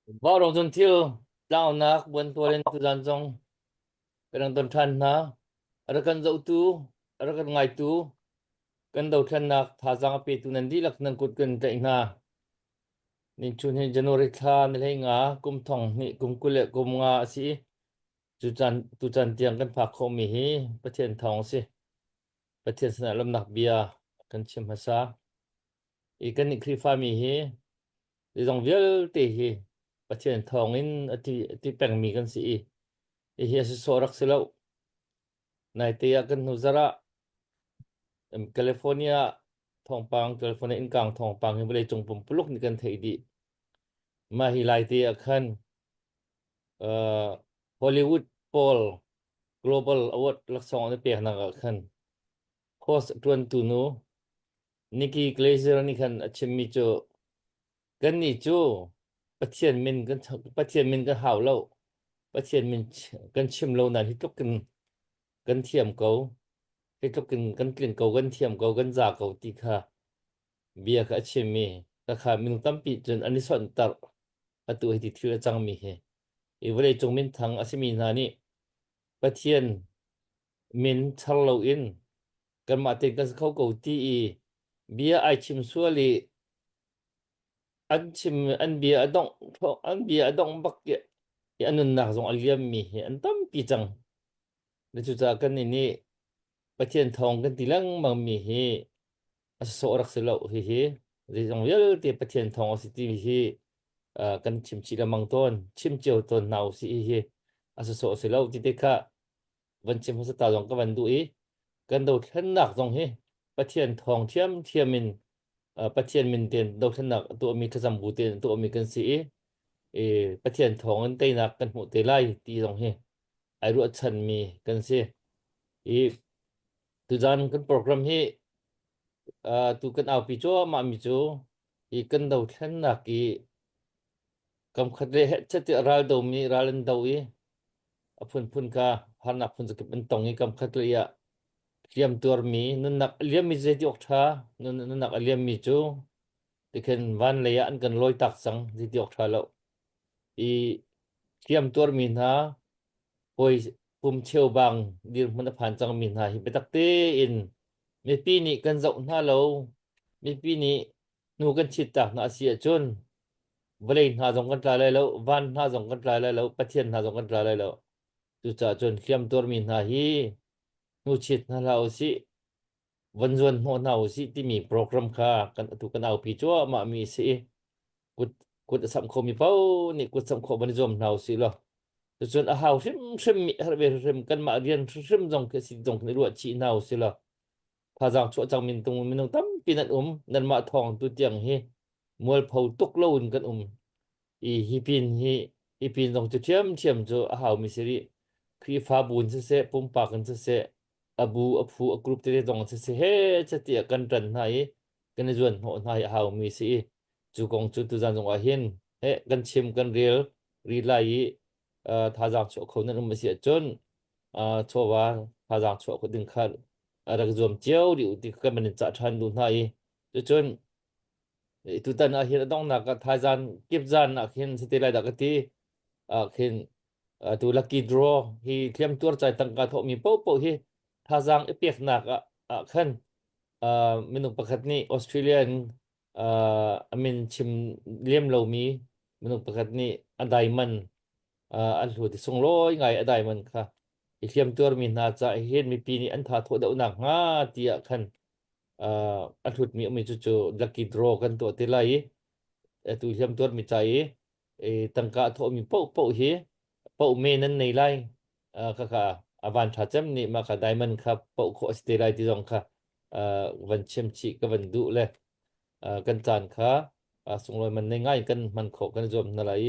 Vaurawng cun thil tlaunak buantual in tuzan zong kan rak don ṭhan hna. A rak kan zohtu, a rak kan ngaitu, kan dothlennak thazaang a petu nan dihlak nan kut kan tlaih hna. Nichun hi January thla ni 15 kum thong hnih kum 25 a si i cucan tucan tiang kan phak khawhmi hi Pathian thawng a si. Pathian sinah lawmhnak bia kan chim hmasa. I kannih Khrihfami hi zeizong vialte hi Pathian thawngin a ti, a ti pengmi kan si i hihi a si sawh rak si lo. Naite ah kan hnu zarh ah California thawngpang, California innkang thawngpang hi vawleicung pumpuluk nih kan theih dih. Mah hi laite ah khan uh, Hollywood pawl Global Award laksawng an i peknak ah khan host ṭuantu nu Nikki Glaser nih khan a chimmi cu kannih cu Pathian min kan Pathian min kan hau lo. Pathian min kan chim lo nain hi tluk in kan thiam ko. Hi tluk in kan tlin ko, kan thiam ko, kan za ko ti kha bia kha a chimmi kha minung tampi cun an i sonhtarh atu hiti thil a cangmi hi. I vawleicung minthang a simi hna nih Pathian min char loin kanmah tein kan si kho ko ti i bia ai chim sual i an chim an bia a dongh an bia a dongh bak i i a nunnak zong a liammi hi an tampi cang. Na cucaah kan nih nih Pathian thawng kan ti lengmang mi hi a sawh rak si lo hihi zeizong vialte Pathian thawng a si ti hi uh, kan chim chih lengmang tawn chim cio tawn hna usih hihi a sawh si lo ti te kha van chim hmasa ta zong ka van duh i kan dothlennak zong hi Pathian thawng thiamthiam in uh, Pathian min ten dothlennak a tuahmi thlacam bu ten a tuahmi kan si i e, Pathian thawng in teinak kan hmuh te lai ti zong hi ai ruahchanmi kan si i tuzan kan program hi uh, tu kan aupi cuahmah mi cu i kan dothlennak i Kamkhat le hehchet tiah ral domi ral an do i a phunphun kha harnak phun zakip an tong i kamkhat lei ah hliam tuarmi nunnak a liammi zeiti awk ṭha nunnak a liammi cu tikhin van lei ah an kan lawi tak cang zeiti awk ṭha lo i hliam tuarmi hna hawi pum cheubang dirhmun a phan cangmi hna hi biatak tein mipi nih kan zoh hna lo mipi nih hnu kan chit tak hna a si ahcun vawlei hna zong kan tla lai lo, van hna zong kan tla lai lo, Pathian hna zong kan tla lai lo. Cucaah cun hliam tuarmi hna hi hnuchit hna hlah usih, von zuan hnawh hna usih timi program kha kan atu kan aupi cuahmah mi a si i kut kut a samh khomi paoh nih kut samh khawh van i zuam hna usih law cucun a hau hrimhrim mi herh ve hrimhrim kanmah rian hrimhrim zong khi si zong kan i ruah chih hna usih law thazaang chuah cang mintung minung tampi nan um nanmah thawng tu tiang hi mualpho tuk loin kan um i hi pin hi hi pin zong cu ṭhiamṭhiam cu a haumi si rih Khrihfabu in siseh pumpak in siseh a bu a phu a group tete zong siseh he tiah kan ṭan hna i kan i zuan hnawh hna hi a haumi si i cu kong cu tuzan zong ah hin he kan chim kan rel rih lai i thazaang chuah kho nan um a si ahcun chawva thazaang chuah kho ding kha rak zuam cio rih u ti kan van in cah ṭhan duh hna i cucun tutan ah hin a donghnak ah thaizan kip zan ah khin si te lai dah ka ti ah khin tu lucky draw hi hliam tuar chai tangka thawhmi paohpaoh hi thazaang i peknak ah ah khan minung pakhat nih Australia in a min chim lem lomi minung pakhat nih a diamond a hlut i sunglawi ngai a diamond kha i hliam tuarmi hna ca hin mipi nih an tha thawh deuh nak hnga tiah khan a hlutmi ummi cu cu lucky draw kan tuah te lai i atu hliam tuarmi ca i tangka a thawhmi paohpaoh hi paoh me nan nei lai khakha a van ṭha cem nih mah kha diamond kha paoh khawh a si te lai ti zong kha van chim chih ka van duh le kan caan kha sunglawi man nei ngai kan hman khawh kan zuam hna lai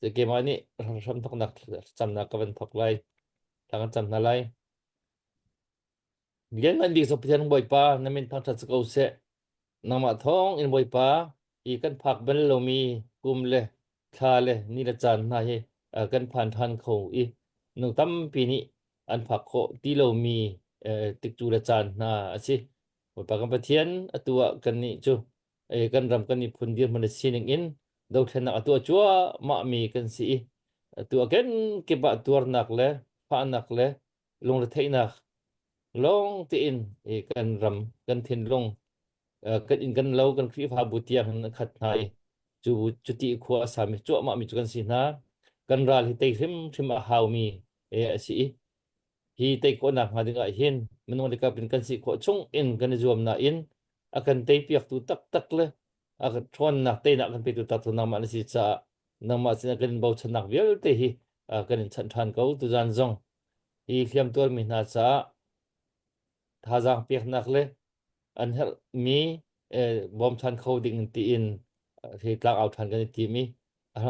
i keimah nih hram thawknak camnak ka van thawk lai thla kan cam hna lai Lianngan bik cu Pathian Bawipa na min thangṭhat si ko seh. Nangmah thawng in Bawipa hi kan phak bal lomi kum le thla le ni le caan hna hi kan phan ṭhan kho i nu tampi nih an phak khawh ti lomi tikcu le caan hna a si. Bawipa kan Pathian atu ah kannih cu kan ram kan miphun dirhmun le sining in Dothlennak a tuah cuahmah mi kan si i atu a kenkip ah tuarnak le fahnak le lungretheihnak lawng tein i kan ram kan thinlung kan inn kan lo kan Khrihfabu tiang in a khat hna i cu cuti khua a sami cuahmah mi cu kan si hna. Kan ral hi tei hrimhrim a haumi a si i hi tei khawhnak hnga ding ah hin minung le kap in kan si khawh chung in kan i zuam nain a kan teipiaktu taktak le a kan ṭhawnnak teinak kan petu taktak nangmah na si caah nangmah sinah kan in bochannak vialte hi kan in chanh ṭhan ko tuzan zong hi hliam tuarmi hna caah thazaang peknak le an herhmi bawmchan kho ding tiin hi tlangau ṭhan kan i tim i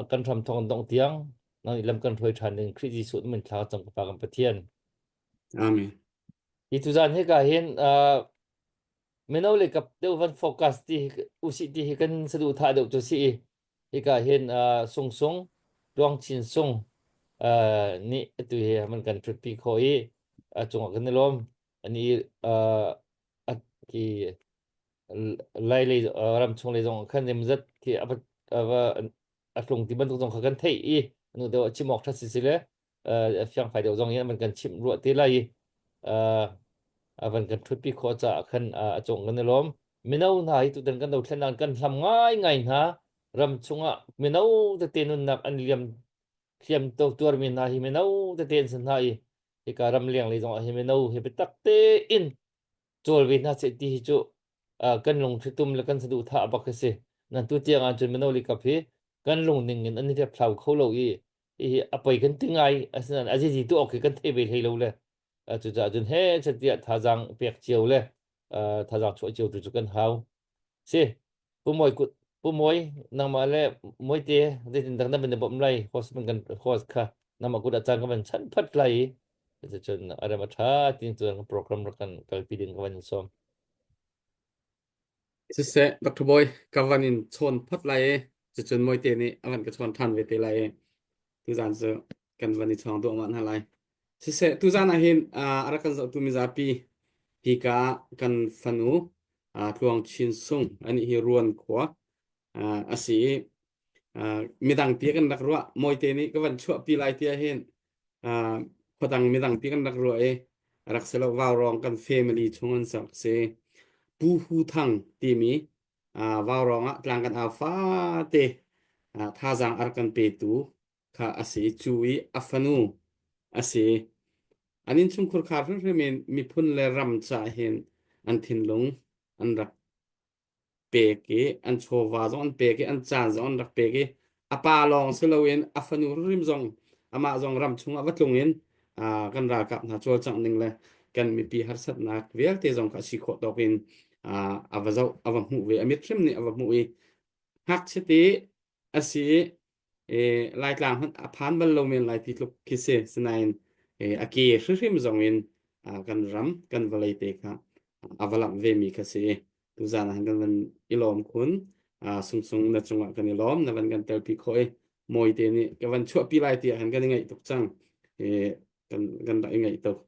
kan hram thawng dongh tiang nang nih lam kan hruai ṭhan ding Khrih Jesuh min thla cang ka Pa kan Pathian. Amen. Hi tuzan hika hin mino le kap deuh van focus ti usih ti hi kan saduhthah deuh cu si i hika hin Sung Sung Tluang Chin Sung nih atu hi man kan ṭhutpi khawh i a cungah kan i lawm. Ani ki lai lei ram chung lei zong khan zemzat khi a va a tlung ti bantuk zong kha kan theih i anu deuh chim awk ṭhat si si le fiangfai deuh zong in an kan chimh ruah te lai i a van kan ṭhutpi khawh caah khan a cung kan i lawm. Mino hna hi tutan kan dothlennak kan hlam ngaingai hna. Ram chungah mino tete nunnak an liam hliam to tuarmi hna hi mino tete an si hna i hika ram leng lei zong ah hi mino hi biatak tein cawl ve hna seh ti hi cu kan lungthlitum le kan saduhthah bak hi si. Nan tu tiang ah cun mino likap hi kan lung ning in an i hriaphlau kho lo i hihi a poi kan ti ngai asinain a zizi tu awk hi kan thei ve hlei lo le cucaah cun he catiah thazaang pek cio le thazaang chuah cio tu cu kan hau. Si Pu Mawi kut Pu Mawi nangmah le Mawite zeitin dang na van i bawmh lai host man kan host kha nangmah kut ah caan ka van chanh phat lai i cucun a rem a ṭha tin cun program rak kan kalpi ding ka van in sawm. Siseh, Dr. Bawi, ka van in chawn phot lai i cucun Mawite nih a van ka chawn ṭhan ve te lai i tuzaan cu kan van i chawng duahmah hna lai. Siseh, tuzaan ah hin a rak kan zohtu mizapi hika kan fanu Tluang Chin Sung anih hi Ruan khua a si i midang pi kan rak ruah Mawite nih ka van chuahpi lai ti ahhin khuadang midang pi kan rak ruah i rak si lo Vaurawng kan family chung an sak si Pu Hu Thang timi Vaurawng ah tlang kan au fate thazaang a rak kan petu kha a si cu i a fanu a si. An innchungkhur khar hrimhrim in miphun le ram caah hin an thinlung an rak pek i an chawva zong an pek i an caan zong an rak pek i a pa lawng si loin a fanu hrim zong amah zong ram chungah va tlung in kan ralkap hna cawlcangh ning le kan mipi harsatnak vialte zong kha a si khawh tawk in a va zoh a va hmuh ve a mit hrim nih a va hmuh i ngakchia te a si i Laitlang hmanh a phan bal lo men lai ti tluk khi si sinain a ke hrihrim zong in kan ram kan vawlei te kha a va lamh ve mi kha si tuzaan ah kan van i lawm khun sungsung na cungah kan i lawm na van kan telpi khawh i Mawite nih ka van chuahpi lai ti ah khan kan i ngaih tuk cang kan kan rak i ngaih tuk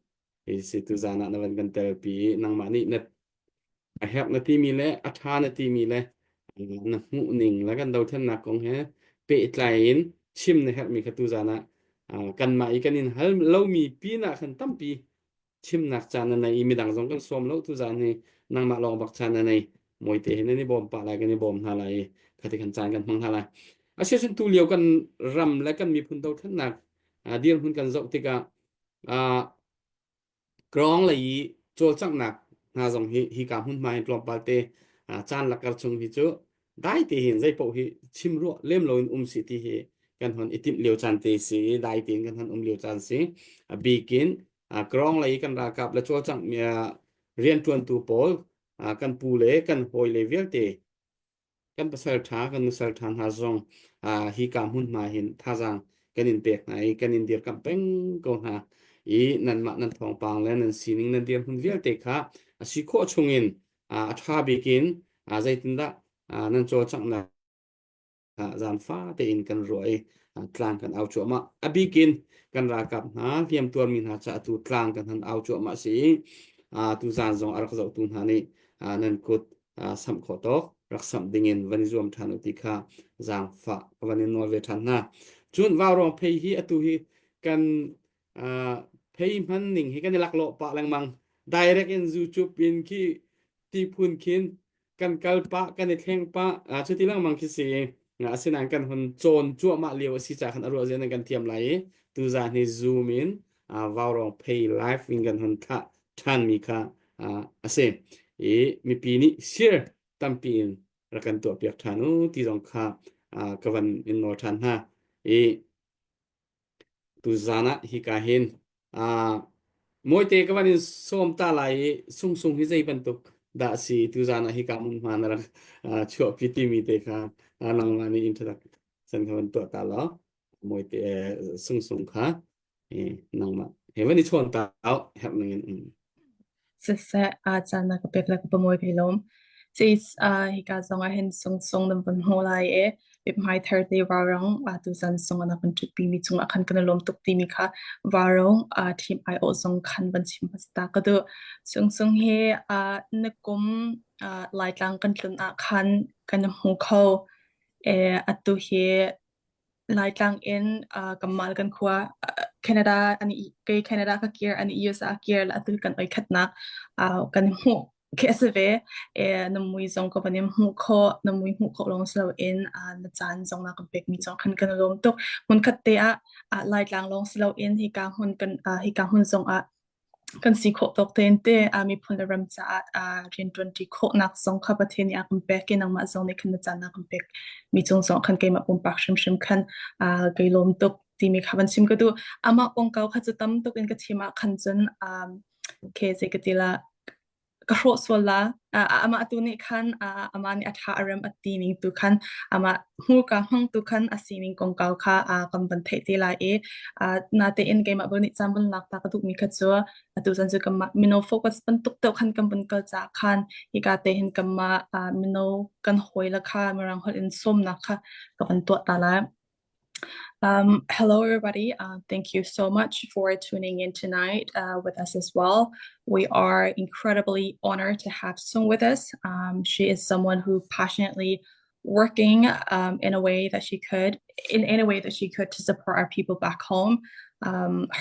hi si tuzaan ah na van kan telpi i nangmah nih na a herh na timi le a ṭha na timi le na hmuh ning le kan dothlennak kong he pehtlai in chim na herhmi kha tuzaan ah kanmah i kan in hal lomi pinah khan tampi chimnak caan na nei i midang zong kan sawm lo tuzaan hi nangmah lawng bak caan na nei mawite he nan i bawm pah lai kan i bawm hna lai i khati khan caan kan hmang hna lai asiacun tu lio kan ram le kan miphun dothlennak dirhmun kan zoh tikah Krawng lei i cawlcanghnak hna zong hi hika hmunhma hin tlawmpal te caan lakar chung hi cu dai te hin zei paoh hi chim ruah lem loin um si ti hi kan hon i timh lio caan te si i dai tein kan hon um lio caan si. A bikin krawng lei i kan ralkap le cawlcangh rianṭuantu pawl kan pu le kan hawi le vialte kan pasal ṭha kan nusal ṭha hna zong hika hmunhma hin thazaang kan in pek hna i kan in dirkamh peng ko hna i nanmah nan thawngpang le nan sining nan dirhmun vialte kha a si khawh chungin a ṭha bik in zeitindah nan cawlcanghnak zaanfa tein kan ruah i tlang kan au cuahmah. A bik in kan ralkap hna hliam tuarmi hna caah tu tlang kan han au cuahmah si i tuzaan zong a rak zohtu hna nih nan kut samh khawh tawk. rak samh dingin van i zuam ṭhan u ti kha zaangfah ka van in nawl ve ṭhan hna. Cun vaurawng phei hi atu hi kan uh, phei hman ning hi kan i laklawh pah lengmang. Direct in YouTube in khi ti phun khin kan kal pah kan i thleng pah cuti lengmang khi si asinain kan hun cawn cuahmah lio a si ca khan a ruah zian kan thiam lai i tuzan hi zoom in vaurawng phei live in kan hun thlah ṭhanmi kha a si i mipi nih share tampi in rak kan tuahpiak ṭhan u ti zong kha ka van in nawl ṭhan hna i Tuzaan ah hika hin uh, Mawite ka van in sawm ta lai i Sungsung hi zei bantuk dah si tuzaan ah hika hmunhma na rak uh, chuahpi timi te kha uh, nangmah nih introduction kha van tuah ta law Mawite eh, Sungsung kha eh, nangmah he van i chawn ta herh ning in um. Siseh, aa caan na ka pek le ka pamuai kai lawm. Sis, uh, hika zong ah hin sungsung nan van hmu lai i mithmai thar te vaurang atu zan sung na kan ṭhutpi mi cungah khan kan i lawm tuk timi kha vaurang uh, team aiawh zong khan van chim hmasa ka duh. Sungsung hi uh, na kum uh, Laitlang kan tlun ah khan kan hmu kho. E, atu hi Laitlang in uh, kanmah le kan khua uh, Canada an i kei Canada ka kir an i US ah kir le atu kan oi khatnak uh, kan hmuh khi a si ve. E, na mui zong ka van in hmuh khawh, na mui hmuh khawh lawng si loin uh, na caan zong na kan pekmi zong khan kan i lawm tuk. Hmunkhat te ah uh, Laitlang lawng si loin hika hmun kan uh, hika hmun zong ah Kan si khawh tawk tein te aa miphun le ram caah aa rianṭuanṭi khawhnak zong kha Pathian nih a kan pek i nangmah zong nih khan na caan a kan pek mi cung zong khan keimah pumpak hrimhrim khan aa kai lawm tuk timi kha van chim ka duh. Amah kongkau kha cu tam tuk in ka chim ah khan cun um, okay, zei ka ti la, ka hrawh sual la. Amah tu nih khan amah nih a ṭha a rem a ti ning tu khan amah hmurka hmang tu khan a sining kongkau kha kan van theih te lai i natein keimah bel nih caan van lak ta ka duhmi kha cu atu zan cu kanmah mino focus bantuk deuh khan kan vun kal caah khan hika te hin kanmah mino kan hawi le kha mirang holh in sawmnak kha ka van tuah ta lai. Hello, everybody. Thank you so much for tuning in tonight with us as well. We are incredibly honored to have Sung with us. She is someone who passionately working in a way that she could, in any way that she could to support our people back home.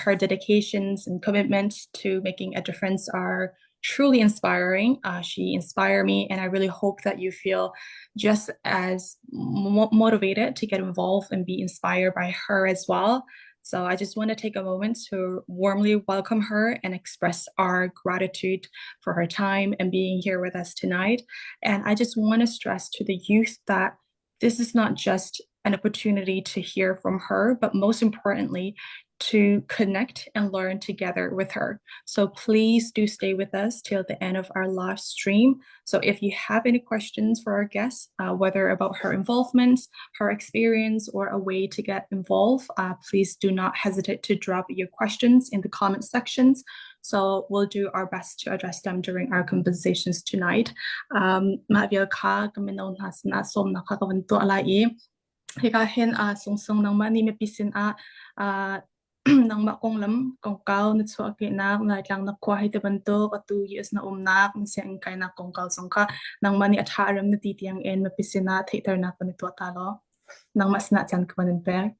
Her dedications and commitment to making a difference are truly inspiring. She inspired me, and I really hope that you feel just as mo motivated to get involved and be inspired by her as well. So I just want to take a moment to warmly welcome her and express our gratitude for her time and being here with us tonight. And I just want to stress to the youth that this is not just an opportunity to hear from her, but most importantly, to connect and learn together with her. So please do stay with us till the end of our live stream. So if you have any questions for our guests, whether about her involvement, her experience, or a way to get involved, please do not hesitate to drop your questions in the comment sections. So we'll do our best to address them during our conversations tonight. Mah vial kha ka mino hna sinah sawmnak kha ka van tuah lai i hika hin sungsung nangmah nih mipi sinah nangmah konglam kongkau na chuahkehnak Laitlang na khua hei ti bantuk atu US na umnak na sianginn kainak kongkau zong kha nangmah nih a ṭha a rem na ti tiang in mipi sinah theihternak kan i tuah ta law nangmah sinah caan ka van in pek.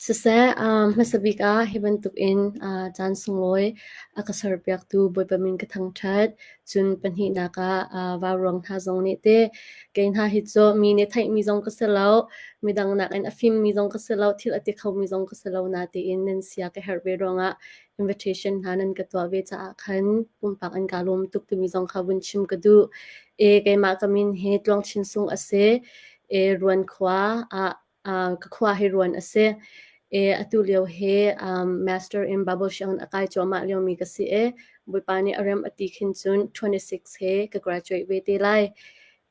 Siseh, hmasa bik ah hi bantukin caan sunglawi a ka serpiaktu Bawipa min ka thangṭhat. Cun pahnihnak ah vauruang hna zong nih teh kei hna hi cu mi nih theihmi zong ka si lo, midang nakin a fimmi zong ka si lo, thil a ti khomi zong ka si lo natein nan sia ka herh ve ruangah invitation hna nan ka tuah ve caah khan pumpak an ka lawm tuk timi zong kha vun chim ka duh. E, keimah ka min hi Tluang Chin Sung a si. E, Ruan khua ah ka khua hi Ruan a si. E, atu lio hi Master in Bible sianginn a kai cuahmah liomi ka si i Bawipa nih a rem a ti khin cun 26 he ka graduate ve te lai.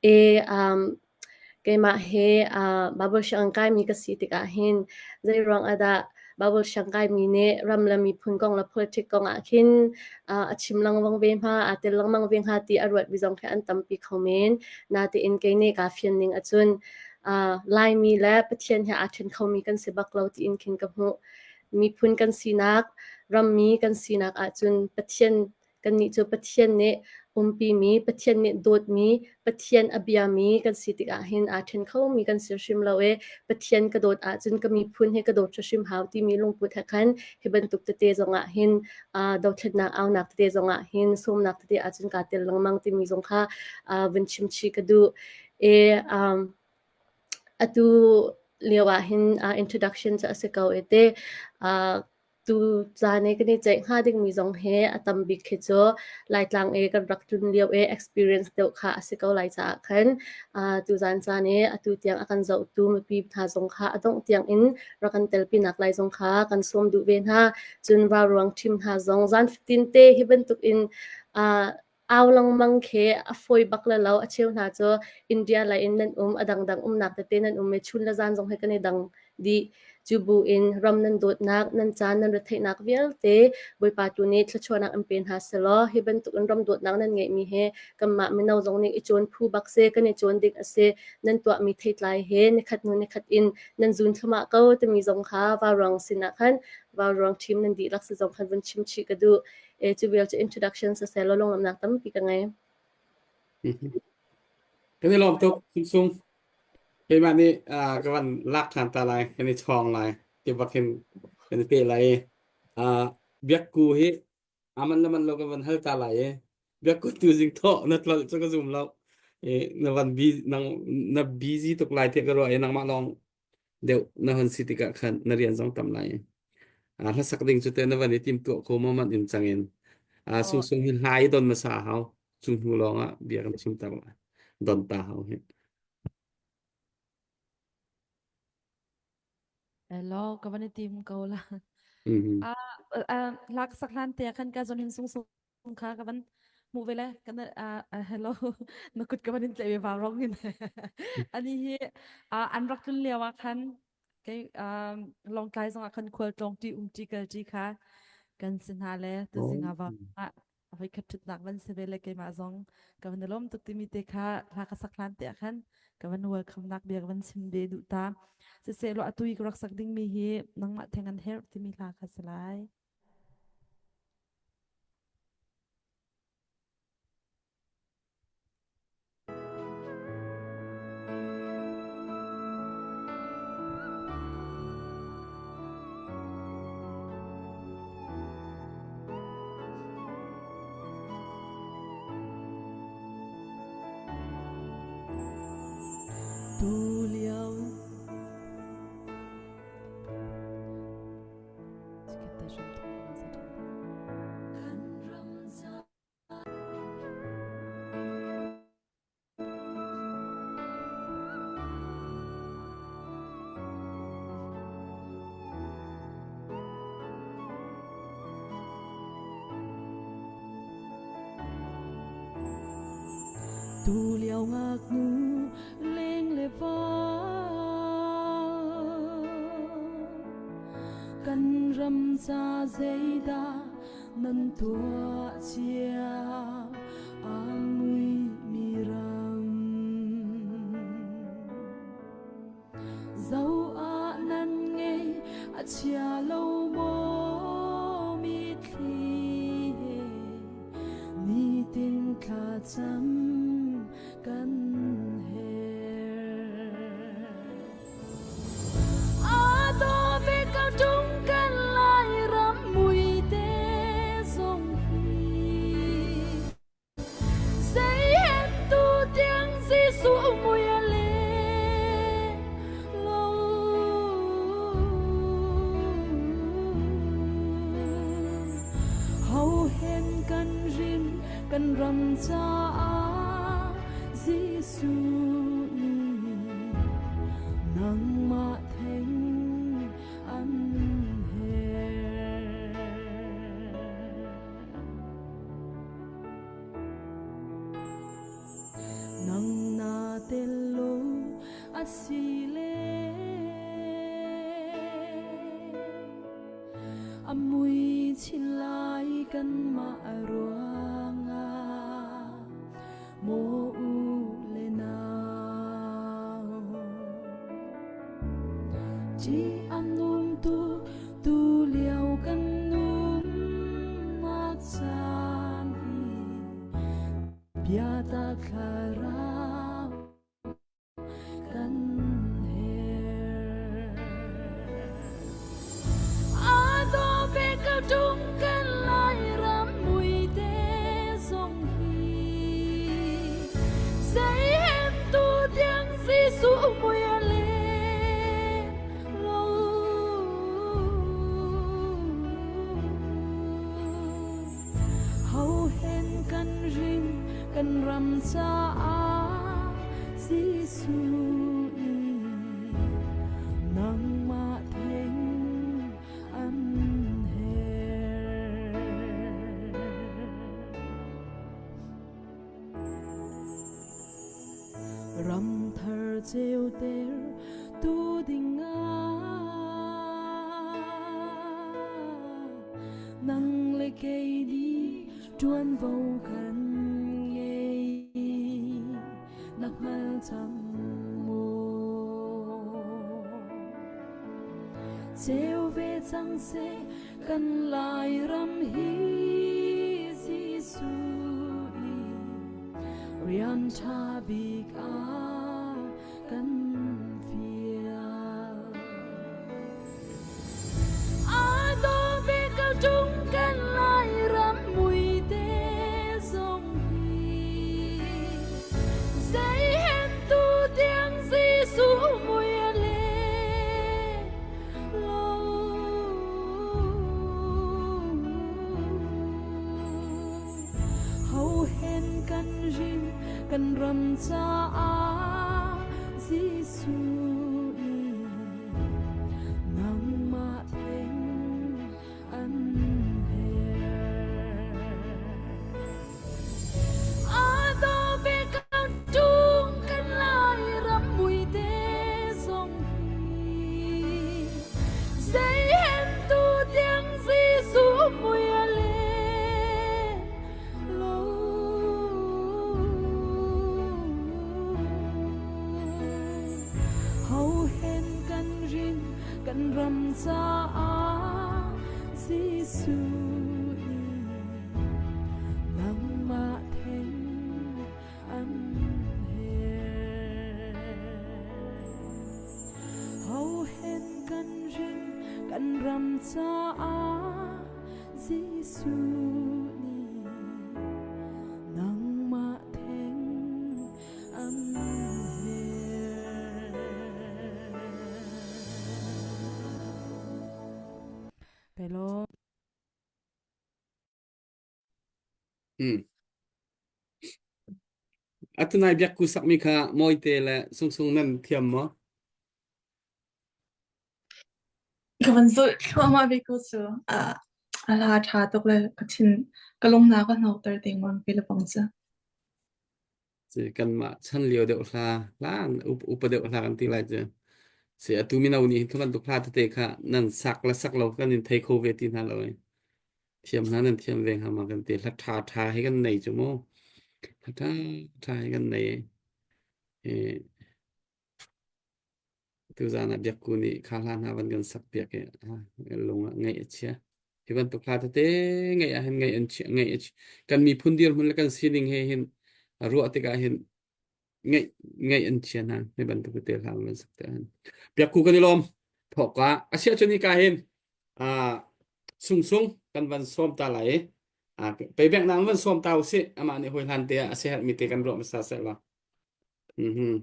E, keimah hi Bible sianginn kaimi ka si tikah hin zeiruang ah dah Bible siang kaimi nih ram le miphun kong le politic kong ah khin a chim lengmang ve hnga, aa tel lengmang ve hnga ti a ruatmi zong khi an tampi kho men. Natein kei nih kaa fian ning ahcun Laimi le Pathian he aa ṭhen khomi kan si bak lo tiin khin ka hmuh. Miphun kan sinak, rammi kan sinak ahcun Pathian Kannih cu Pathian nih umpimi, Pathian nih dawtmi, Pathian a biami kan si tikah hin aa ṭhen khomi kan si hrim lo i Pathian ka dawt ahcun ka miphun hi ka dawt hrimhrim hau timi lungput he khan hi bantuk tete zongah hin dothlennak aunak tete zongah hin sawmnak tete ahcun kaa tel lengmang timi zong kha vun chim chih ka duh. I atu lio ah hin introduction cu a si ko i te tu caan i kan i ceih hnga dingmi zong hi a tam bik khi cu Laitlang i kan rak tlun lio i experience deuh kha a si ko lai caah khan tuzaan caan i atu tiang a kan zohtu mipi hna zong kha a dongh tiang in rak kan telpinak lai zong kha kan sawm duh ve hna. Cun vauruang ṭhim hna zong zan fatin te hi bantuk in au lengmang khi a fawi bak le lo. A cheu hna cu India lei in nan um, a dangdang umnak tete nan um i chun le zan zong hi kan i dang dih. Cu bu in ram nan dawtnak, nan caan nan retheihnak vialte Bawipa tu nih thluachuahnak in pe hna selaw hi bantuk in ram dawtnak nan ngeihmi hi kanmah mino zong nih i cawn phu bak si, kan i cawn ding a si. Nan tuahmi theitlai he nikhat hnu nikhat in nan zun thluahmah ko timi zong kha vauruang sinah khan vauruang ṭhim nan dihlak si zong khan vun chim chih ka duh. E cu vial cu introduction siseh law lunglawmhnak tampi ka ngei. Kan i lawm tuk sung. Keimah nih ka van lak ṭhan ta lai, kan i chawng lai, ti bak hin kan i pe lai. Biakku hi aman le man lo ka van hal ta lai i biakku tu zing thawh na tlolh cu ka zum lo. I na van bi nang na busy tuk lai tiah ka ruah i nangmah lawng deuh na hon si tikah khan na rian zong tam lai. Hlasak ding cu te na van i tim tuah ko ma man in cang in. Sung sung hi hlai don hmasa hau. Cu hnu lawng ah bia kan chim ter lai. Don ta hau hi. Hello, ka van i tim ko la. Ah, lak sak hlan te khan ka zon hin sung sung kha ka van hmuh ve le kan hello na kut ka van in tlaih ve vau rong in ani hi an rak tlun lio ah khan kei longtlai zong ah khan khual tlawng ti um ti kal ti kha kan si hna le tuzing ah va voi khat thutnak van si ve le keimah zong ka van lawm tuk timi te kha hla ka sak hlan te ah khan ka van welcome nak bia ka van chim ve duh ta siseh law atu i ka rak sak ding mi hi nangmah theng an herh timi hla kha si lai. Tu lio Tu lio ngaknu leng le vang Kan ram ca zeidah nan tuah cia a muimi ram Zo ah nan ngei a chia lo maw mitthli he nitin thlacam kan herh. A daw ve ko ṭung kan Lairam muite zong hi. Zei hen tu tiang Jesuh mui a leng lo. Ho hen kan rim kan ram caah Jesuh nih nangmah theng an herh. Nang na tel lo a si le a mui chin lai kanmah ruangah maw u le nau. Ṭih a nung tuk tu lio kan nunnak caan hi. Biatak thlarau kan herh. A daw ve ko ṭung kan Lairam muite zong hi zei hen tu tiang Jesuh mui a leng lo. Ho hen kan ring kan ram caah Jesuh nih nangmah theng an herh. Ram thar ceuter tu ding ah nang le kei nih ṭuanvo kan ngei na hngal cang maw? Ceu ve cang seh kan Lairam hi Jesuh nih rian ṭha bik ah kan fial. A daw ve ko ṭung kan Lairam muite zong hi zei hen tu tiang Jesuh mui a leng lo. Ho hen kan rin kan ram caah Jesuh nih nangmah theng an herh. A daw ve ko ṭung kan Lairam muite zong hi zei hen tu tiang Jesuh mui a leng lo. Ho hen kan rin kan ram caah Jesuh nih nangmah theng an herh. Ho hen kan rin kan ram caah Jesuh nih nangmah theng an herh. Hello. Atu nai biakku sakmi kha mawite le sungsung nan thiam maw? Ka van zulh thluahmah ve ko cu. A a hla ṭha tuk le ka thin ka lung hna ka hnokter dengmang ve lebang cu. Ci kanmah chan lio deuh hla hlan upa deuh hla kan ti lai cu. Si atu mino nih hin khi bantuk hla tete kha nan sak le sak lo kan in thei kho ve ti hna lo i. Thiam hna nan thiam ve hnga ma kan ti. Hla ṭha ṭha hi kan nei cu mu. Hla ṭha ṭha hi kan nei. I Tuzaan ah Biakku nih kha hla hna van kan sak piak i lung ah ngaih a chia. Hi bantuk hla tete ngaih ah hin ngaih an chia ngaih a chia. Kan miphun dirhmun le kan sining he hin ruah tikah hin ngaih ngaih an chia hna. Hi bantuk tete hla van sak te hin. Biakku kan i lawm. Thawk ka asiah cun hika hin ah sungsung kan van sawm ta lai i ah peibek nang van sawm ta usih amah nih hawi hlan te ah a siaherhmi te kan ruah hmasa seh law. Mhm.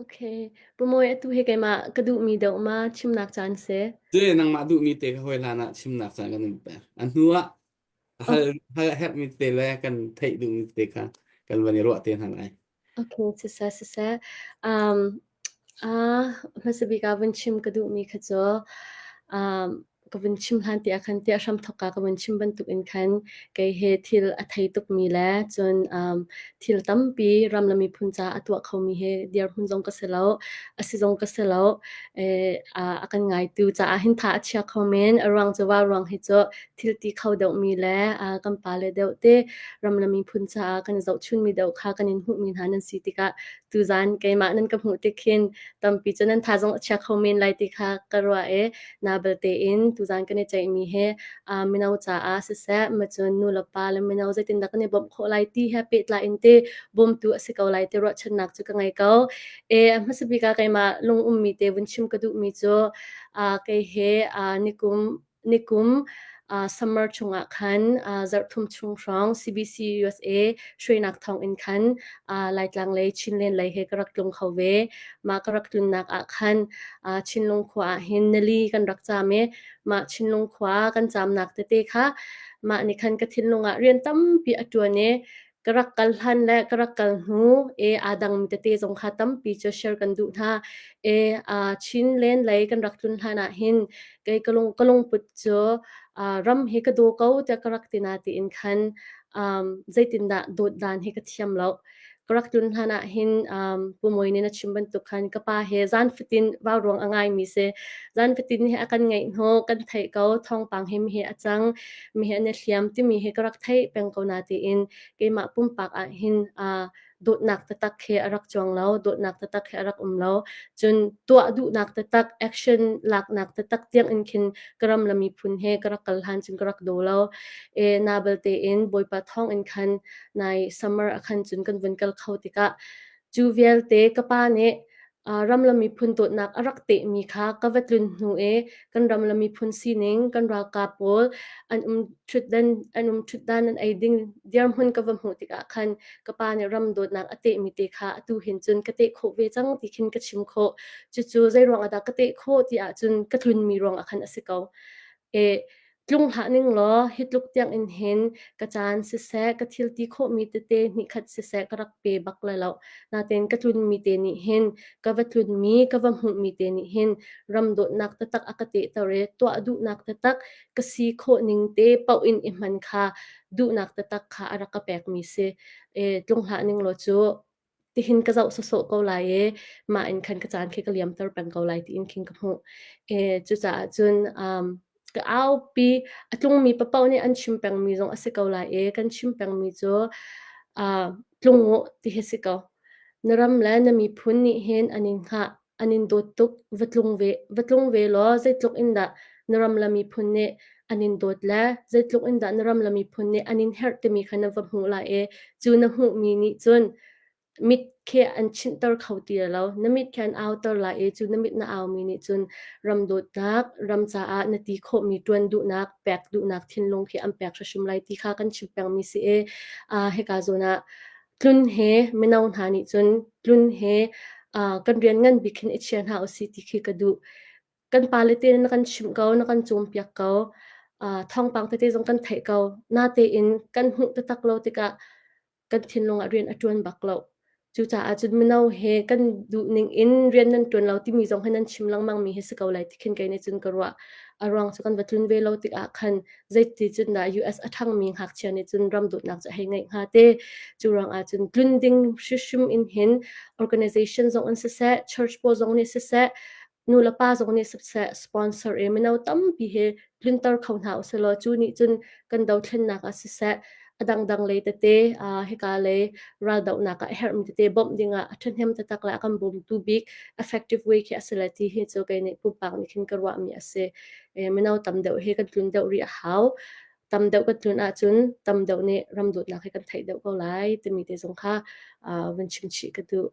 Okay. Pamoy atu hi keimah ka duhmi deuh ma chimnak caan si. Cu nangmah duhmi te kha hawi hlan ah chimnak caan kan in pek. A hnu ah hal hal herhmi te le kan theih duhmi te kha kan van i ruah te hna lai. Okay, siseh siseh. Um, ah, hmasa bik ah vun chim ka duhmi kha cu um, ka vun chim hlan ti ah khan tiah hramthawk ka ka vun chim bantuk in khan kei he thil a thei tukmi le cun um, thil tampi ram le miphun ca a tuah khomi he dirhmun zong ka si lo a si zong ka si lo eh, a kan ngaitu caah hin tha a chia kho men a ruang cu wa ruang hi cu thil ti kho deuhmi le kan pale deuh te ram le miphun caah kan zohchunmi deuh kha kan in hmuhmi hna nan si tikah tuzan keimah nan ka hmuh tik hin tampi cu nan tha zong a chia kho men lai ti kha ka ruah i na belte in tuzan kan i ceihmi hi mino caah siseh macun nu le pa le mino zeitindah kan i bawmh khawh lai ti he pehtlai in te bawmtu a si ko lai ti ruahchannak cu ka ngei ko. E a hmasa bik ah keimah lung ummi te vun chim ka duhmi cu kei he nikum Nikum summer chungah khan zarhthum chung hrawng CBC USA hruainak thawngin khan Laitlang lei Chinland lei he ka rak tlung kho ve. Mah ka rak tlunnak ah khan Chinlung khua ah hin nili kan rak caam i mah Chinlung khua kan caamnak tete kha mah nih khan ka thinlung ah rian tampi a ṭuan i ka rak kal hlan le ka rak kal hnu e aa dangmi tete zong kha tampi cu share kan duh hna. E Chinland lei kan rak tlun hlan ah hin kei ka lung ka lungput cu ram hi ka daw ko tiah ka rak ti na tiin khan um, zeitindah dawt dan hi ka thiam lo. Ka rak tlun hlan ah hin um, Pu Mawi nih na chim bantuk khan ka pa he zan fatin vau ruang a ngaimi si. Zan fatin hi a kan ngaih hnu kan theih ko thawngpang hi mi hi a cang mi hi an i hliam timi hi ka rak theih peng ko na tiin keimah pumpak ah hin uh, dawtnak taktak he a rak cuang lo dawtnak taktak he a rak um lo cun tuah duhnak taktak action laknak taktak tiang in khin ka ram le miphun he ka rak kal hlan cun ka rak daw lo e na belte in bawipa thawng in khan nai summer a khan cun kan vun kal kho tikah cu vialte ka pa nih ram le miphun dawtnak a rak tehmi kha ka va tlun hnu i kan ram le miphun sining kan ralkap pawl an um ṭhutdan an um ṭhutdan an ei ding dirhmun ka va hmuh tikah khan ka pa nih ram dawtnak a tehmi te kha atu hin cun ka teh khawh ve cang ti khin ka chim khawh. Cucu zei ruang ah dah ka teh khawh ti ahcun ka tlunmi ruang ah khan a si ko. E tlung hlah ning law hi tluk tiang in hin ka caan siseh ka thil ti khawhmi tete hnihkhat siseh ka rak pe bak lai lo. Natin ka tlunmi te nih hin ka va tlunmi ka va hmuhmi te nih hin ram dawtnak taktak a ka tehter i tuah duhnak taktak ka si khawh ning te paoh in i hman kha duhnak taktak kha a rak ka pekmi si. E tlung hlah ning law cu tihin ka zoh sawsawh ko lai i mah in khan ka caan khi ka liamter peng ko lai tiin khin ka hmuh. E, cucaah cun um, ka aupi a tlungmi papaoh nih an chim pengmi zong a si ko lai i kan chim pengmi cu uh, tlung u ti hi si ko. Na ram le na miphun nih hin an in hngah, an in dawt tuk, va tlung ve, va tlung ve law zeitluk in dah na ram le miphun nih an in dawt le zeitluk in dah na ram le miphun nih an in herh timi kha na va hmuh lai i cu na hmuhmi nih cun mit khi an chinhter kho ti lo. Na mit khi an auter lai i cu na mit na aumi nih cun ram dawtnak, ram caah na ti khawhmi ṭuan duhnak, pek duhnak thinlung khi an pek hrimhrim lai ti kha kan chim pengmi si i uh, hika zawn ah tlun he mino hna nih cun tlun he uh, kan rian ngan bik hin i chia hna usih ti khi ka duh. Kan pale te na kan chimh ko, na kan cawnpiak ko, uh, thawngpang tete zong kan theih ko. Natein kan hmuh taktak lo tikah kan thinlung ah rian a ṭuan bak lo. Cucaah cun mino he kan duhning in rian nan ṭuan lo timi zong hi nan chim lengmang mi hi si ko lai ti khin kei nih cun ka ruah. A ruang cu kan va tlun ve lo tikah khan zeiti cun dah US a ṭhangmi ngakchia nih cun ram dawtnak cu a hei ngeih hnga te. Cu ruangah cun tlun ding hrimhrim in hin organization zong in siseh, church pawl zong nih siseh, nu le pa zong nih siseh sponsor i mino tampi hi tlunter kho hna usilaw cu nih cun kan dothlennak ah siseh a dangdang lei tete hika lei raldohnak ah a herhmi tete bawmh dingah a ṭhahnem taktak le a kan bawmtu bik effective way khi a si le ti hi cu kei nih pumpak nih khin ka ruahmi a si. Mino tam deuh hi kan tlun deuh rih a hau. Tam deuh kan tlun ahcun tam deuh nih ram dawtnak hi kan theih deuh ko lai timi te zong kha vun chim chih ka duh.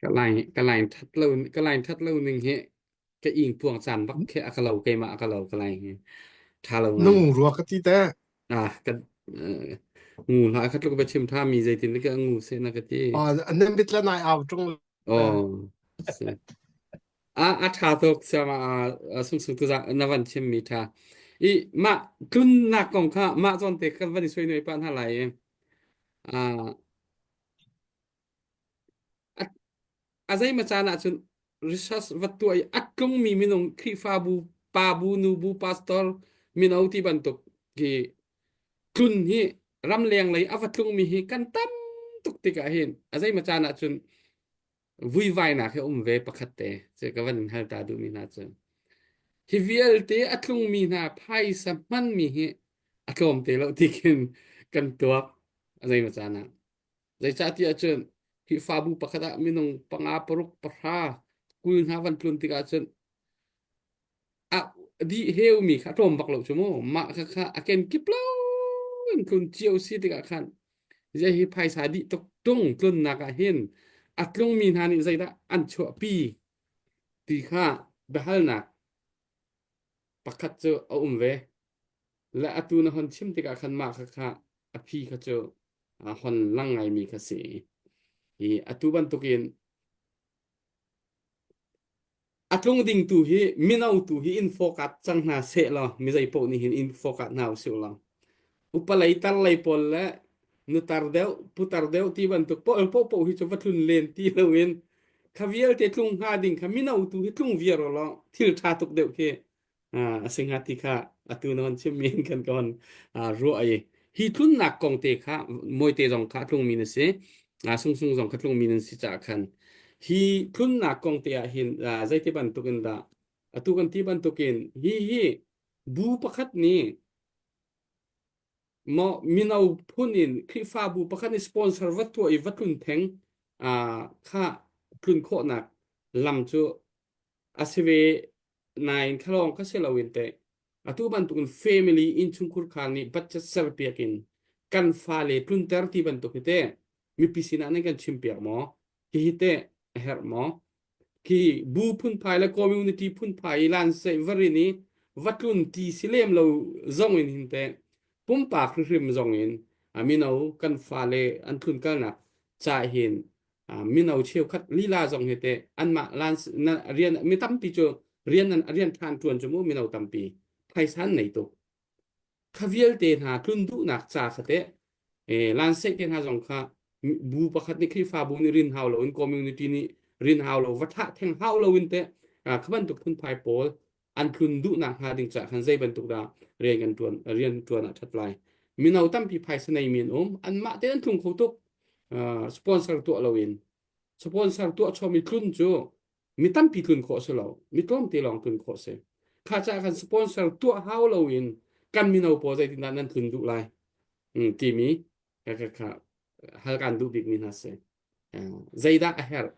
Ka line ka line that lo ka line that lo ning hi ka ing puang caan bak khi a ka lo keimah a ka lo ka line hi tha lo ngai. Nung rua ka ti te. Ah ka ngu hla khat luk ba chim tha mi zeitin ka ngu se na ka ti. Ah nan bit la nai au tung. Oh. A a tha tuk siama a sung sung tu za na van chim mi tha. I mah tlunnak kong kha mah zawn te kan van i soi noi pah hna lai i ah a a zeimaw caan ahcun research va tuah i a tlungmi minung Khrihfabu pa bu nu bu pastor mino ti bantuk hi tlun hi ramleng lei a va tlungmi hi kan tam tuk tikah hin a zeimaw caan ahcun vuivainak hi a um ve pakhat te cu ka van in hal ta duhmi hna cu hi vialte a tlungmi hna phaisa hmanmi hi a tlawm te lo ti khin kan tuak a zeimaw caan ah Zeicahtiah cun Khrihfabu pakhat ah minung panga, paruk, pahra, 20 hna van tlun tikah cun a dih heumi kha a tlawm bak lo cu mu. Mah kha kha a kenkip lo in tlun cio si tikah khan zei hi phaisa dih tuk tung tlunnak ah hin a tlungmi hna nih zeidah an chuahpi ti kha biahalnak pakhat cu a um ve. Le atu na hon chim tikah khan mah kha kha a phi kha cu a hon lang ngaimi kha si. I atu bantukin a tlung ding tu hi mino tu hi in fokat cang hna seh law mi zei paoh nih hin in fokat hna usih law upa lei tar lei pawl le nutar deuh putar deuh ti bantuk pawl paoh hi cu va tlun len ti loin kha vialte tlung hnga ding kha mino tu hi tlung viar law thil ṭha tuk deuh khi a si hnga ti kha atu na hon chimmi in kan ka hon ruah i hi tlunnak kong te kha mawite zong kha a tlungmi na si sungsung zong kha tlungmi nan si caah khan hi tlunnak kong te ah hin zeiti bantuk in dah atu kan ti bantukin hi hi bu pakhat nih maw mino phun in Khrihfabu pakhat nih sponsor va tuah i va tlun theng kha tlun khawhnak lam cu a si ve nain thlalawng kha si loin teh atu bantukin family innchungkhur khar nih budget serpiak in kan fale tlunter ti bantuk hi teh mipi sinah nan kan chimpiak maw hihi teh a herh maw khi bu phunphai le community phunphai i lan sei varin i va tlun ti si lem lo zong in hin teh pumpak hrimhrim zong in mino kan fale an tlun kalnak ca hin mino cheukhat lila zong hi teh anmah lan rian mi tampi cu rian an rian than tuan cu mu mino tampi phaisa an nei tuk kha vialte hna tlun duhnak ca kha teh e lan seh te hna zong kha bu pakhat nih Khrihfabu nih rin hau loin community nih rin hau lo va thah theng hau loin teh kha bantuk phunphai pawl an tlun duhnak hnga ding caah khan zei bantuk dah rian kan tuan rian tuan ah that lai mino tampi phaisa nei mi an um anmah te an tlung kho tuk sponsor tuah loin sponsor tuah chom i tlun cu mi tampi tlun khawh si lo mi tlawmte lawng tlun khawh si kha caah khan sponsor tuah hau loin kan mino pawl zeitindah nan tlun duh lai timi kha kha hal kan duh bikmi hna si zeidah a herh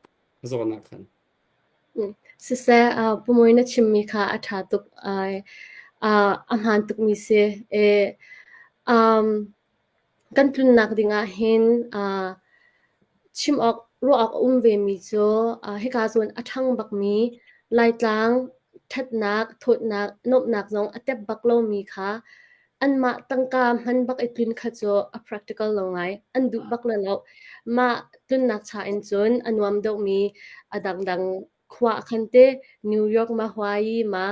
zawn ah khan Siseh, uh, pumoi na chimmi kha a ṭha tuk ai. Uh, a hmaan tukmi si. E, um, kan tlunnak dingah hin uh, chim awk ruah awk a um vemi cu uh, hika zawn a ṭhang bakmi Laitlang ṭhatnak, thawtnak, nuamhnak zong a tep bak lomi kha Anmah tangka hman bak i tlun kha cu a practical lo ngai. An duh bak le lo. Mah tlunnak cha in cun a nuam deuhmi a dangdang khua ah khan te New York ma Hawaii ma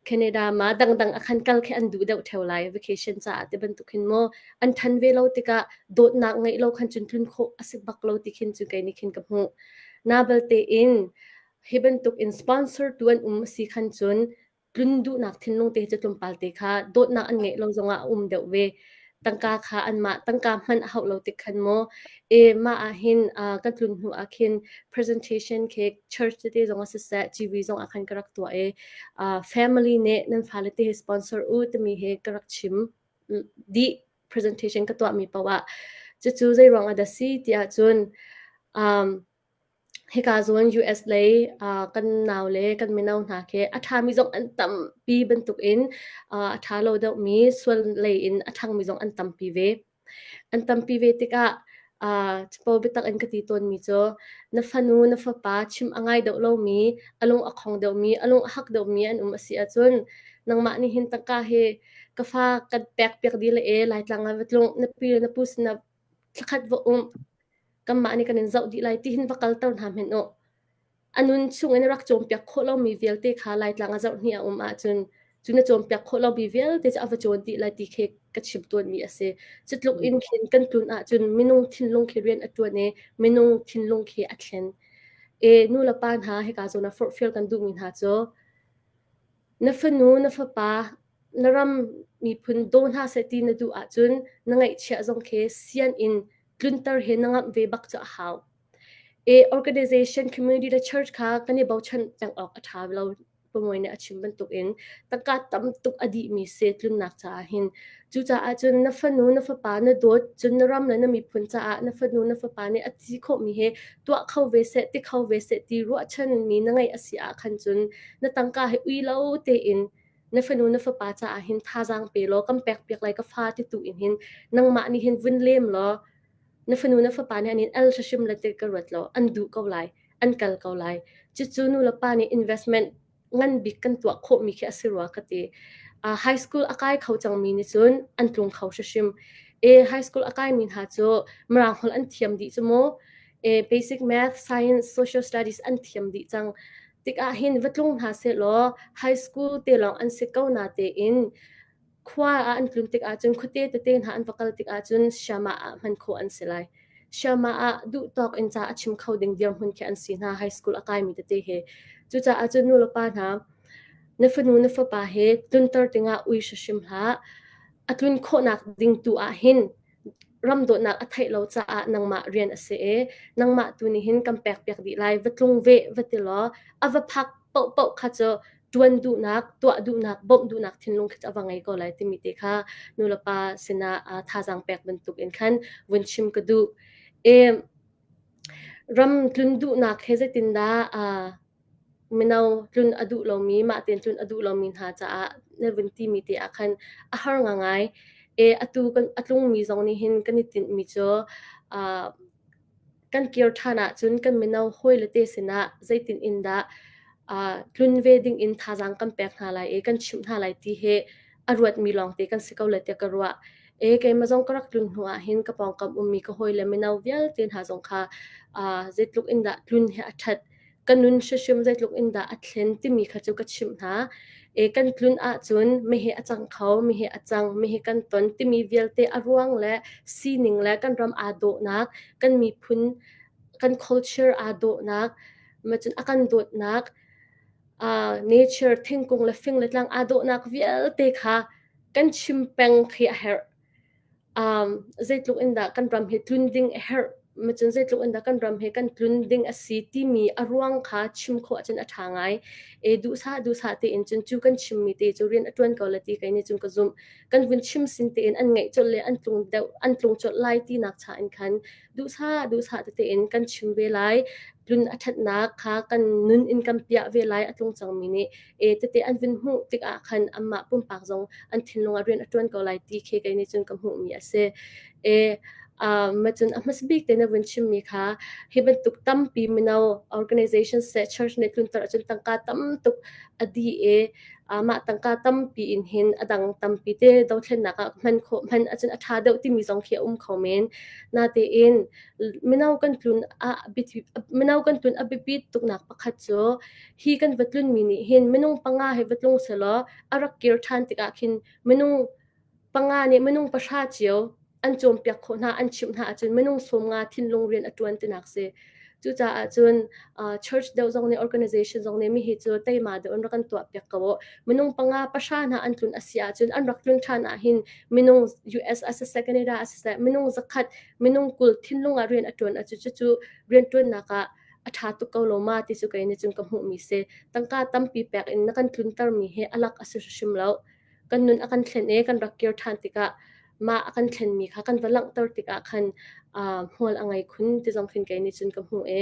Canada ma dangdang ah khan kal khi an duh deuh ṭheo lai vacation caah ti bantuk hin maw an ṭhan ve lo tikah dawtnak ngeih lo khan cun tlun khawh a si bak lo ti khin cu kei nih khin ka hmuh. Na balte in hi bantuk in sponsor tu an um a si khan cun tlun duhnak thinlung te cu tlawmpal te kha dawtnak an ngeih lo zongah a um deuh ve. Tangka kha anmah tangka hmanh a hauh lo tik khan maw e mah ah hin uh, kan tlun hnu ah khin presentation khi church tete zong ah siseh GV zong ah khan ka rak tuah i uh, family nih nan fale te hi sponsor u timi hi ka rak chim dih presentation ka tuahmi paoh ah cucu zei ruang ah dah si ti ahcun um, Hika zawn US lei uh, kan nau le kan mino hna khi a ṭhami zong an tampi bantukin uh, a ṭha lo deuhmi sual lei in a ṭhangmi zong an tampi ve. An tampi ve tikah uh, capo biatak in ka ti tawnmi cu na fanu na fapa chim a ngai deuh lomi, a lung a khong deuhmi, a lung a hak deuhmi an um a si ahcun nangmah nih hin tangka hi ka fa kan pek piak dih le e Laitlang ah va tlung na pi le na pu sinah thlakhat va um kanmah nih kan in zoh dih lai ti hin va kalter hna hmenh u. A nun chung in rak cawnpiak khawh lomi vialte kha Laitlang a zoh hni a um ahcun Cu na cawnpiak khawh lomi vialte cu a va cawn dih lai ti khi ka chim tawnmi a si. Cu tluk in khin kan tlun ahcun minung thinlung khi rian a ṭuan i minung thinlung khi a thlen. E nu le pa hna hika zawn ah forhfial kan duhmi hna cu na fanu na fapa na ram miphun daw hna seh ti na duh ahcun na ngaihchiah zong khi sian in tlunter hi na ngamh ve bak cu a hau. E organization community le church kha kan i bochan peng awk a ṭha lo. Pamuai nih a chim bantukin tangka tam tuk a dihmi si tlunnak caah hin. Cucaah cun na fanu na fapa na dawt cun na ram le na miphun caah na fanu na fapa nih a ti khawhmi he tuah kho ve seh ti kho ve seh ti ruahchanmi na ngeih a si ah khan cun na tangka hi ui lo tein na fanu na fapa caah hin thazaang pe law kan pek piak lai ka fa ti tu in hin nangmah nih hin vun lem law na fanu na fapa nih an in al hrim le ti ka ruat lo an duh ko lai an kal ko lai. Cucu nu le pa nih investment ngan bik kan tuah khawhmi khi a si rua ka ti. Uh, high school a kai kho cangmi nih cun an tlung kho hrimhrim. E, high school a kaimi hna cu Mirang holh an thiam dih cu mu. E, basic math, science, social studies an thiam dih cang. Tikah hin va tlung hna seh law high school te lawng an si ko na tein Khua ah an tlun tikah cun khuate tete hna an va kal tikah cun Siamah ah hman khawh an si lai. Siamah ah duh tawk in ca a chim kho ding dirhmun khi an si hna high school a kaimi tete he. Cucaah cun nulepa hna na fanu na fapa he tlunter dingah ui hrim hlah. A tlun khawhnak ding tu ah hin ram dawtnak a theih lo caah nangmah rian a si i nangmah tu nih hin kan pekpiak dih lai va tlung ve va ti law a va phak paohpaoh kha cu ṭuan duhnak, tuah duhnak, bawmh duhnak thinlung khi cu a va ngei ko lai timi te kha nulepa sinah thazaang pek bantuk in khan vun chim ka duh. E, ram tlun duhnak he zeitindah mino tlun a duh lomi, mah tein tlun a duh lomi hna caah na vun timi te ah khan a har ngangai. E, atu kan a tlungmi zong nih hin kan i tinhmi cu kan kir ṭhan ahcun kan mino hawile te sinah zeitin in dah tlun ve ding in thazaang kan pek hna lai i kan chimh hna lai ti hi a ruatmi lawngte kan si ko lai tiah ka ruah. E keimah zong ka rak tlun hnu ah hin ka pawngkam ummi ka hawile mino vialte hna zong kha zeitluk in dah tlun hi a ṭhat ka nun hrimhrim zeitluk in dah a thlen timi kha cu ka chimh hna. E, kan tlun ahcun mihi a cang kho, mihi a cang, mihi kan ton timi vialte a ruang le sining le kan ram aa dawhnak, kan miphun, kan culture aa dawhnak, macun a kan dawtnak, uh, nature thingkung le fing le tlang aa dawhnak vialte kha kan chim peng khi a herh. Um, zeitluk in dah kan ram hi tlun ding a herh macun zeitluk in dah kan ram hi kan tlun ding a si timi a ruang kha chim khawh ahcun a ṭha ngai. E duhsah duhsah tein cun cu kan chimmi te cu rian a ṭuan ko la ti kei nih cun ka zumh. Kan vun chim sin tein an ngaih colh le an tlung deuh an tlung colh lai tinak cha in khan duhsah duhsah tete in kan chim ve lai. Tlun a ṭhatnak kha kan nun in kan piah ve lai a tlung cangmi nih e tete an vun hmuh tikah khan anmah pumpak zong an thinlung ah rian a ṭuan ko lai ti khi kei nih cun ka hmuhmi a si. E macun a hmasa bik te na vun chimmi kha hi bantuk tampi mino organization seh church nih tlunter ahcun tangka tam tuk a dih i mah tangka tampi in hin a dang tampi te dothlennak ah hman khawh hman ahcun a ṭha deuh timi zong khi a um kho men. Natein mino kan tlun ah mino kan tlun a biapit tuknak pakhat cu hi kan va tlunmi nih hin minung panga he va tlung selaw a rak kir ṭhan tikah khin minung panga nih minung pahra cio an cawnpiak khawh hna an chimh hna ahcun minung 50 thinlung rian a ṭuan tinak si. Cucaah cun uh, church deuh zong nih organization zong nih mi hi cu teima deuh in rak kan tuah piak ko u. Minung panga pahra hna an tlun a si ahcun an rak tlun ṭhan ah hin minung US a siseh Canada a siseh minung zakhat minung 20 thinlung ah rian a ṭuan ahcun cucu rian ṭuannak ah a ṭha tuk ko lo ma ti cu kei nih cun ka hmuhmi si. Tangka tampi pek in na kan tluntermi hi a lak a si hrimhrim lo. Kan nun a kan thlen i kan rak kir ṭhan tikah mah a kan thlenmi kha kan va langhter tikah khan uh, hmual a ngei khun ti zong khin kei nih cun ka hmuh i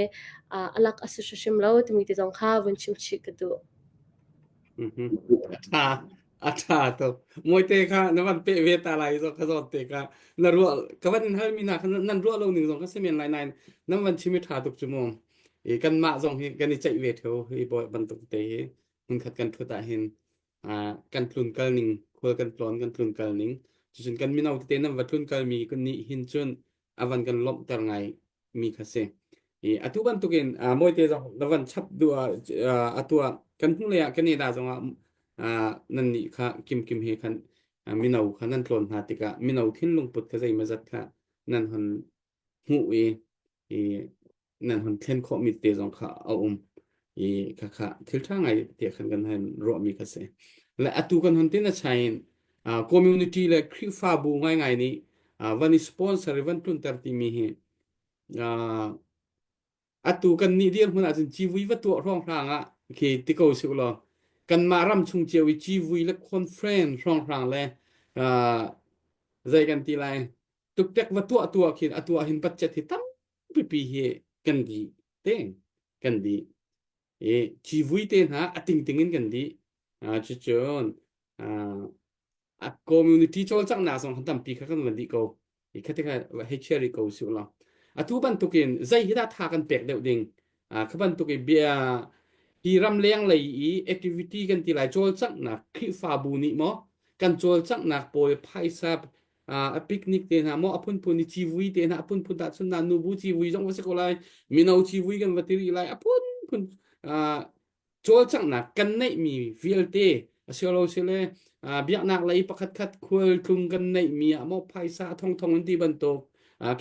uh, a lak a si hrimhrim lo timi ti zong kha vun chim chih ka duh. A ṭha a ṭha tuk. Mawite kha na van peh ve ta lai zo ka zawt te kha na ruah ka van in halmi hna kha nan ruah lo ning zong ka si men lai nain nan van chim i ṭha tuk cu mu. I kanmah zong hi kan i ceih ve ṭheo hi bawi bantuk te hi hmunkhat kan ṭhut ah hin kan tlun kal ning khual kan tlawn kan tlun kal ning cucun kan mino tete nan va tlun kal mi kan nih hin cun a van kan lawmhter ngai mi kha si. I atu bantukin uh, mawite zong na van chap duh ah uh, atu ah kan hnulei ah Canada zongah Nan nih kha Kim Kim he khan mino kha nan tlawn hna tikah mino thinlung put kha zeimawzat kha nan hon hmuh i, i nan hon thlen khawhmi te zong kha a um i khakha thil ṭha ngai tiah khan kan han ruahmi kha si. Le atu kan hon tin a chain community le Khrihfabu ngaingai nih van i sponsor i van tlunter timi hi atu kan nih dirhmun ahcun civui va tuah hrawnghrang ah khi ti ko si ulaw kanmah ram chung cio i civui le conference hrawnghrang le zei kan ti lai tuktek va tuah tuah khin atu ah hin budget hi tampipi hi kan dih te kan dih i civui te hna a tingting in kan dih cucun a community cawlcanghnak zong khan tampi kha kan van dih ko i kha tikha hei share rih ko su law atu bantukin zei hi dah tha kan pek deuh ding kha bantuk i bia hi ramleng lei i activity kan ti lai cawlcanghnak Khrihfabu nih maw kan cawlcanghnak pawl phaisa a picnic te hna maw a phunphun i civui te hna a phunphun dah chun na nubu civui zong va si ko lai mino civui kan va ti rih lai a phunphun cawlcanghnak kan neihmi vialte asilo sile biaknak lei pakhat khat khualtlung kan neihmi ah maw phaisa a thongthong in ti bantuk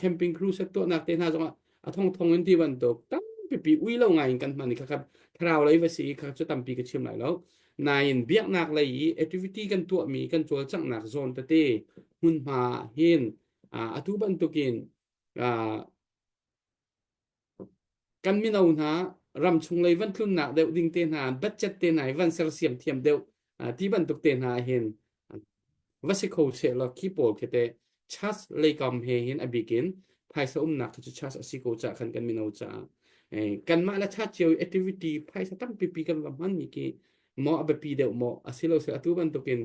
camping crusade tuahnak te hna zongah a thongthong in ti bantuk tampipi ui lo ngai in kan hman i khakha thlarau lei va si i kha cu tampi ka chim lai lo nain biaknak lei i activity kan tuahmi kan cawlcanghnak zawn tete hmunhma hin atu bantukin Kan mino hna ramchung lei van tlunnak deuh ding te hna, budget te hna hi van sersiam thiam deuh ti bantuk te hna hin va si kho seh law khi pawl khi te church leikam he hin a bik in phaisa umnak khi cu church a si ko caah khan kan mino caah kanmah le church cio activity phaisa tampipi kan va hmanmi khi maw a biapi deuh maw asilo seh atu bantukin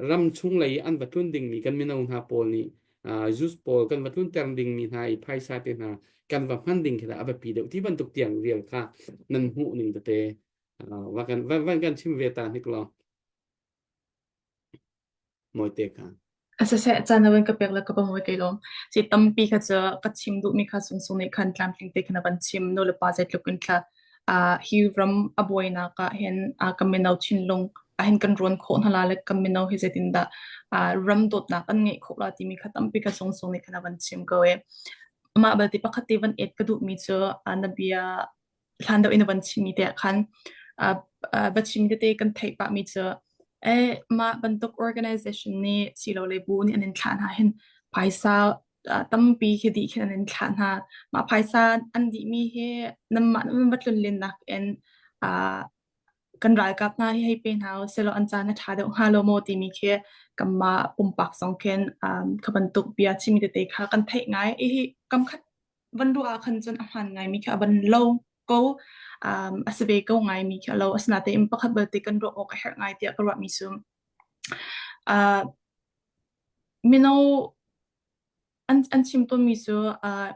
ram chung lei an va tlun dingmi kan mino hna pawl nih youth pawl kan va tlunter dingmi hna i phaisa te hna kan va hman ding khi a biapi deuh ti bantuk tiang vial kha nan hmuh ning tete va kan van kan chim ve ta hnik law mawite kha Siseh, caan na van ka pek le ka va kei lawm. Si tampi kha cu ka chim duhmi kha sungsung nih khan tlamtling te khan a van chim. Nu le pa zeitluk in thla hi ram a buainak ah hin ka mino thinlung ah hin kan ruan khawh hna la le kan mino hi zeitindah ram dawtnak an ngeih khawh la timi kha tampi kha sungsung nih khan a van chim ko e. Mah belte pakhat te van et ka duhmi cu na bia hlan deuh in a van chimmi te ah khan va chim tete kan theih pahmi cu eh mah bantuk organization nih silole bu nih an in thlah hna hin phaisa tampi khi dih khin an in thlah hna mah phaisa an dihmi hi nanmah nan va tlunlennak in kan ralkap hna hi hei pe hna usih an caan a ṭha deuh hnga lo maw timi khi kanmah pumpak zong khin kha bantuk bia chimmi tete kha kan theih ngai. Hihi kamkhat van ruah ah khan cun a hmaan ngaimi khi a van lo ko. Um, a si ve ko ngaimi khi a lo. Asinain pakhat belte kan ruah awk a herh ngai tiah ka ruahmi cu uh, mino an an chim tawnmi cu uh,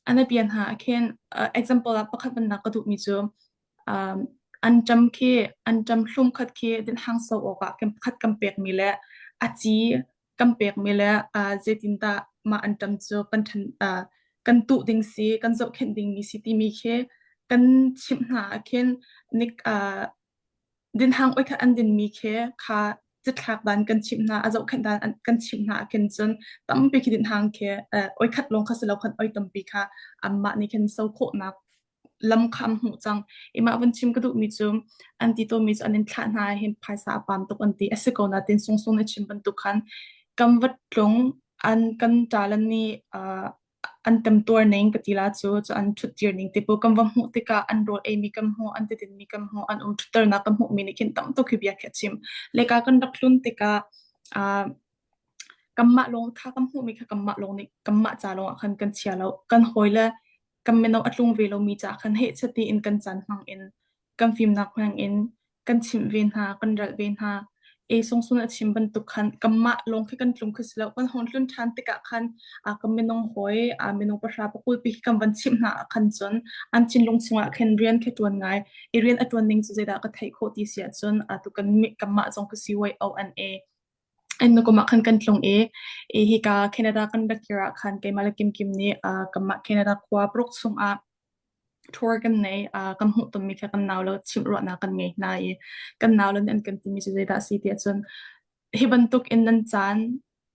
an a bia hna ah khin uh, example ah pakhat bannak ka duhmi cu um, anṭam khi anṭam hlum khat khi din hang so awk ah kan pakhat kan pekmi le a ci kan pekmi le uh, zeitindah mah anṭam cu kan ṭhan uh, kan tuh ding si kan zohkhenh dingmi si timi khi kan chimh hna ah khin nik uh, Dinhang oi khat an dinmi khi kha cithlak dan kan chimh hna, a zohkhenh dan kan chimh hna ahkhin cun tampi khi dinhang khi oi khat lawng kha si lo khan oi tampi kha anmah nih khin so khawhnak lam kha an hmuh cang. I mah vun chim ka duhmi cu an ti tawnmi cu an in thlah hna hin phaisa a pam tuk an ti. A si ko nain sungsung na chim bantuk khan kan va tlung an kan ṭalan nih uh, an temtuar ning ka ti la cu cu an ṭhutdir ning te pawl kan va hmuh tikah an rawl eimi kan hmuh an tidinmi kan hmuh an um ṭhutternak kan hmuhmi nih khin tam tuk hi bia khi a chim leka kan rak tlun tikah uh, kanmah lawng kha kan hmuhmi kha kanmah lawng nih kanmah ca lawng ah khan kan chia lo kan hawi le kan mino a tlung ve lomi ca khan heh chati in kan caan hmang in kan fimnak hmang in kan chimh ve hna, kan ralh ve hna. E sungsun a chim bantuk khan kanmah lawng khi kan tlung khi si lo kan hong tlun ṭhan tikah khan a kan minung hawi a minung pahra pakul pi kan van chimh hna ah khan cun an thinlung chungah khin rian khi ṭuan ngai i rian a ṭuan ning cu zeidah ka theih khawh ti si ahcun atu kan kanmah zong ka CYONA an nukum ah khan kan tlung i i hika Canada kan rak kir ah khan keimah le Kim Kim nih kanmah Canada khua paruk chungah. Tour kan nei. Kan hmuh tonmi kha kan nau le chimh ruahnak kan ngei hna i kan nau le nih an kan timi cu zeidah a si ti ahcun hi bantuk in nan caan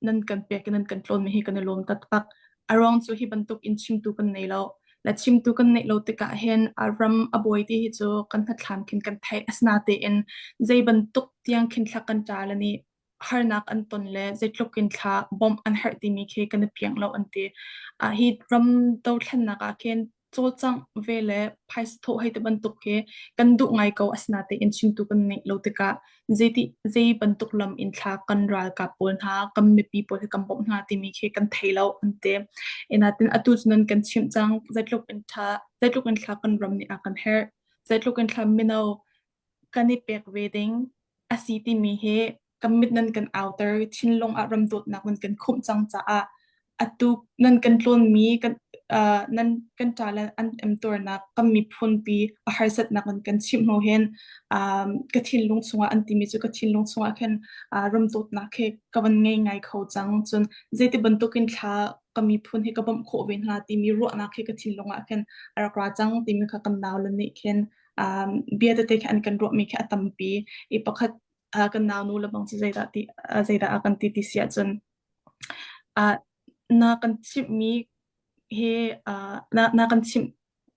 nan kan pek i nan kan tlawnmi hi kan i lawm taktak. A ruang cu hi bantuk in chimtu kan nei lo. Le chimtu kan neih lo tikah hin a ram a buai ti hi cu kan hnathlam khin kan theih. Asinain zei bantuk tiang khin thla kan ṭa le nih harnak an ton le zeitluk in thla bawmh an herh timi khi kan i piang lo an ti. Ah hi ram dothlennak ah khin cawlcangh ve le phaisa thawh hei ti bantuk khi kan duh ngai ko asinain chimtu kan ngeih lo tikah zeiti zei bantuk lam in thla kan ralkap pawl hna kan mipi pawl hi kan bawmh hna timi khi kan thei lo an ti. Inatin atu cu nan kan chimh cang zeitluk in tha zeitluk in thla kan ram nih a kan herh zeitluk in thla mino kan i pek ve ding a si timi hi kan mit nan kan auter thinlung ah ram dawtnak nan kan khumh cang caah atu nan kan tlawnmi kan uh, nan kan ṭa le an emtuarnak kan miphun pi a harsatnak nan kan chimh hnu hin um, ka thinlung chungah an timi cu ka thinlung chungah khin uh, ram dawtnak hi ka van ngei ngai kho cang cun zeiti bantukin thla ka miphun hi ka bawmh khawh ve hna timi ruahnak hi ka thinlung ah khin a rak ra cang timi kha kan nau le nih khin um, bia tete khi an kan ruahmi khi a tampi i pakhat uh, kan nau nu le bang cu zeidah ti uh, zeidah a kan ti ti si ahcun uh, na kan chimhmi hi uh, na, na kan chimh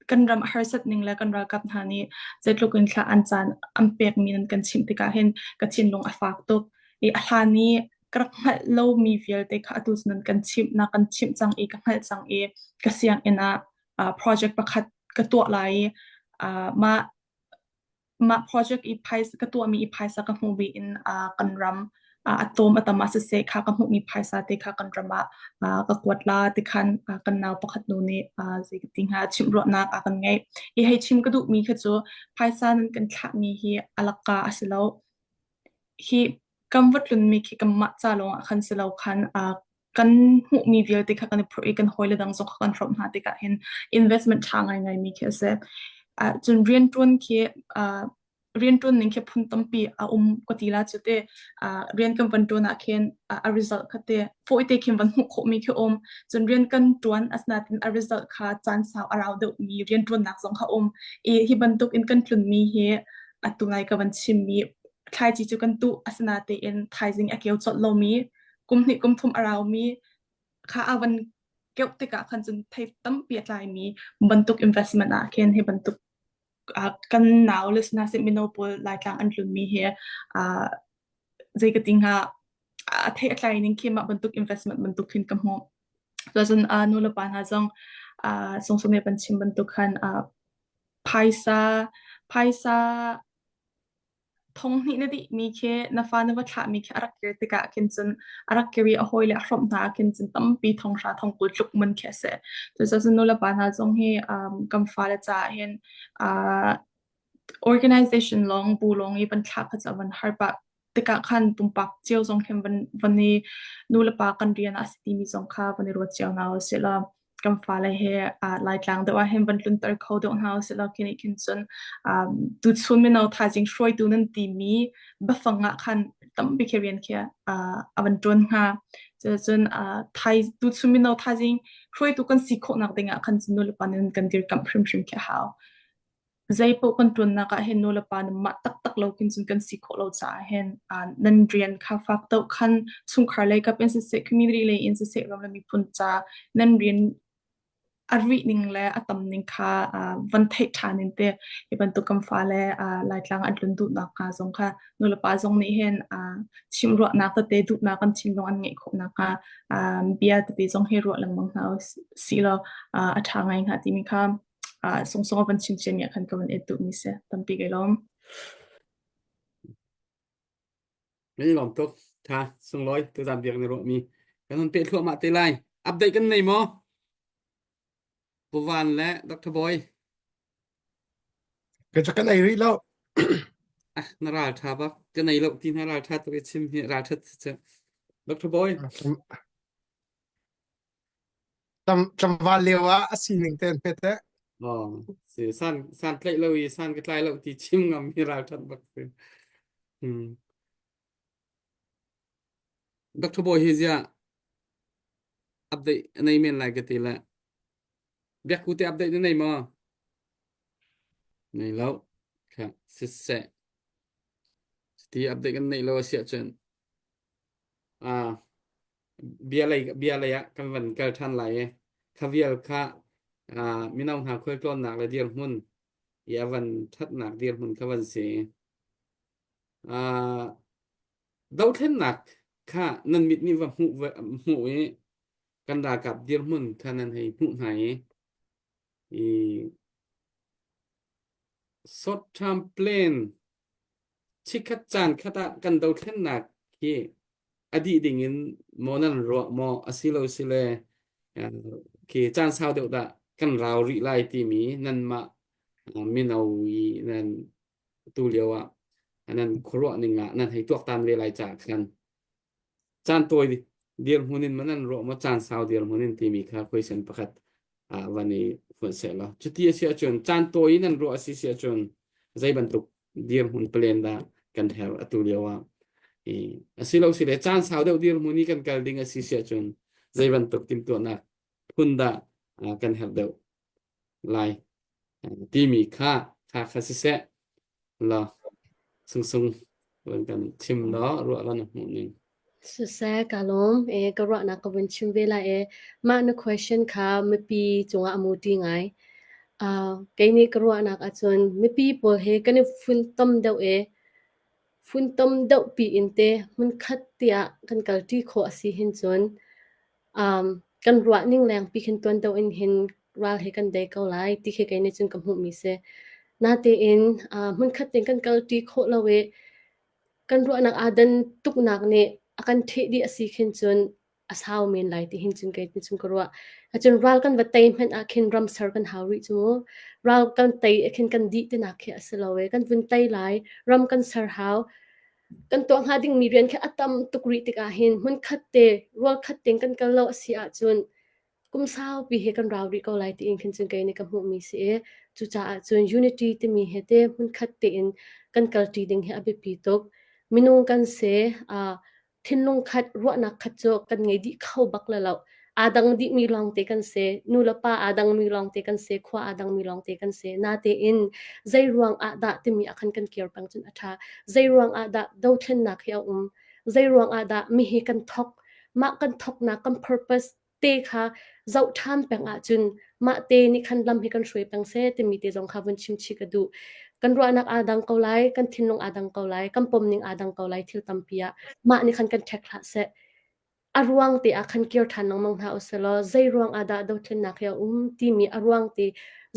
kan ram a harsat ning le kan ralkap hna nih zeitluk in thla an caan an pekmi nan kan chimh tikah hin ka thinlung a fak tuk i a hlan i ka rak hngalh lomi vialte kha atu cu nan kan chimh na kan chimh cang i ka hngalh cang i ka sianginn ah uh, project pakhat ka tuah lai i uh, mah mah project i phaisa ka tuahmi i phaisa ka hmuh ve in uh, kan ram uh, a tlawm a tam ah siseh kha ka hmuhmi phaisa te kha kan ram ah uh, ka kuat la ti khan uh, kan nau pakhat nu nih uh, zei ka ti hnga chimh ruahnak a kan ngeih i hei chim ka duhmi kha cu phaisa nan kan thlahmi hi alaka a si lo hi kan va tlunmi khi kanmah ca lawng ah khan si lo khan uh, kan hmuhmi vialte kha kan i phurh i kan hawile dang zong kha kan hrawmh hna tikah hin investment ṭha ngaingaimi khi a si. Uh, cun rianṭuan khi uh, rianṭuan ning khi phun tampi a um ka ti la cu te uh, rian kan van ṭuan ah khin uh, a result kha te fawite khin van hmuh khawhmi khi um cun rian kan ṭuan asinain a result kha caan sau a rau deuhmi rianṭuannak zong kha um i hi bantuk in kan tlunmi hi atu ngai ka van chimmi thlaici cu kan tuh asinain thaizing a keu colh lomi kum hnih kum thum a raumi kha a van keuh tikah khan cun thei tampi a tlaimi bantuk investment ah khin hi bantuk uh, kan nau le sina sih mino pawl Laitlang an tlunmi hi uh, zei ka ti hnga a thei a tlai ning khi mah bantuk investment bantuk khin ka hmuh. Cun uh, nu le pa hna zong uh, sungsung nih ban chim bantuk khan uh, phaisa phaisa Thonghnih na dihmi khi na fa na va thlahmi khi a rak kir tikah khin cun a rak kir i a hawile a hrawmh hna ah khin cun tampi thonghra thongkul tluk man khi a si. Cucaah nulepa hna zong hi um, kan fale caah hin uh, organization lawng bu lawng i van thlah kha cu a van har pah tikah khan pumpak cio zong khin van van i nulepa kan rian ah a si timi zong kha van i ruat cio hna usih law kan fale he uh, Laitlang deuh ah hin van tlunter kho deuh hna usih law khi nih khin cun um, tuchun mino thaizing hruaitu nan timi biafang ah khan tampi khi rian khi uh, a van ṭuan hnga. Cucun uh, thai tuchun mino thaizing hruaitu kan si khawhnak ding ah khan cun nulepa nan kan dirkamh hrimhrim khi a hau. Zeipaoh kan ṭuannak ah hin nulepa nan mah taktak lo khin cun kan si khawh lo caah hin uh, nan rian kha fak deuh khan chungkhar lei kap in siseh, community lei in siseh, ram le miphun ca nan rian a rih ning le a tam ning kha uh, van theih ṭhan in te hi bantuk kan fale uh, Laitlang an tlun duhnak hnga zong kha nulepa zong nih hin uh, chimruahnak tete duhnak kan thinlung an ngeih khawh nakhnga um, bia tete zong hi ruah lengmang hna usih law uh, a ṭha ngai hnga timi kha uh, sungsung a van chim ciami ah khan ka van et duhmi si tampi kai lawm. Kan i lawm tuk. Tha sunglawi tuzan biak na ruahmi. Kan hun peh thluahmah te lai. Update kan nei maw? Pu Van le Dr. Boy. Ka cu kan ei rih lo. Ah, na ral tha bak. Ka nei lo ti na ral tha tuk i chim hi ral that si cu. Dr. Boy. Tlangval lio ah a sining te an hmet eh. Oh, si san san tlaih lo i san ka tlai lo ti chim ngam hi ralṭhat bak si. Hmm. Dr. Boy hi zia update nei men lai ka ti le. Biakku te update na nei maw? Nei lo. Kha siseh. Ti update kan neih lo a si ahcun ah bia lei bia lei ah kan van kal ṭhan lai i kha vial kha ah mino hna khualtlawnnak le dirhmun i a van ṭhatnak dirhmun kha van si. Ah dothlennak kha nan mit nih va hmuh hmuh i kan ralkap dirhmun kha nan hei hmuh hna i i short term plan chikkhat caan khat ah kan dothlennak hi a dih ding in maw nan ruah maw asilo sile khi caan sau deuh dah kan rau rih lai timi nanmah mino i nan tu lio ah nan khuaruah ning ah nan hei tuaktan ve lai caah khan caan tawi dirhmun in maw nan ruah maw caan sau dirhmun in timi kha question pakhat ah van i funh seh law cuti a si ahcun caan tawi in nan ruah a si si ahcun zei bantuk dirhmun plan dah kan herh atu lio ah i asilo si le caan sau deuh dirhmun i kan kal ding a si si ahcun zei bantuk timhtuahnak phun dah kan herh deuh lai timi kha kha kha siseh la sungsung van kan chim law ruah la na hmuh ning. Siseh ka lawm e ka ruahnak ka vun chim ve lai e mah na question kha mipi cungah a muti ngai. Uh, kei nih ka ruahnak ahcun mipi pawl he kan i funtom deuh e funtom deuh pi in te hmunkhat tiah kan kalṭi khawh a si hin cun Um, kan ruah ning lengpi khin tuan deuh in hin ral he kan dei ko lai ti khi kei nih cun ka hmuhmi si. Natein uh, hmunkhat tein kan kalṭi khawh lo i kan ruahnak aa dan tuknak nih a kan ṭheh dih a si khin cun a sau men lai ti hin cun kei nih cun ka ruah. Acun ral kan va tei hmanh ah khin ram ser kan hau rih cu mu. Ral kan tei ah khin kan dih tinak khi a si lo i kan vun tei lai, ram kan ser hau. Kan tuah hnga dingmi rian khi a tam tuk rih tikah hin hmunkhat te rualkhat tein kan kal lo a si ahcun kum saupi he kan rau rih ko lai tiin khin cun kei nih ka hmuhmi si i cucaah cun unity timi he te hmunkhat tein kan kalṭi ding hi a biapi tuk. Minung kan si, uh, thinlung khat ruahnak khat cu kan ngei dih kho bak le lo. Aa dang dihmi lawngte kan si. Nu le pa aa dangmi lawngte kan si. Khua aa dangmi lawngte kan si. Natein zei ruang ah dah timi ah khan kan kir peng cun a ṭha. Zei ruang ah dah dothlennak hi a um? Zei ruang ah dah mihi kan thok? Mah kan thoknak kan purpose te kha zoh ṭhan peng ahcun mah te nih khan lam hi kan hruai peng seh timi te zong kha vun chim chih ka duh. Kan ruahnak aa dang ko lai, kan thinlung aa dang ko lai, kan pomning aa dang ko lai thil tampi ah mah nih khan kan ṭhek hlah seh. A ruang te ah khan kir ṭhan lengmang hna usih law zei ruang ah dah dothlennak hi a um timi a ruang te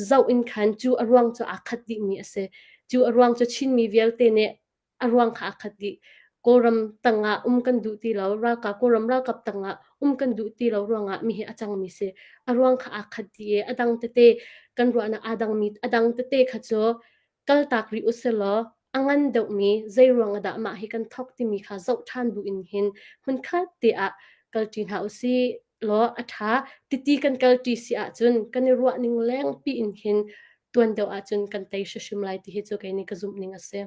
zoh in khan cu a ruang cu aa khat dihmi a si. Cu a ruang cu Chinmi vialte nih a ruang kha aa khat dih. Kawlram tangah um kan duh ti lo, ralkap Kawlram ralkap tangah um kan duh ti lo ruangah mi hi a cangmi si. A ruang kha aa khat dih i a dang tete kan ruahnak aa dangmi a dang tete kha cu kaltak rih usilaw a ngan deuhmi zei ruang ah dah mah hi kan thawk timi kha zoh ṭhan bu in hin hmunkhat te ah kalṭi hna usih law a ṭha. Titi kan kalṭi si ahcun kan i ruah ning lengpi in hin tuan deuh ahcun kan tei hrimhrim lai ti hi cu kei nih ka zumh ning a si.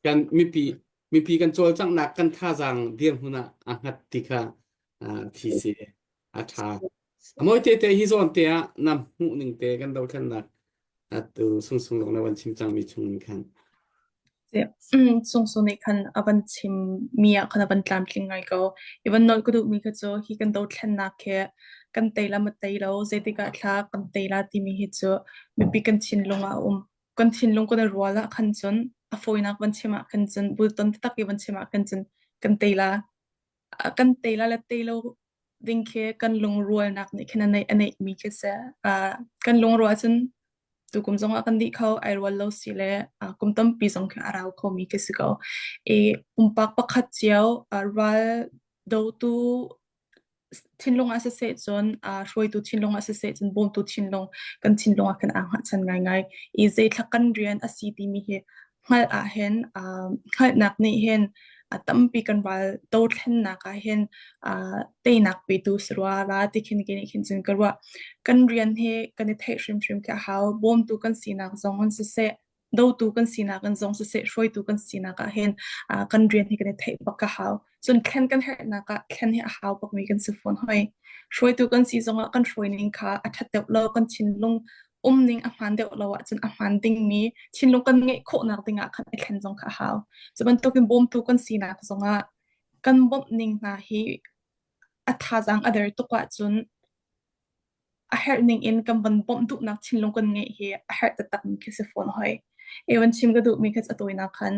Kan mipi mipi kan cawlcanghnak kan thazaang dirhmun ah aa hngat ti kha thi si a ṭha. Mawi te te hi zawn te ah na hmuh ning te kan dothlennak atu sungsung lawng na van chim cangmi chung in khan. Sungsung nih khan a van chim mi ah khan a van tlamtling ngai ko. I van nolh ka duhmi kha cu hi kan dothlennak hi kan tei la ma tei lo, zeitik ah thla kan tei la timi hi cu mipi kan thinlung ah a um. Kan thinlung kan i rual ah khan cun a fawinak van chim ah khan cun bulton taktak i van chim ah khan cun kan tei la. Kan tei la le tei lo ding khi kan lungrualnak nih khin a neih a neihmi khi si. Uh, kan lungrual cun tukum zong ah kan dih kho, ai rual lo si le uh, kum tampi zong khi a rau khomi khi si ko. I pumpak pakhat cio uh, ral dotu thinlung ah siseh cun uh, hruaitu thinlung ah siseh cun bawmtu thinlung kan thinlung ah khan aa hngatchan ngaingai. I zeithla kan rian a si timi hi hngalh ah hin uh, hngalhnak nih hin a tampi kan ral dothlennak ah hin uh, teinak petu si rua la ti khin ke nih khin cun ka ruah. Kan rian hi kan i theih hrimhrim khi a hau. Bawmtu kan sinak zong in siseh, dotu kan sinak in zong siseh, hruaitu kan sinak ah hin uh, kan rian hi kan i theih bak a hau. Cun thlen kan herhnak ah thlen hi a hau bakmi kan si fawn hoi. Hruaitu kan si zongah kan hruaining kha a ṭhat deuh lo, kan thinlung. umning a hmaan deuh lo ahcun a hmaan dingmi thinlung kan ngeih khawhnak dingah khan i thlen zong kha a hau. Cu bantukin bawmtu kan sinak zongah kan bawmh ning hna hi a thazaang a der tuk ahcun a herh ning in kan van bawmh duhnak thinlung kan ngeih hi a herh taktakmi khi si fawn hoi. Evan chim ka duhmi kha a tawinak khan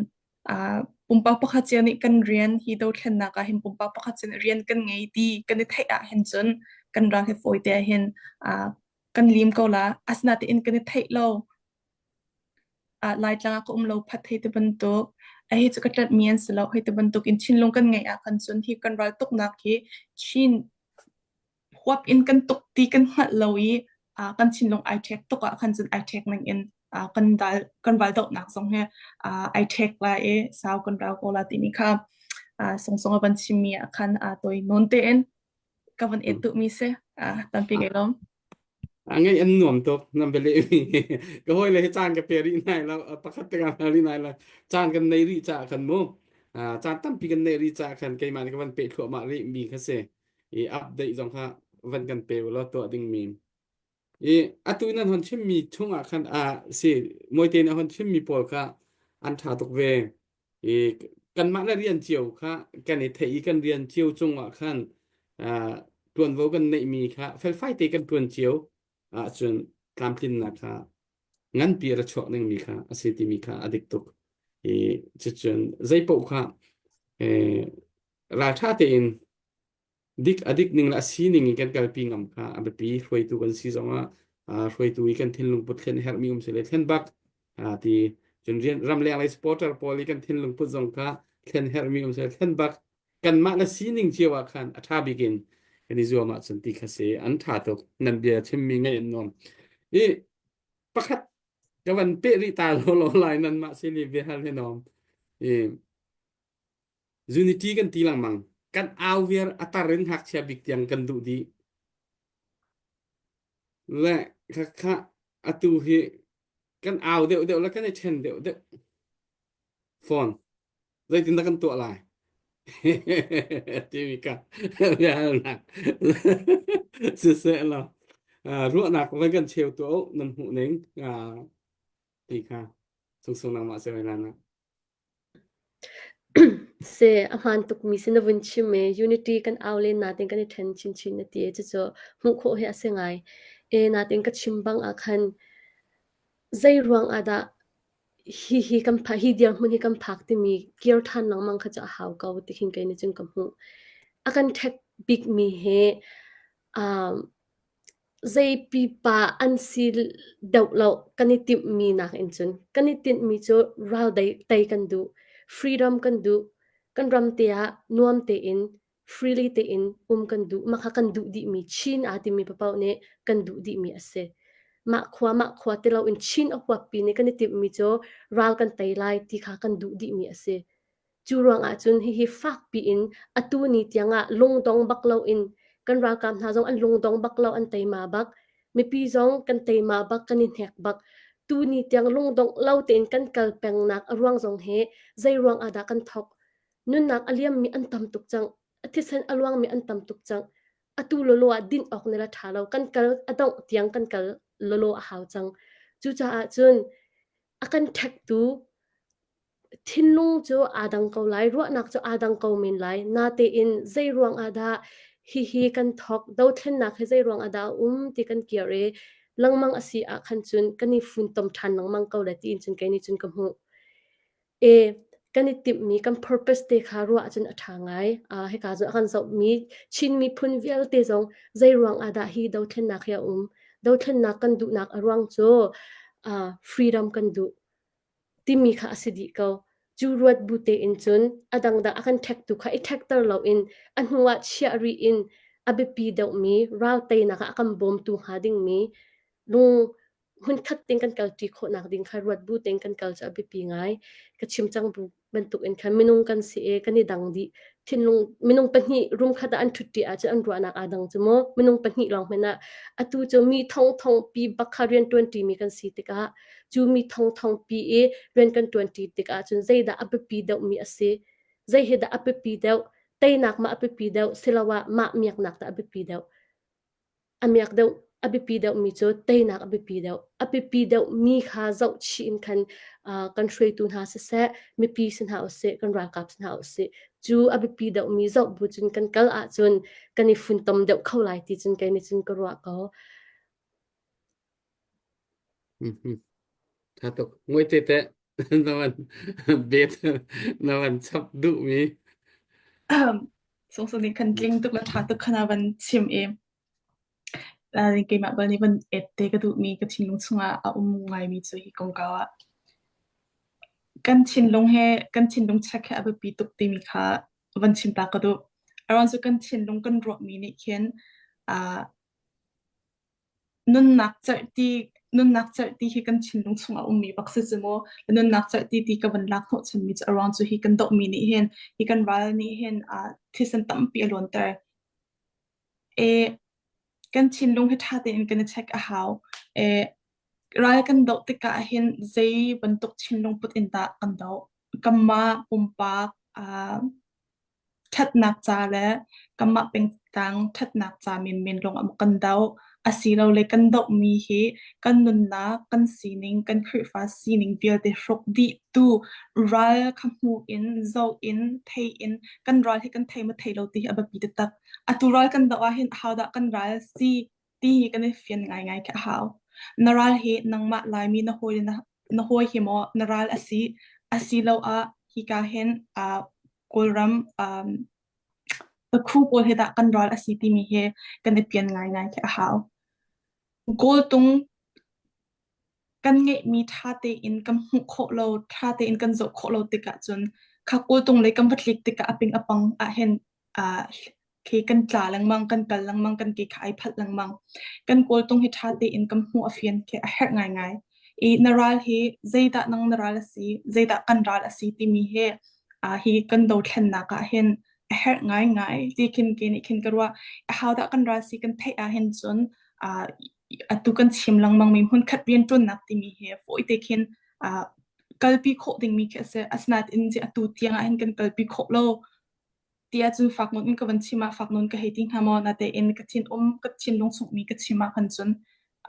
uh, pumpak pakhat cio nih kan rian hi dothlennak ah hin pumpak pakhat cio nih rian kan ngei ti kan i theih ah hin cun kan ral hi fawi te ah hin uh, kan lim ko la. Asinain kan i theih lo. Uh, Laitlang ah ka um lo phat hei ti bantuk a hi cu ka ṭanh mi an si lo hei ti bantuk in thinlung kan ngeih ah khan cun hi kan ral tuknak hi Chin huap in kan tuk ti kan hngalh lo i uh, kan thinlung ai ṭhek tuk ah khan cun ai ṭhek ning in uh, kan dal kan ral dohnak zong hi uh, ai ṭhek lai i sau kan rau ko la timi kha uh, sungsung a van chimmi ah khan uh, toi nawn tein ka van et duhmi si uh, tampi kai lawm. A ngeih an nuam tuk nan bia lehmi ka hawile hi caan ka pe rih nai lo pakhat te ka rih nai lo caan kan nei rih caah khan mu caan tampi kan neih rih caah khan keimah nih ka van peh thluahmah rih mi kha si i update zong kha van kan pe ulaw tuah ding mi i atu nan hon chimmi chung ah khan a si mawite nih a hon chimmi pawl kha an ṭha tuk ve i kanmah le rian cio kha kan i theih i kan rian cio cung ah khan ṭuanvo kan neihmi kha felfai te kan ṭuan cio ahcun tlamtlinnak kha nganpi a ra chuak dingmi kha a si timi kha a dik tuk i cucun zeipaoh kha ralṭha tein dik a dik ning le a sining in kan kalpi ngam kha a biapi hruaitu kan si zongah hruaitu i kan thinlung put thlen herhmi um si le thlen bak ti cun rian ramleng lei supporter pawl i kan thinlung put zong kha thlen herhmi um si le thlen bak kanmah le sining cio ah khan a ṭha bik in kan i zuam ahcun ti kha si an ṭha tuk nan bia chimmi ngaih an nuam i pakhat ka van peh rih ta lo lo lai nan mah sin i bia hal hi nom i Unity kan ti lengmang. Kan au viar a tar in ngakchia bik tiang kan duh dih. Le khakha atu hi kan au deuh deuh le kan i ṭhen deuh deuh. Phone. Zeitindah kan tuah lai? Timi ka biahalnak. Siseh law ruahnak van kan cheu tuah u nan hmuh ning ti kha sungsung nangmah se lan ah. Seh, a hmaan tukmi si na vun chim i unity kan au len natin kan i ṭhen chinchin na ti i cucu hmuh khawh hi a si ngai. E natin ka chim bang ah khan zei ruang ah dah hihi kan phak hi dirhmun hi kan phak timi kir ṭhan lengmang kha cu a hau ko ti khin kei nih cun ka hmuh. A kan ṭhek bikmi hi um, Zei pipa an si deuh lo kan i timhmi nakin cun kan i tinhmi cu ral tei kan duh, freedom kan duh, kan ram te ah nuam tein freely tein um kan duh. Mah kha kan duh dihmi Chin aa timi paoh nih kan duh dihmi a si. Mah khua mah khua ti loin Chin a huappi nih kan i timhmi cu ral kan tei lai ti kha kan duh dihmi a si. Cu ruangah cun hihi fakpi in atu ni tiangah lungdong bak loin kan ralkap hna zong an lungdong bak lo, an teima bak. Mipi zong kan teima bak, kan i hnek bak. Tu ni tiang lungdongh lo tein kan kal pengnak a ruang zong hi zei ruang ah dah kan thok? Nunnak a liammi an tam tuk cang. A thisen a luangmi an tam tuk cang. Atu lawlaw ah dinh awk ne la ṭha lo. Kan kal a dongh tiang kan kal lawlaw a hau cang. Cucaah cun a kan ṭhektu Thinlung cu aa dang ko lai, ruahnak cu aa dang ko men lai. Natein zei ruang ah dah hihi kan thawk, dothlennak hi zei ruang ah dah a um ti kan kir i lengmang a si ah khan cun kan i funtom ṭhan lengmang ko lai tiin cun kei nih cun ka hmuh. E, kan i timhmi kan purpose te kha ruah cun a ṭha ngai. Uh, hika cu a kan zohmi Chin miphun vialte zong zei ruang ah dah hi dothlennak hi a um? Dothlennak kan duhnak a ruang cu uh, freedom kan duh. timi kha a si dih ko. Cu ruat bu tein cun a dangdang a kan ṭhektu kha i ṭhekter loin a hnuah chiah rih in a biapi deuhmi ral teinak ah a kan bawmtu hnga dingmi lung hmunkhat tein kan kalṭi khawhnak ding kha ruat bu tein kan kal cu a biapi ngai. Ka chim cang bu bantukin khan minung kan si i kan i dang dih. Thinlung minung pahnih room khat ah an ṭhutṭi ahcun an ruahnak aa dang cu mu. Minung pahnih lawng hmanh ah atu cu mi thongthong pi bak kha rian ṭuanṭimi kan si tikah cu mi thongthong pi i rian kan ṭuanṭi tikah cun zeidah a biapi deuhmi a si? Zei hi dah a biapi deuh? Teinak ma a biapi deuh siloah mah miaknak dah a biapi deuh? A miak deuh. A biapi deuhmi cu teinak a biapi deuh. A biapi deuhmi kha zohchih in khan uh, kan hruaitu hna siseh, mipi si hna usih, kan ralkap si hna usih, cu a biapi deuhmi zoh bu cun kan kal ahcun kan i funtom deuh kho lai ti cun kei nih cun ka ruah ko. Mhm. Tha tuk. Ngoi te te na van bet na van chap duh mi. Sung sung nih khan tling tuk le ṭha tuk khana van chim i keimah bal nih van et te ka duhmi ka thinlung chungah a um ngaimi cu hi kongkau ah kan thinlung he kan thinlung check he a biapi tuk timi kha van chim ta ka duh. Aruang cu kan thinlung kan ruahmi nih khin uh, Nunnak cerhti nunnak cerhti hi kan thinlung chungah a ummi bak si cu mu. Nunnak cerhti ti ka van lak hnawhchanmi cu a ruang cu hi kan dohmi nih hin hi kan ral nih hin uh, thisen tampi a luanter. E, kan thinlung hi ṭha tein kan i check a hau. E, ral kan doh tikah hin zei bantuk thinlung put in dah kan doh? Kanmah pumpak uh, Ṭhatnak ca le kanmah pengtlang ṭhatnak ca menmen lawng ah maw kan doh, asilole kan dohmi hi kan nunnak, kan sining, kan Khrihfa sining vialte hruk dihtu ral kha hmu in, zoh in, thei in kan ral hi kan thei maw thei lo ti hi a biapi taktak. Atu ral kan doh ahhin ahodah kan ral si ti hi kan i fian ngaingai khi a hau. Na ral hi nangmah Laimi na hawi na, na hawi hi maw na ral a si, asiloah hika hin uh, Kawlram um, Takhu pawl hi dah kan ral a si timi hi kan i pian ngaingai khi a hau. Kawltung kan ngeihmi ṭha tein kan hmuh khawh lo, ṭha tein kan zoh khawh lo tikah cun kha kawltung lei kan va tlik tikah a ping a pang ah hin uh, khi kan tla lengmang, kan kal lengmang, kan ke kha ai phalh lengmang. Kan kawltung hi ṭha tein kan hmuh a fian khi a herh ngaingai. I na ral hi zeidah nang na ral a si, zeidah kan ral a si timi hi uh, hi kan dothlennak ah hin a herh ngaingai ti khin ke nih khin ka ruah. Ahodah kan ral si kan theih ah hin cun uh, atu kan chim lengmang mi hmunkhat rianṭuannak timi hi fawi te khin uh, kalpi khawh dingmi khi a si. Asinain atu tiang ah hin kan kalpi khawh lo. Ti ahcun fak nawn in ka van chim ah fak nawn ka hei ti hnga maw? Natein ka thin um ka thinlung chungmi ka chim ah khan cun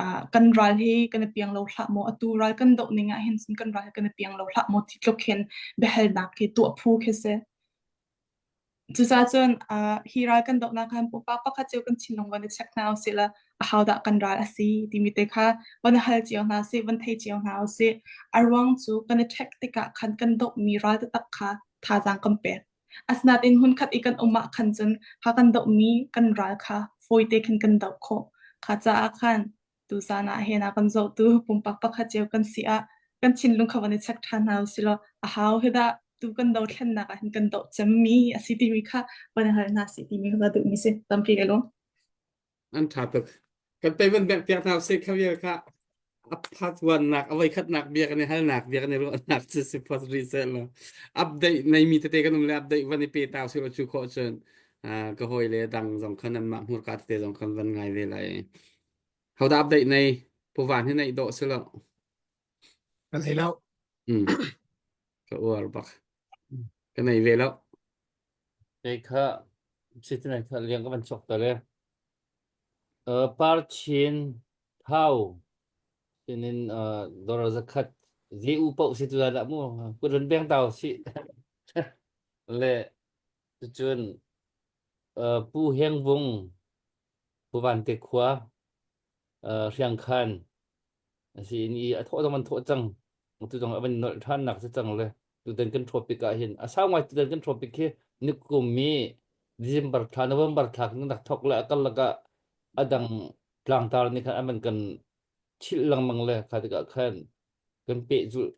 uh, kan ral hi kan i piang lo hlah maw? Atu ral kan doh ning ah hin cun kan ral hi kan i piang lo hlah maw? Ti tluk hin biahalnak khi tuah phu khi si. Cucaah cun uh, hi ral kan dohnak khan pumpak pakhat cio kan thinlung van i check hna usih la ahodah kan ral a si timi te kha van i hal cio hna sih, van thei cio hna usih. A ruang cu kan i check tikah khan kan dohmi ral taktak kha thazaang kan pek. Asinain hmunkhat i kan um ah khan cun kha kan dohmi kan ral kha fawite khin kan doh khawh. Kha caah khan tuzaan ah hin a kan zohtu pumpak pakhat cio kan si ah kan thinlung kha van i check ṭhan hna usih law a hau hi dah tu kan dothlennak ah hin kan doh cemmi a si timi kha van i hal hna sih timi kha ka duhmi si. Tampi ka lung. An ṭha tuk. Kan pei van bengh piak hna usih kha vial kha a phatwannak a voikhatnak bia kan i halnak bia kan i ruahnak cu si phot rih seh law update neimi tete kan um le update van i pe ta usih law cu khawh cun ka hawi le dang zong khan anmah hmurka tete zong khan van ngai ve lai. Hodah update nei? Puvan hi neih dawh si lo. Kan nei lo. Mm. Ka uar bak. Ka nei ve lo. Kei kha sitinai kha liang ka van chok ta le. Uh, par chin thau tinin uh, dora zakhat zi u pau si tu da mu kut run beng tau si le cun uh, pu heng vung pu van te khua uh, hriang khan si in i a thawh zong an thawh cang tu zong a van nolh ṭhan nak si cang le tutan kan topic ah hin a sau ngai tutan kan topic hi nikum mi December thla November thla kan rak thok le a kal lakah a dang tlangtar nih khan an van kan chilh lengmang le kha tikah khan kan peh zulh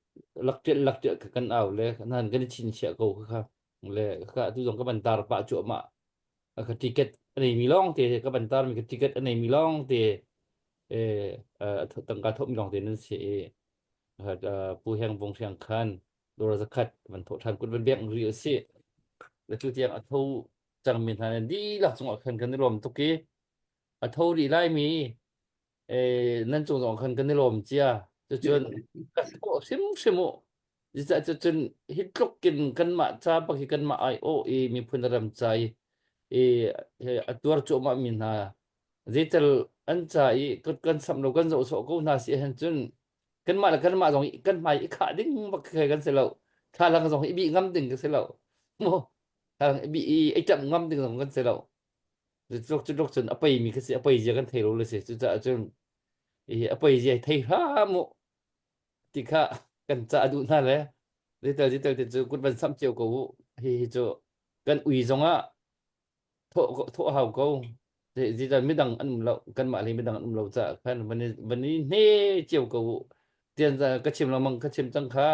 lak ṭial lak ṭial kha kan au le nan kan i chinchiah ko kha le kha tu zong ka van tar pah cuahmah ka ticket a nei mi lawng te ka van tar mi ka ticket a nei mi lawng te tangka thawhmi lawng te nan si i Pu Heng Vung Hriang khan dawr zakhat van thawh ṭhan kut van bek ri a si. Le cu tiang a tho cangmi hna nan dihlak cungah khan kan i lawm tuk i a tho rih laimi nan cung zong khan kan i lawm cia. Cucun ka thawh hrimhrim u. Zeicah cucun hi tluk in kanmah ca bak hi kanmah aiawh i miphun ram ca i a tuar cuahmah mi hna. Zeital an ca i kan kan samh lo kan zoh sawh ko hna si ahhin cun kanmah le kanmah zong i kan hmai i khah ding bak khi kan si lo. Thlalang zong i bih ngam ding kan si lo. Mu thlalang i bih i i ṭamh ngam ding zong kan si lo. Cutluk cutluk cun a peimi khi si a pei zia kan thei lo le si. Cucaah cun i a pei zia hi thei hram u ti kha kan cah duh hna le zeital zeital te cu kut van samh cio ko u. Hi hi cu kan ui zongah thawh thawh hau ko. Zeital midang an um lo kanmah le midang an um lo caah khan van i van i hne cio ko u. Tian ka chim lengmang ka chim cang kha.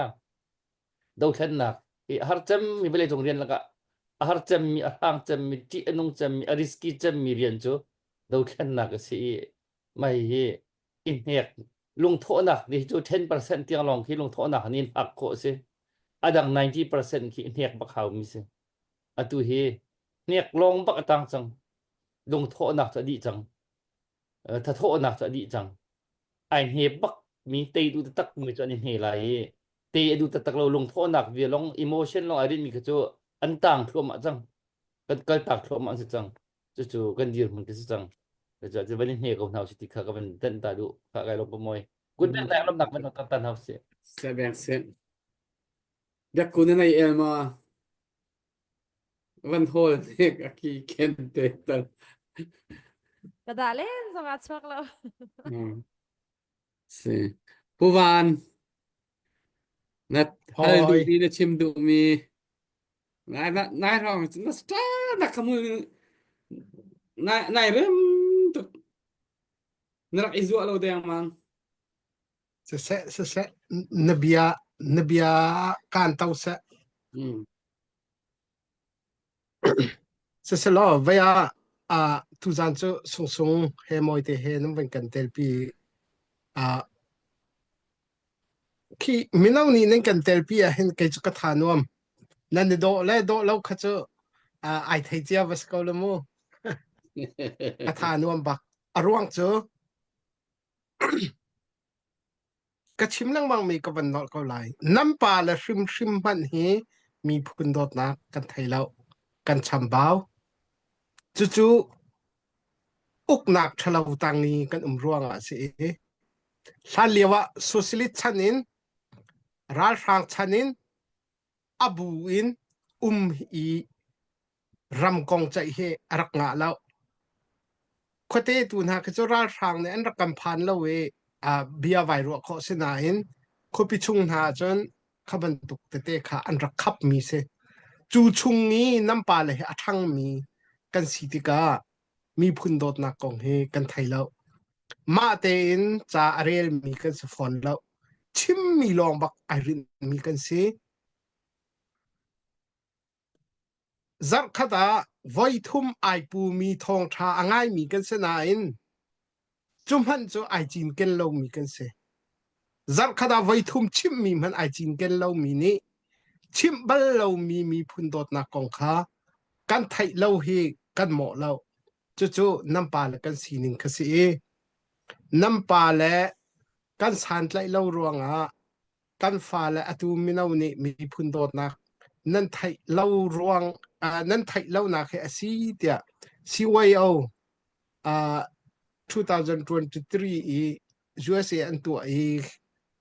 Dothlennak i a har cemmi vawleicung rian lakah a har cemmi, a hrang cemmi, ṭih a nung cemmi, a risky cemmi rian cu dothlennak a si i mah hihi i hnek lungthawhnak ni cu 10% tiang lawng khi lungthawhnak nih hak khawh a si. A dang 90% khi hnek bak haumi si. Atu hi hnek lawng bak a tang cang. Lungthawhnak cu a dih cang. Thathawhnak cu a dih cang. Ai hne bak mi tei duh taktak mi cu an i hne lai i te a duh taktak lo lungthawhnak bia long emotion long ai rinmi kha cu an tang thluahmah cang kan kal tak thluahmah an si cang cucu kan dirhmun ka si cang cucu van i hne ko hna si ti kha ka van tenh ta duh kha kai lawm pamoy good bek na lam nak van tan tan hau si Se beng se. Biak kun na nei el ma van hol nek a ki ken te tal. Ka dah len zong ah chuak lo. Si. Pu Van, na hal Hoi. duhmi na chim duhmi nai na nai hrawng na sta na khamul nai nai rem tuk na rak i zuah lo deng mang. Siseh siseh na bia na bia kaan to seh. Mm. Siselaw vei ah ah tuzaan cu Sungsung he Mawite he nan van kan telpi. Ah khi mino nih nan kan telpi ah hin kei cu ka tha nuam. Nan i dawh le dawh lo kha cu ah ai thei cia va si ko le mu. Ka tha nuam bak. A ruang cu Ka chim lengmangmi ka van nolh ko lai. Nan pa le hrimhrim hmanh hi miphun dawtnak kan thei lo. Kan chambau. Cucu uknak ṭhalo tang i kan um ruangah a si i hlan lio ah socialist chan in ralhrang chan in a bu in um i ram kong ceih hi a rak ngah lo. Khuate tu hna khi cu ralhrang nih an rak kan phan lo i uh, bia vai ruah khawh si nain khuapi chung hna ahcun kha bantuk tete kha an rak khapmi si. Cu chung i nan pale hi a ṭhangmi kan si tikah miphun dawtnak kong hi kan thei lo. Mah tein ca a relmi kan si fawn lo. Chimmi lawng bak ai rinhmi kan si. Zarhkhat ah voithum ai pumi thawngṭha a ngaimi kan si nain cu hmanh cu ai cinken lomi kan si. Zarhkhat ah voithum chimhmi hmanh ai cinken lomi nih chimh bal lomi miphun dawtnak kong kha kan theih lo hi kan mawh lo. Cucu nan pale kan sining kha si i nan pale kan santlaih lo ruangah kan fale atu mino nih miphun dawtnak nan theih lo ruang uh, nan theih lonak hi a si tiah CYO uh, 2023 i USA an tuah i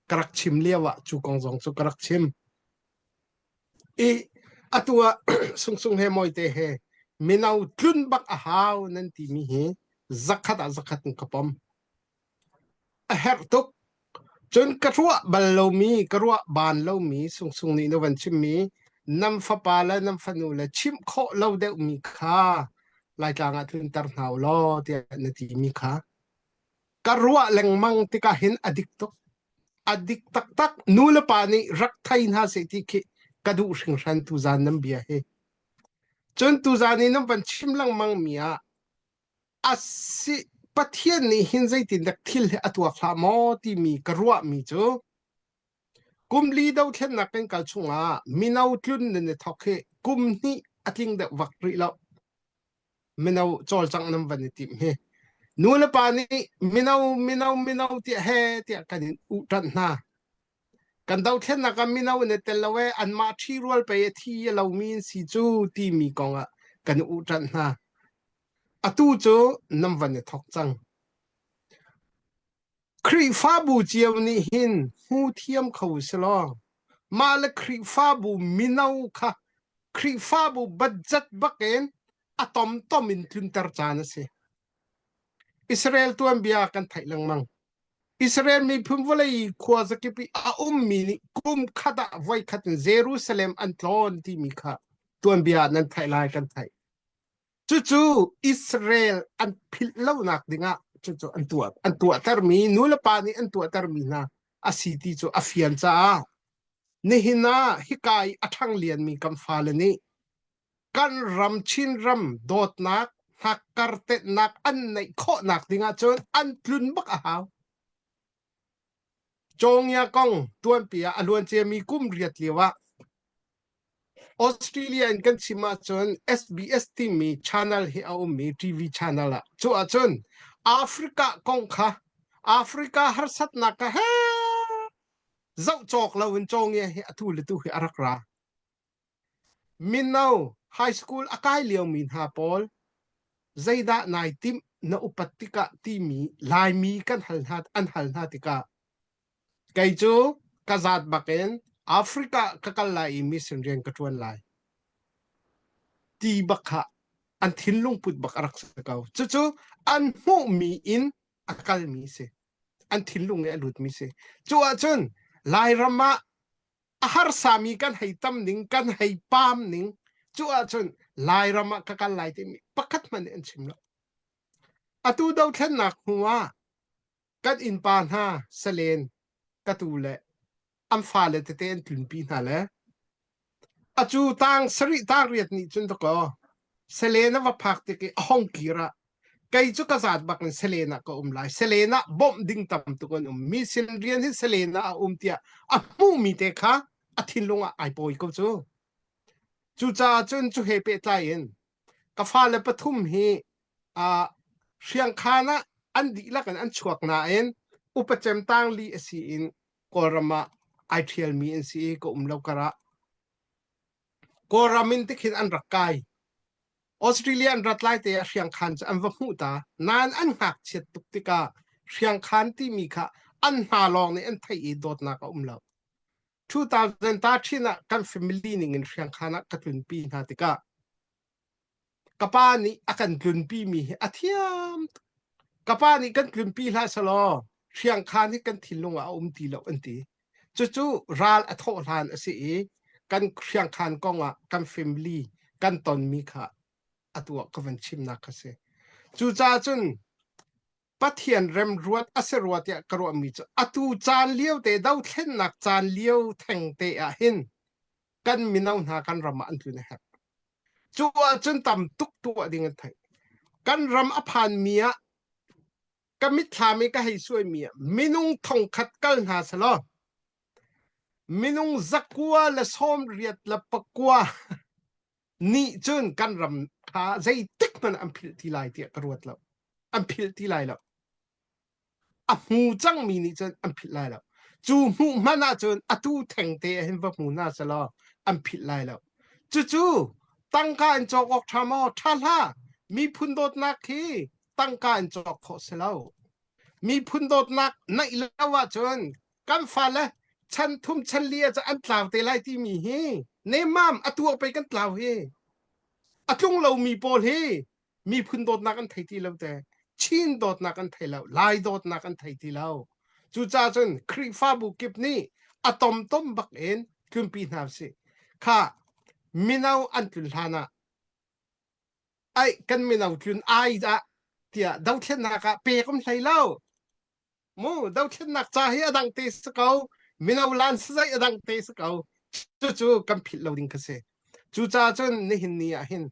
ka rak chim lio ah cu kong zong cu ka rak chim i atu ah sungsung he mawite he mino tlun bak a hau nan timi hi zakhat ah zakhat in ka pom A herh tuk. Cun ka ruah bal lomi, ka ruah ban lomi Sungsung nih na van chimmi nan fapa le nan fanu le chimh khawh lo deuhmi kha Laitlang ah tlunter hna u law tiah na timi kha ka ruah lengmang tikah hin a dik tuk. A dik taktak. Nu le pa nih rak thei hna seh ti khi ka duh hringhran tuzaan nan bia hi. Cun tuzaan i nan van chim lengmang mi ah A si, Pathian nih hin zeitindah thil hi a tuak hlah maw timi ka ruahmi cu kum li dothlennak kan kal chungah mino tlun nan i thawk hi kum hnih a tling deuh vak rih lo. Mino cawlcangh nan van i timh hi. Nu le pa nih mino, mino, mino tiah he tiah kan in uhṭanh hna. Kan dothlennak ah mino in i tel lo ee, anmah ṭhi rual pei a thi a lomi an si cu timi kong ah kan i uhṭanh hna. Atu cu nan van i thawk cang. Khrihfabu cio nih hin hmu thiam kho si law mah le Khrihfabu mino kha Khrihfabu budget bakin a tomtom in tlunter caan a si. Israel tuanbia kan theih lengmang. Israel miphun vawlei khua zakip i a ummi nih kum khat ah voikhat in Jerusalem an tlawn timi kha tuanbia nan theih lai kan theih. Cucu Israel an philh lonak dingah cucu an tuah an tuahtermi nulepa nih an tuahtermi hna a si ti cu a fian caah nihin ah hika i a ṭhang lianmi kan fale nih kan ram Chinram dawtnak hnakkar tenhnak an neih khawhnak dingah cun an tlun bak a hau. Cawngia kong tuanpi ah a luanciami kum riat lio ah Australia in kan chim ahcun SBS timi channel hi a ummi TV channel ah cu ahcun Africa kong kha Africa harsatnak kha he zoh cawk loin cawngia hi atu le tu hi a rak ra. Mino high school a kai liomi hna pawl zeidah nai timh na upat tikah timi Laimi kan hal hna an hal hna tikah kei cu ka zaat bakin Africa ka kal lai i mission rian ka ṭuan lai ti bak kha an thinlung put bak a rak si ko. Cucu an hmuhmi in a kalmi si. An thinlung i a lutmi si. Cu ahcun Lairam ah a harsami kan hei tam ning kan hei pam ning cu ahcun Lairam ah ka kal lai timi pakhat hmanh nih an chim lo. Atu dothlennak hnu ah kan innpa hna salen ka tu le an fale tete an tlunpi hna le acu tang sarih tang riat nih cun dakaw salen a va phak tik i a hong kir ah kei cu ka zaat bak in Selen ah ka um lai. Selen ah bawmh ding tam tuk an um. Mi sin rian hi Selen ah a um tiah a hmuhmi te kha a thinlung ah ai pawi ko cu. Cucaah cun cu he pehtlai in ka fale pathum hi uh, hriangkhan ah an dihlak in an chuak nain upa cem tang li a si in Kawlram ah ai ṭhialmi an si i ka um lo karah Kawlram in tikhin an rak kai. Australia an rat lai te ah hriangkhan cu an va hmuh ta. Nain an ngakchiat tuk tikah hriangkhan timi kha an hna lawng nih an theih i dawtnak a um lo. 2013 ah kan family ning in hriangkhan ah ka tlunpi hna tikah ka pa nih a kan tlunpi mi hi a thiam tuk. Ka pa nih kan tlunpi hlah selaw hriangkhan hi kan thinlung ah a um ti lo an ti. Cucu ral a thawh hlan a si i kan hriangkhan kong ah kan family kan tonmi kha atu ah ka van chimnak kha si. Cucaah cun Pathian remruat a si rua tiah ka ruahmi cu atu caan lio te dothlennak caan lio theng te ah hin kan mino hna kan ram ah an tlun a herh. Cu ahcun tam tuk tuah ding an theih. Kan ram a phanmi ah ka mitthlam i ka hei suaimi ah minung thongkhat kal hna selaw minung zakua le sawmriat le pakua nih cun kan ram kha zeitik hmanh an philh ti lai tiah ka ruat lo an philh ti lai lo a hmu cangmi nih cun an philh lai lo cu hmuh hmanh ahcun atu thengte ah hin va hmu hna selaw an philh lai lo cucu tangka in cawk awk ṭha maw ṭha hlah miphun dawtnak khi tangka in cawk khawh si lo miphun dawtnak naih lo ahcun kan fale chan thum chan li ah an tlau te lai timi hi nemam atu ah pei kan tlau hi a tlung lomi pawl hi miphun dawtnak an thei ti lo te Chin dawtnak an thei lo Lai dawtnak an thei ti lo cucaah cun Khrihfabu kip nih a tomtom bak in tlunpi hna usih kha mino an tlun hlan ah ai kan mino tlun ai dah tiah dothlennak ah pek um hlei lo mu dothlennak ca hi a dang te si ko mino lan sazai a dang te si ko cucu kan philh lo ding kha si cucaah cun nihin ni ah hin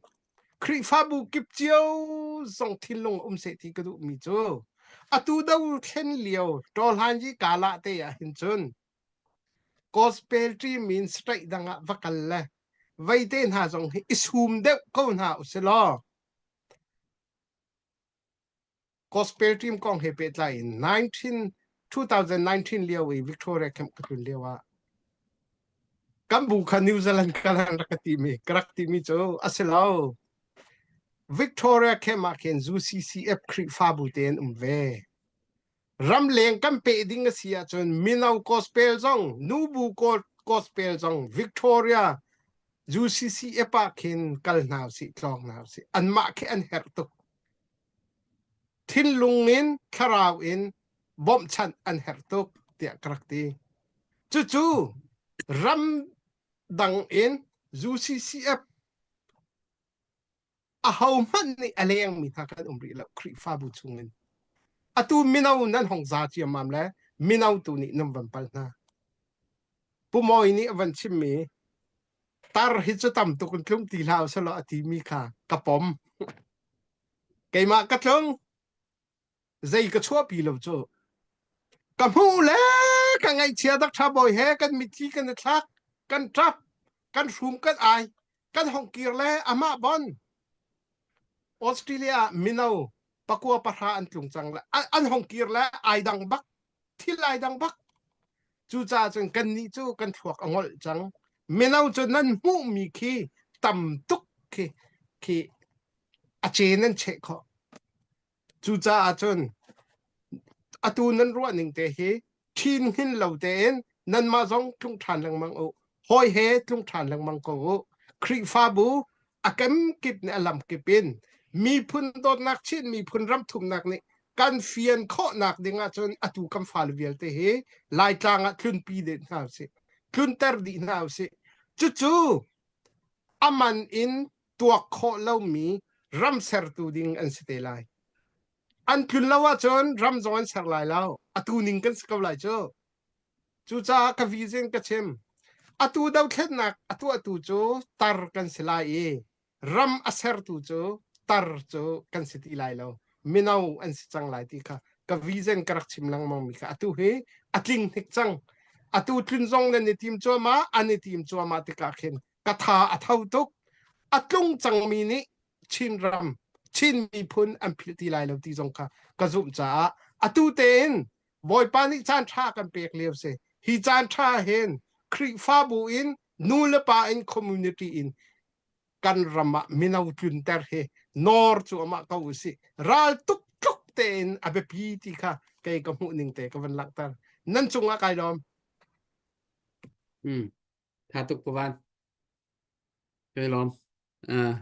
Khrihfabu kip cio zong thinlung um seh ti ka duh mi cu atu do thlen lio ṭawhlan yi kala te ah hin cun gospel team in straight dang ah va kal le veite hna zong hi i sum deuh ko hna usilaw gospel team kong he pehtlai in 19 2019 lio i Victoria camp ka tlun lio ah kan bu kha New Zealand kal an rak ka timi ka rak timi cu a si lo. Victoria camp ah khin UCCF Khrihfabu te an um ve. Ramleng kan peh ding a si ahcun mino gospel zong nubu gospel zong Victoria UCCF ah khin kal hna usih tlawng hna usih. Anmah khi an herh tuk. Thinlung in thlarau in bawmhchanh an herh tuk tiah ka rak ti. Cucu ram dang in UCCF ahohmanh nih a lengmi hna kan um rih lo Khrihfabu chungin. Atu mino nan hong za ciammam le mino tu nih nan van pal hna. Pu Mawi nih a van chimmi tar hi cu tam tuk in tlung ti hlah usalaw a timi kha ka pom. Keimah ka tlung zei ka chuahpi lo cu. Ka hmuh le ka ngaihchia dak ṭha bawi he kan mitthli kan i thlak, kan ṭap, kan hrum kan ai, kan hong kir le amah bon. Australia ah mino pakua pahra an tlung cang le an hong kir le ai dang bak thil ai dang bak. Cucaah cun kannih cu kan thluak a ngolh cang. Mino cu nan hmuhmi khi tam tuk khi khi a ce nan cheh khawh. Cucaah cun atu nan ruah ning te hi ṭhin hin lo tein nanmah zong tlung ṭhan lengmang u. Hawi he tlung ṭhan lengmang ko u. Khrihfabu a kemkip nih a lamkip in miphun dawtnak Chin miphun ramthumnak nih kan fian khawhnak ding ahcun atu kan fale vialte hi Laitlang ah tlunpi dih hna usih. Tlunter dih hna usih. Cucu a man in tuak khawh lomi ram sertu ding an si te lai. An tlun lo ahcun ram zong an ser lai lo. Atu ning kan si ko lai cu. Cucaah ka vision ka chim. Atu dothlennak a tuahtu cu tar kan si lai i ram a sertu cu tar cu kan si ti lai lo. Mino an si cang lai ti kha ka vision ka rak chim lengmang mi kha atu hi a tling hnik cang. Atu tlun zong nan i tim cuahmah, an i tim cuahmah tikah khin ka tha a tho tuk. A tlung cangmi nih Chinram, Chin miphun an philh ti lai lo ti zong kha ka zumh caah atu tein Bawipa nih caan ṭha kan pek lio si. Hi caan ṭha hin Khrihfabu in nu le pa in community in kan ram ah mino tlunter hi nawr cu amah ko usih. Ral tuk tluk tein a biapi ti kha kei ka hmuh ning te ka van langhter. Nan cungah kai lawm. Hmm. Tha tuk pavan. Kai lawm. Uh,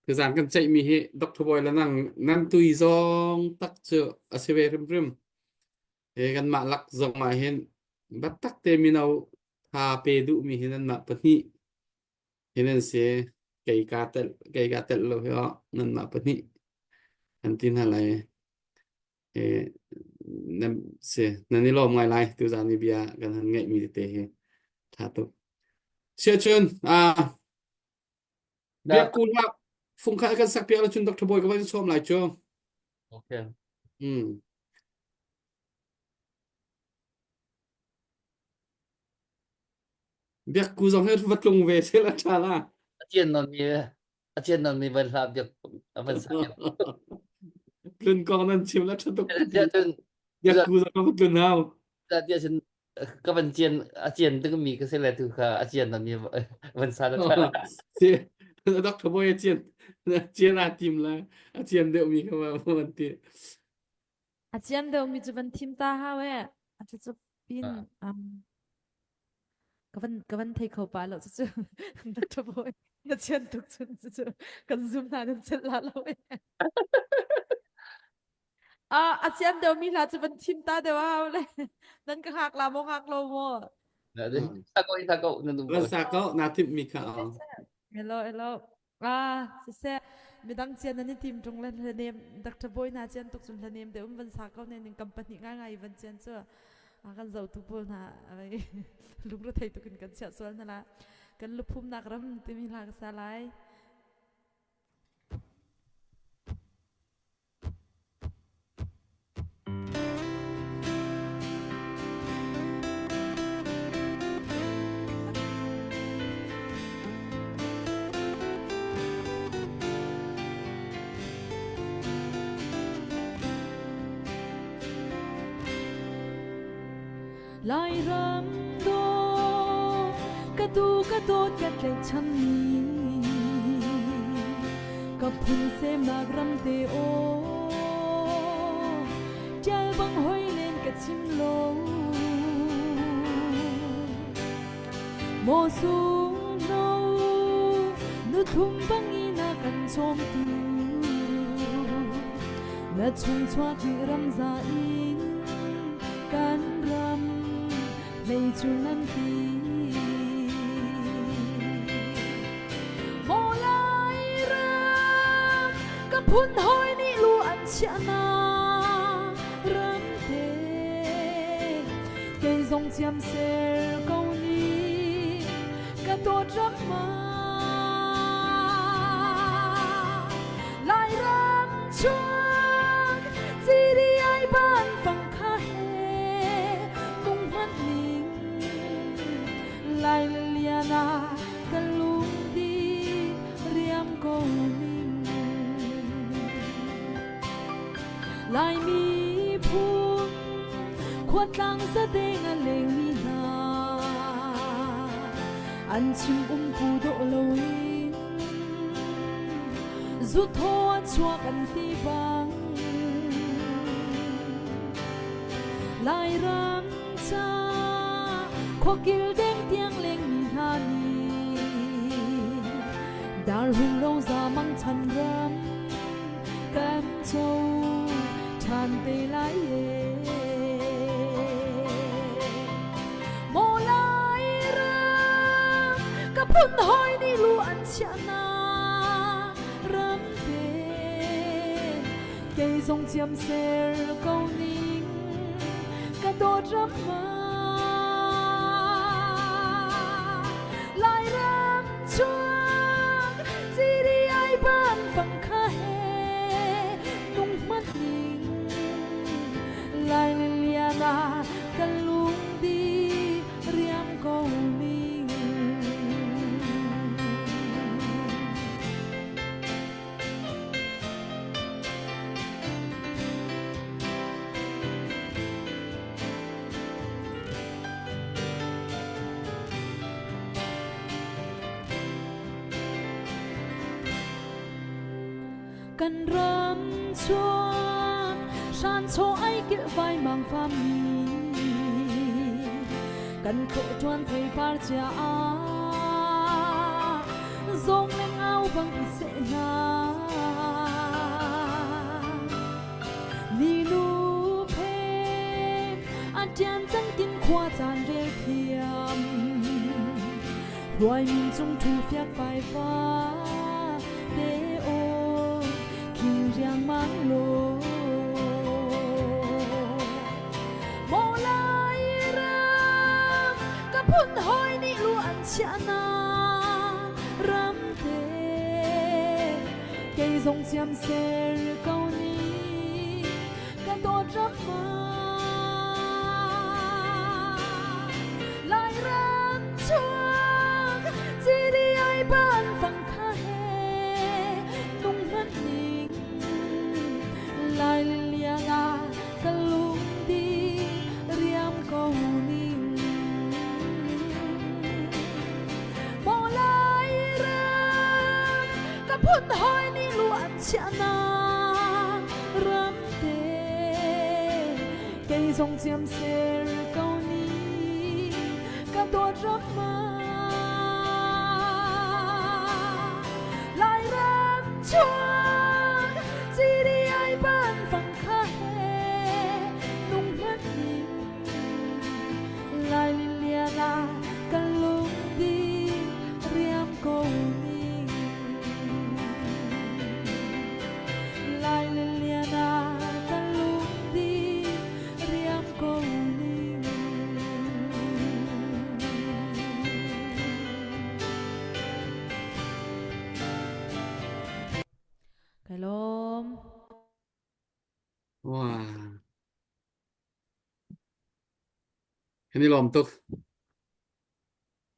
tuzan kan ceihmi hi Dr. Bawi le nang nan tui zong tak cu a si ve hrimhrim. He kanmah lak zong ah hin biatak te mino tha pe duhmi hi nanmah pahnih hi nan si. Kei ka tel kei ka tel lo hi oh nanmah pahnih an ti hna lai. E, nan si nan i lawm ngai lai tuzan i bia kan han ngeihmi tete hi tha tuk. Siacun ah Biak ku hlah fungkhat kan sak piak cun Dr. Bawi ka van sawm lai cu. Okay. Hmm. Biak ku zong hi va tlung ve se la tha la. A cian non mi a cian non mi van hla biak a van sa. Tlun kong nan chim la tha tuk. Biak ku zong va tlun hau. Tia cun ka van cian a cian ding mi ka si le tu kha a cian mi van sa da tha si Dr. Boy a cian cian a tim la a cian deuh mi kha van ti a cian deuh mi cu van thim ta hau e a cu cu pin um ka van ka van thei kho pa lo cu cu Dr. Boy na cian tuk cun cu cu kan zoom hna nan cel la lo e Ah, a cian deuhmi hla cu van thim ta deuh a hau le. Nan ka hngak la maw hngak lo maw? Sa ko sa ko na dum Van sa ko na thim mi kha. Hello hello. Ah, siseh midang cian nan i tim tung le hlanem Dr. Boy na cian tuk cun hlanem de um van sa ko ne ning kam pahnih ngai ngai van cian cu a kan zotu pawl hna lungre thei tukin kan chiah sual hna la kan luphum nak ram timi hla ka sa lai Lairam dawt ka tu ka dawt ka tlaihchanmi ka. Ka phun semnak ram te aw Tial bang hoi len ka chim lo Maw sung no nu thlum bang in a kan chawmtu Na chung chuak nih ramza in kan ram lei cu nan ti Maw lai ram ka phun hawi nih lu an chiahnak ram te kei zong ciam ser ko ni ka dawt ram ma Lairam chuak ciri ai ban fang kha he nung hmanh ning Lai liana ka lung di riam ko ning Laimi phun khuatlang zadeng a lengmi hna an chim umpu dawh loin zuthaw a chuak an ti bang Lairam ca khuakil deng tiang lengmi hna nih darhung roza mang chan ram kan co ṭhan te lai e. Maw lai ram ka phun hawi nih lu an chiahnak ram te kei zong ciam ser ko ning ka dawt ram ma Lairam chuak ciri ai ban fang kha he nung hmanh ning Lai liana ka lung di riam ko ning Kan ram chuak hranchaw ai kilh vai mang fam mi kan khawh ṭuan theipar cia ah zawng le ngau bang i seh hna Ninu phe a ṭian cang tin khua caan rel thiam Hluai min cung ṭhu fiak fai fa te aw khing riangmang law Maw lai ram ka phun hawi nih lu an chiahnak ram te kei zong ciam ser ko ni ka dawt ram ma Lairam chuak ciri ai ban fang kha he nung hmanh ning Lai liang ah ka lung di riam ko ning Maw lai ram ka phun hawi nih lu an chiahnak ram te kei zong ciam ser ko ni ka dawt ram ma Lairam chuak ciri ai ban fang kha he nung hmanh ning Lai lian ah ka lung di riam ko ning Lai lian ah ka lung di riam ko ning Kai lawm. Wah. Kan i lawm tuk.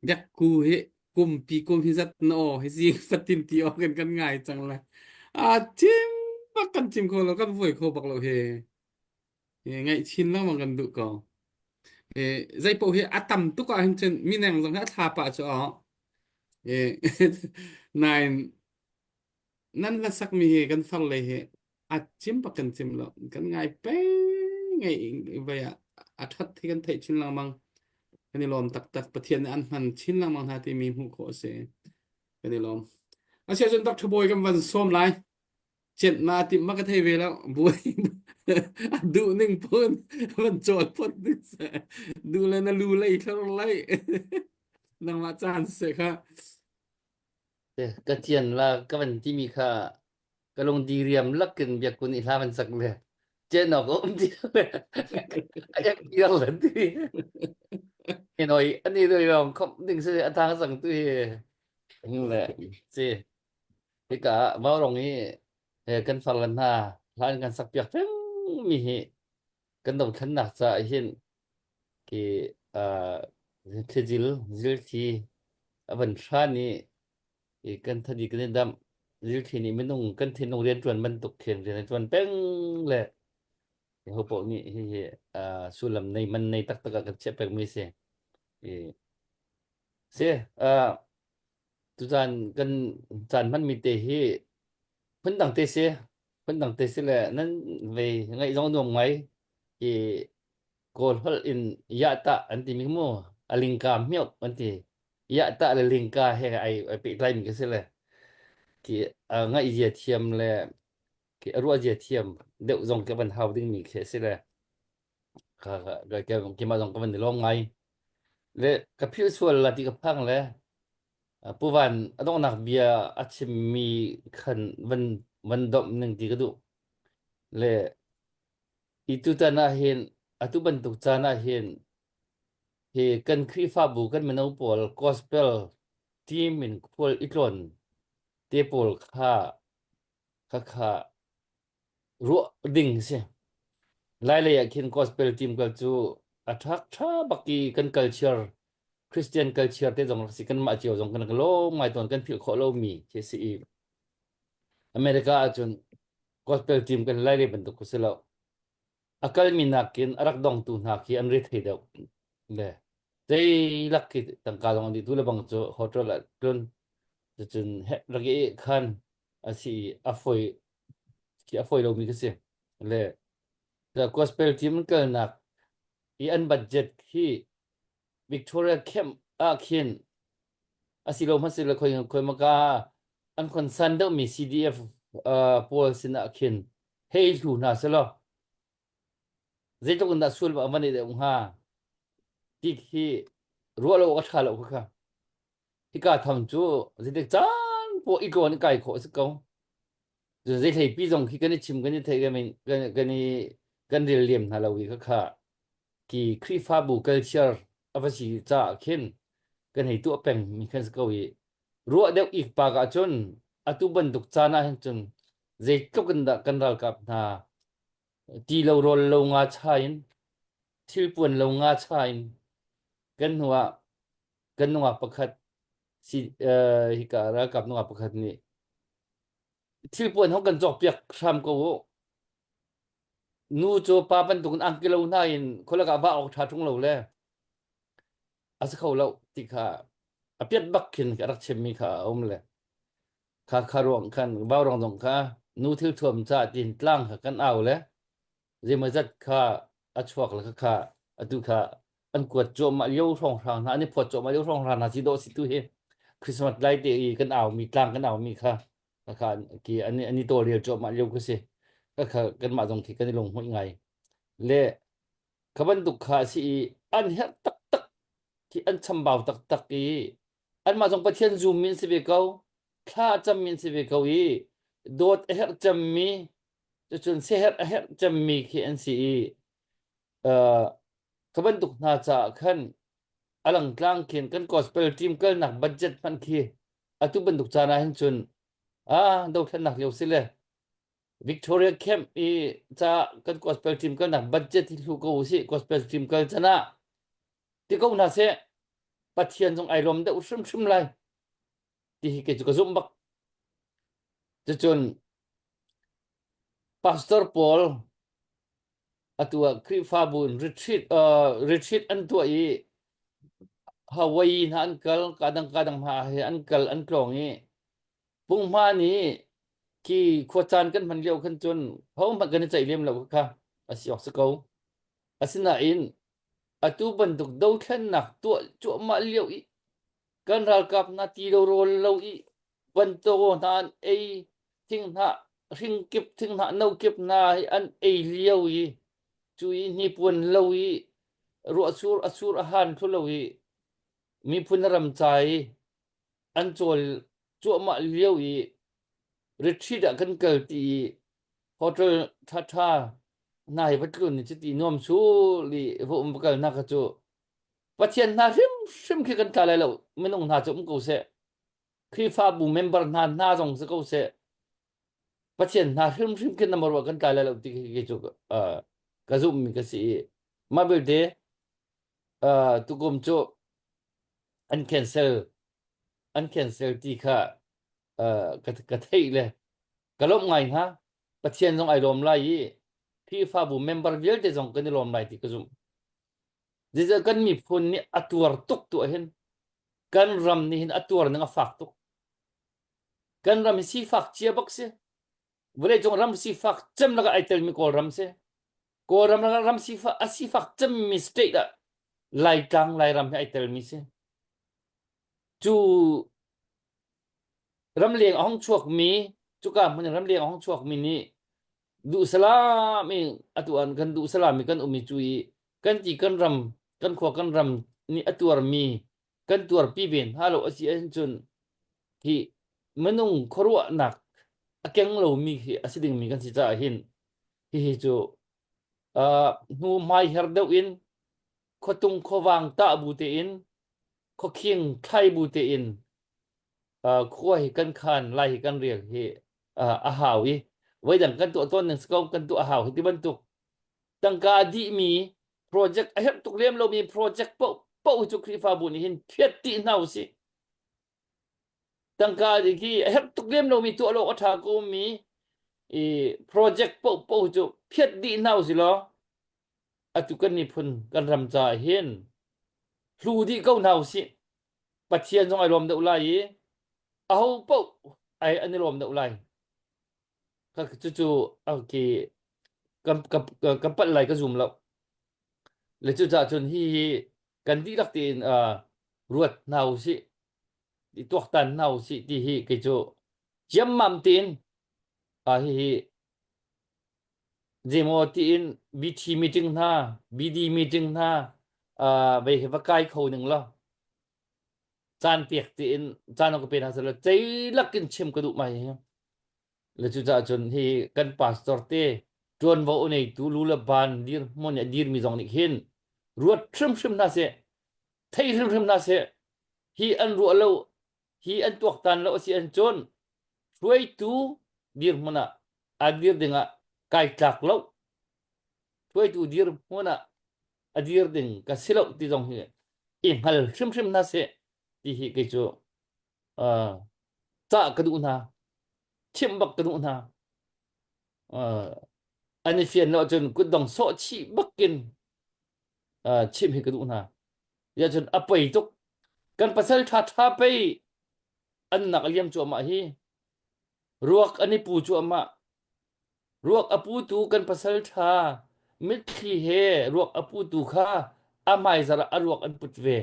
Biakku hi kumpi kum hi zat na aw hi zing fatin ti aw kan kan ngai cang le. A chim bak kan chim kho lo kan vuai kho bak lo he. Ngaih chin lengmang kan duh ko. Zei paoh hi a tam tuk ah hin cun mineng zong hi a thla pah cu aw. Nain. Nan hla sakmi hi kan far lei hi a cim bak kan cim lo. Kan ngai peng ngai vai ah a ṭhat hi kan theih chin lengmang. Kan i lawm taktak. Pathian nih an hman chin lengmang hna timi hmuh khawh a si. Kan i lawm. Asiahcun Dr. Bawi kan van sawm lai. Cenh ma timh ma ka thei ve lo. Buai a duh ning phun van cawl phot ding seh. Duh le na lu lei thlor lai. Nangmah caan seh kha. Ka cian la ka van timi kha ka lung diriam lakin biakun i hla van sak le cian awk a um ti le a ek biar lan ti. Noi ani doi rong khom ding se a thang sang tu hi le si hika vaurong i kan far lan hna hlan kan sak piak peng mi hi kan dothlennak ca hin ki thlizil zilthli a van hran i i kan thadi kan i damh zilthli nih minung kan thinlung rianṭuan bantuk khin rian a ṭuan peng le ho paoh nih hihi sullam nei man nei taktak ah kan chiah pengmi si. I si tuzan kan caan hmanmi te hi phundang te si phundang te si le nan vei ngaih zong nuam ngai i Kawl holh in yahtah an timi mu a lingka hmiok an ti yahtah le lingka he ai ai pehtlaimi ka si le ki ngaih zia thiam le ki a ruah zia thiam deuh zong ka van hau dingmi khi a si le ka ka ka keimah zong ka van i lawm ngai le ka philh sual la ti ka phang le Pu Van a donghnak bia a chimmi khan van van domh ning ti ka duh le I tutan ahhin atu bantuk caan ahhin hi kan Khrihfabu kan mino pawl gospel team in khual i tlawn te pawl kha khakha ruah ding si. Lailei ah khin gospel team kal cu a ṭhak ṭha bak i kan culture Christian culture te zong rak si kanmah cio zong kan lawm ngai tawn kan philh khawh lomi khi si i America ahcun gospel team kan lai le bantuk ku si lo. A kalmi nakin a rak dongtu hna khi an rethei deuh. Le zeilak khi tangka zong an dih tu le bang cu hotel ah tlun cucun rak i khan a si a foi khi a foi lomi khi si. Le the gospel team kalnak i an budget khi Victoria camp ah khin asilo hmasilo khoi khoi maka an concern deuhmi CDF uh, pawl sinah khin hei hlu hna selaw zeitluk in dah sual ba van i deuh hnga ti khi ruah lo awk a ṭha lo kha hika tham cu zeitik caan poah i tlawn i kai khawh a si ko zei hleipi zong khi kan i chim kan i theih kan kan i kan rel liam hna lo i kha kha ki Khrihfabu culture a va si caah khin kan hei tuah peng mi khan si ko i ruah deuh ik pak ahcun atu bantuk caan ah hin cun zeitluk in dah kan ralkap hna ti lo rawl lo nga cha in thilpuan lo nga cha in kan hnu ah kan nungak pakhat si uh, hika ralkap nungak pakhat nih thilpuan hong kan cawk piak hram ko u nu cu pa bantukin angki lo hna in khualak ah va awk ṭha ṭung lo le a si kho lo ti kha a piat bak khin a rak chimmi kha a um le kha kha ruang khan vaurawng zong kha nu thil thuam ca tin tlang kha kan au le zeimawzat kha a chuak le kha atu kha an kuat cuahmah lio hrawnghrang hna an i phawt cuahmah lio hrawnghrang hna si dawh si tu hi Christmas lai te i kan au mi tlang kan au mi kha kha ki an an i tawlrel cuahmah lio kha si kha kha kanmah zong khi kan i lunghmuih ngai le kha bantuk kha a si i an herh taktak khi an chambau taktak i anmah zong Pathian zum mi an si ve ko thla cam mi an si ve ko i dawt a herh cemmi cucun siaherh a herh cemmi khi an si i uh, kha bantuk hna caah khan a langtlang khin kan gospel team kalnak budget hmanh khi atu bantuk caan ah hin cun ah dothlennak lio si le Victoria Camp i ca kan gospel team kalnak budget hi hlu ko usih gospel team kal can ah ti ko hna seh Pathian zong ai lawm deuh hrimhrim lai ti hi kei cu ka zumh bak cucun pastor pawl atu ah Khrihfabu in retreat uh, retreat an tuah i Hawaii hna an kal kadang kadang hna he an kal an tlawng i punghma nih. Khi khuacaan kan hman lio khan cun hohmanh kan i ceih lem lo kha a si awk si ko. Asinain atu bantuk dothlennak tuah cuahmah lio i kan ralkap hna ti lo rawl lo i banto hna an ei thinghnah hring kip thinghnah no kip hna hi an ei lio i cu i hnipuan lo i ruahsur a sur a han thlu lo i miphun ram ca i an cawl cuahmah lio i retreat ah kan kal ti i hotel ṭhaṭha hna hi va tlun i cuti nuam sul i va um va kal hna kha cu Pathian hna hrimhrim khi kan tla lai lo minung hna cu um ko seh Khrihfabu member hna hna zong si ko seh Pathian hna hrimhrim khi number wa kan tla lai lo ti khi cu uh, ka zumhmi ka si i mah belte uh, tukum cu an cancel an cancel ti kha uh, ka ka theih le ka lawmh ngai hnga Pathian zong ai lawm lai i Khrihfabu member vialte zong kan i lawm lai ti ka zumh. Zeicah kan miphun nih a tuar tuk tu ahhin kan ram nih hin a tuar ning a fak tuk. Kan ram hi sifak cia bak si. Vawleicung ram sifak cem lakah ai telmi Kawlram si. Kawlram ram sifak a sifak cemmi state ah Laitlang Lairam hi ai telmi si. Cu ramleng a hong chuakmi cuka hmun in ramleng a hong chuakmi nih duhsalam i atu an kan duhsalam i kan um i cu i kan ti kan ram kan khua kan ram nih a tuarmi kan tuarpi ve hna lo a si ahcun hi minung khuaruahnak a keng lomi khi a si dingmi kan si caah hin hihi cu uh, hnu hmai her deuh in khuatung khuavang tah bu tein khuakhing thlai bu tein uh, khua hi kan khan lai hi kan rial hi uh, a hau i voidang kan tuah tawn ning si ko kan tuah a hau hi ti bantuk tangka a dihmi project a herh tuk lem lomi project paoh paoh cu Khrihfabu nih hin phiat dih hna usih. Tangka khi a herh tuk lem lomi tuah lo a ṭha ko mi i project paoh paoh cu phiat dih hna usih law atu kan miphun kan ram caah hin hlu dih ko hna usih. Pathian zong ai lawm deuh lai i aho paoh ai an i lawm deuh lai. Cucu okay, kan, kan, kan palh lai ka zum lo. Le cucaah cun hi hi kan dihlak tein uh, ruat hna usih, i tuaktan hna usih ti hi kei cu ciammam tein uh, hihi zeimaw tiin BT meeting hna, BD meeting hna uh, vei hi va kai kho ning law caan pek tiin caan ka pe hna seh law ceilak in chim ka duh mai hi. Le cucaah cun hi kan pastor te ṭuanvo a neitu lu le ban dirhmun i a dirmi zong nih hin ruat hrimhrim hna seh, thei hrimhrim hna seh. Hi an ruah lo, hi an tuaktan lo a si ahcun hruaitu dirhmun ah a dir dingah kai tlak lo. Hruaitu dirhmun ah a dir ding ka si lo ti zong hi i hngal hrimhrim hna seh ti hi kei cu uh, cah ka duh hna chimh bak ka duh hna uh, an i fian lo ahcun kutdong sawh chih bakin uh, chimh hi ka duh hna ya cun a pei tuk kan pasal ṭha ṭha pei an nak a liam cuahmah hi ruak an i pu cuahmah Ruak a putu kan pasal ṭha mitthli he ruak a putu kha a hmaizarh ah a ruak an put ve.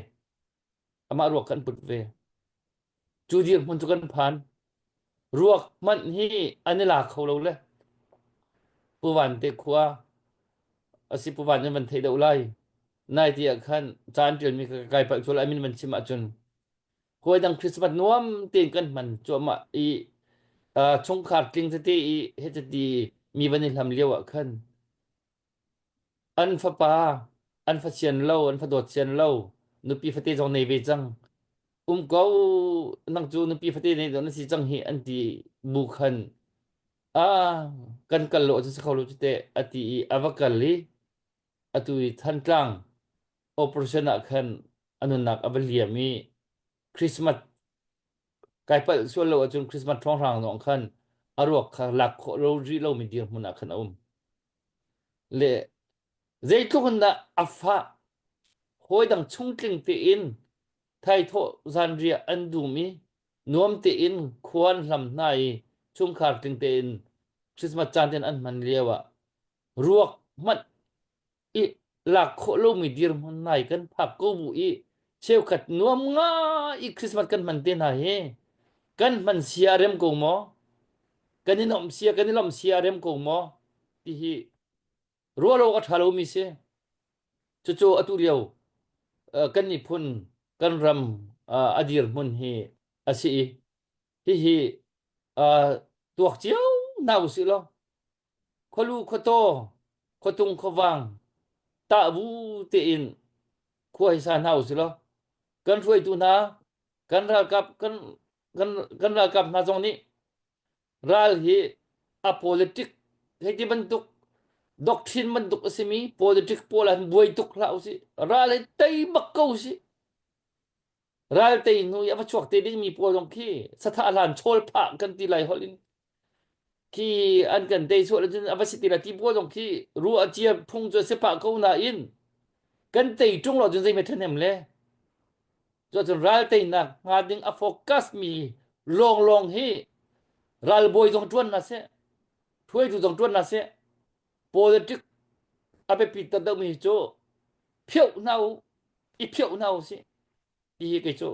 Amah ruak kha an put ve. Cu dirhmun cu kan phan. Ruak hmanh hi an i la kho lo le. Pu Van te khua a si Pu Van nan van theih deuh lai. Nai ti ah khan ca an ṭialmi ka kai palh sual ai min van chim ahcun Hawi dang Christmas nuam tein kan hman cuahmah i uh, chungkhar tling tete i hecati mi van i hlam lio ah khan an fapa an fa sian lo an fa dawt sian lo nupi fate zong nei ve cang um ko nang cu nupi fate nei dawh na si cang hi an ti bu khan a kan kal lo cu si kho lo cu te ati i a va kal i atu i Thantlang operation ah khan a nunnak a va liam i Christmas kai palh sual lo ahcun Christmas ṭhawnghrang zong khan a ruak kha lak khawh lo rih lomi dirhmun ah khan a um. Le zeitluk in dah a fah hawi dang chungtling tein thaithawh zanriah an dum i nuam tein khua an hlam hna i. Chungkhar tling tein Christmas caan tein an hman lio ah ruak hmanh i lak khawh lomi dirhmun nai kan phak ko bu i cheukhat nuam ngai i Christmas kan hman te hna hi kan hman sia a rem ko maw? Kan i nuamh sia kan i lawmh sia a rem ko maw? Ti hi ruah lo a ṭha lomi si. Cucu atu lio kan miphun kan ram a dirhmun hi a si i hihi tuak cio hna usih law khualu khuataw khuatung khuavang tahbu tein khua hi sa hna usih law kan hruaitu hna kan ralkap kan kan kan ralkap hna zong nih ral hi a politic hei ti bantuk doctrine bantuk a simi politic pawl an buai tuk hlah usih ral hi tei bak ko usih ral tei hnu i a va chuak te dingmi pawl zong khi sathah hlan chawl phah kan ti lai holh in khi an kan tei sual ahcun a va si ti lai ti pawl zong khi ruah cia phung cu a si pah ko nain kan tei ṭung lo cun zei hme ṭhahnem le Cuacun ral teinak hnga ding a focus mi lawnglawng hi ralbawi zong ṭuan hna seh, hruaitu zong ṭuan hna seh, politic a biapi tak deuhmi hi cu phioh hna u, i phioh hna u sih ti hi kei cu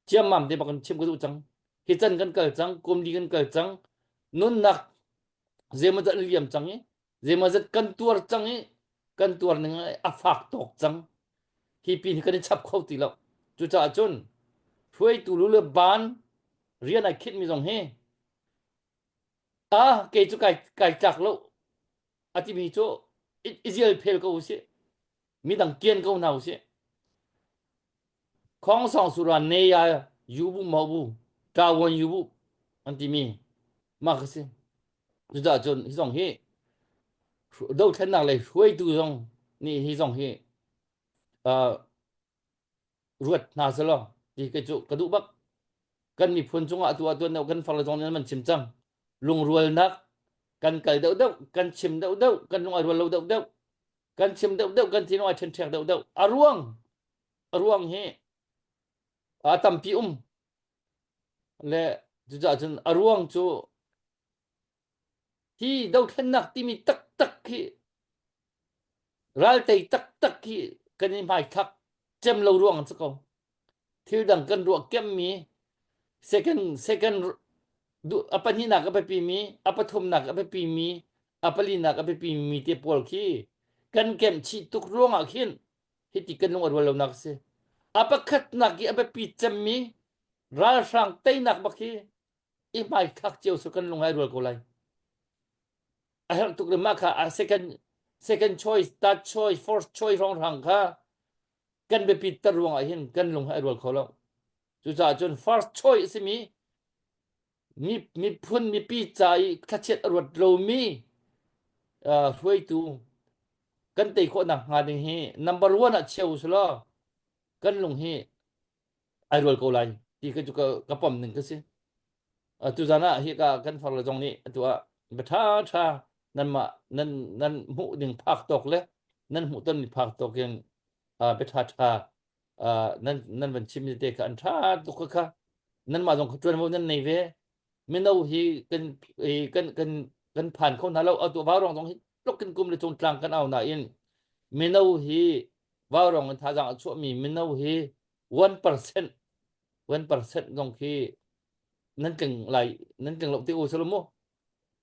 ciammam te bak in chim ka duh cang. Hi can kan kal cang, kum li kan kal cang, nunnak zeimawzat an liam cang i zeimawzat kan tuar cang i kan tuar ning a fak tawk cang hi pin hi kan i chap kho ti lo cucaah cun hruaitu lu le ban rian ai khinh mi zong hi ah kei cu kai kai tlak lo a timi cu i zial phel ko usih midang kian ko hna usih Khong song sura ne ya yu bu mo bu ta won yu bu an timi mah ka si cucaah cun hi zong hi dothlennak lei hruaitu zong nih hi zong hi uh, ruat hna selaw ti kei cu ka duh bak kan miphun cungah atu ah tuan deuh kan farle zong nih an chim cang lungrualnak kan kal deuh deuh kan chim deuh deuh kan lung ai rual lo deuh deuh kan chim deuh deuh kan thinlung ai ṭhenṭhek deuh deuh a ruang a ruang hi a tampi um le cucaah cun a ruang cu hi dothlennak timi taktak hi raltei taktak hi kan i hmaithlak cem lo ruang an si ko thil dang kan ruah kemmi second second a pahnihnak a biapimi a pathumnak a biapimi a palinak a biapimi te pawl khi kan kemh chih tuk ruangah khin hiti kan lung a rual lonak a si. A pakhatnak i a biapi cemmi ralhrang teinak bak hi i hmaithlak cio su kan lung ai rual ko lai. A herh tuk le mah kha a second second choice, third choice, fourth choice hrawnghrang kha kan biapit ter ruangah hin kan lung ai rual kho lo. Cucaah cun first choice a simi mi miphun mipi ca i thlachiat a ruat lomi uh, hruaitu kan tei khawh nak hnga ding hi number one ah chia usulaw kan lung hi ai rual ko lai ti ka cu ka, ka pom ning ka si tuzan ah hi ka kan far le zong nih atu ah bia tha tha nan mah nan nan hmuh ding phak tawk le nan hmuh ton mi phak tawk in bia tha tha nan nan van chim te kha an tha tuk kha kha nan mah zong kha tuanvo nan nei ve mino hi kan kan kan kan phan kho hna lo atu vaurong zong hi tluk kan kum le cung tlang kan au nain mino hi vaurong in thazang a chuahmi mino hi 1% 1% zong khi nan tling lai nan tling lo ti u salo mu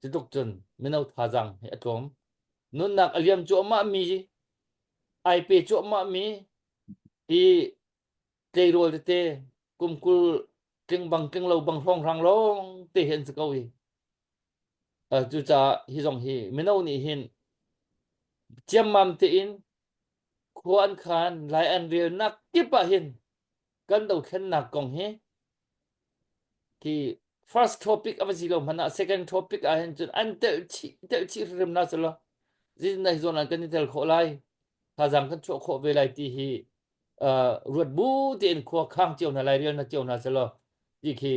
cutluk cun mino thazang hi a tlawm nunnak a liam cuahmah mi ai pe cuahmah mi hi tleirawl tete kum 20 tling bang tling lo bang hrawnghrang lawng te hi an si ko hi cucaah hi zong hi mino nih hin ciammam tein khua an khan lai an relnak kip ah hin kan dothlennak kong hi khi first topic a va si lo hmanh ah second topic ah hin cun an telh chih telh chih hrim na selaw zeitin hi zawn an kan i tel khawh lai thazaang kan chuah khawh ve lai ti hi ruat bu tein khua khang cio hna lai rial na cio hna selaw ti khi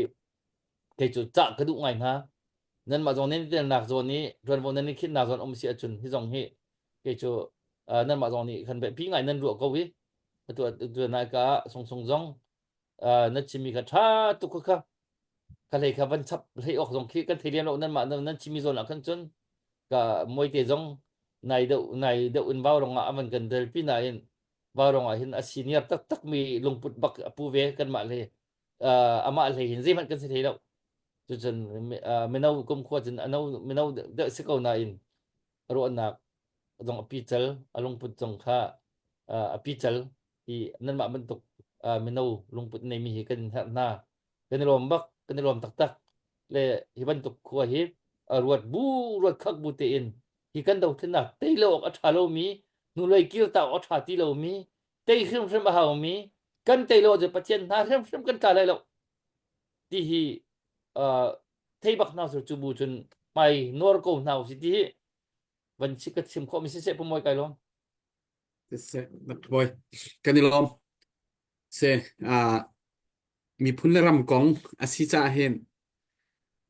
kei cu cah ka duh ngai hna nanmah zong nan i telnak zawn i ṭuanvo nan i khinnak zawn um si ahcun hi zong hi kei cu nanmah zong nih khan biapi ngai nan ruah ko i atu atu nai ka sung sung zong na chimmi kha ṭha tuk kha. Ka hlei kha van chap hlei awk zong khi kan thei lem lo nan mah nan chimi zawn ah khan cun ka muaite zong nai deuh nai deuh in vau rong ah avan kan del pi nain vau rong ah hin a senior taktak mi lungput bak a pu ve kanmah le amah hlei hin zeihmanh kan si thei lo. Cucun mino kum khua cun ano mino deuh si ko nain ruahnak zong a pical a lungput zong kha a pical i nanmah bantuk mino lungput neimi hi kan herh hna. Kan i lawm bak, kan i lawm taktak. Le hi bantuk khua hi ruat bu ruat khak bu tein hi kan dothlennak tei lo awk a ṭha lomi hnulei kir ta awk a ṭha ti lomi tei hrimhrim a haumi kan tei lo ahcun Pathian hna hrimhrim kan tla lai lo ti hi thei bak hna cu bu cun hmai nuar ko hna usih ti hi van si ka chim khawh mi siseh pumawi kai lawm. Siseh, bawi kan i lawm. Se miphun le ram kong a si caah hin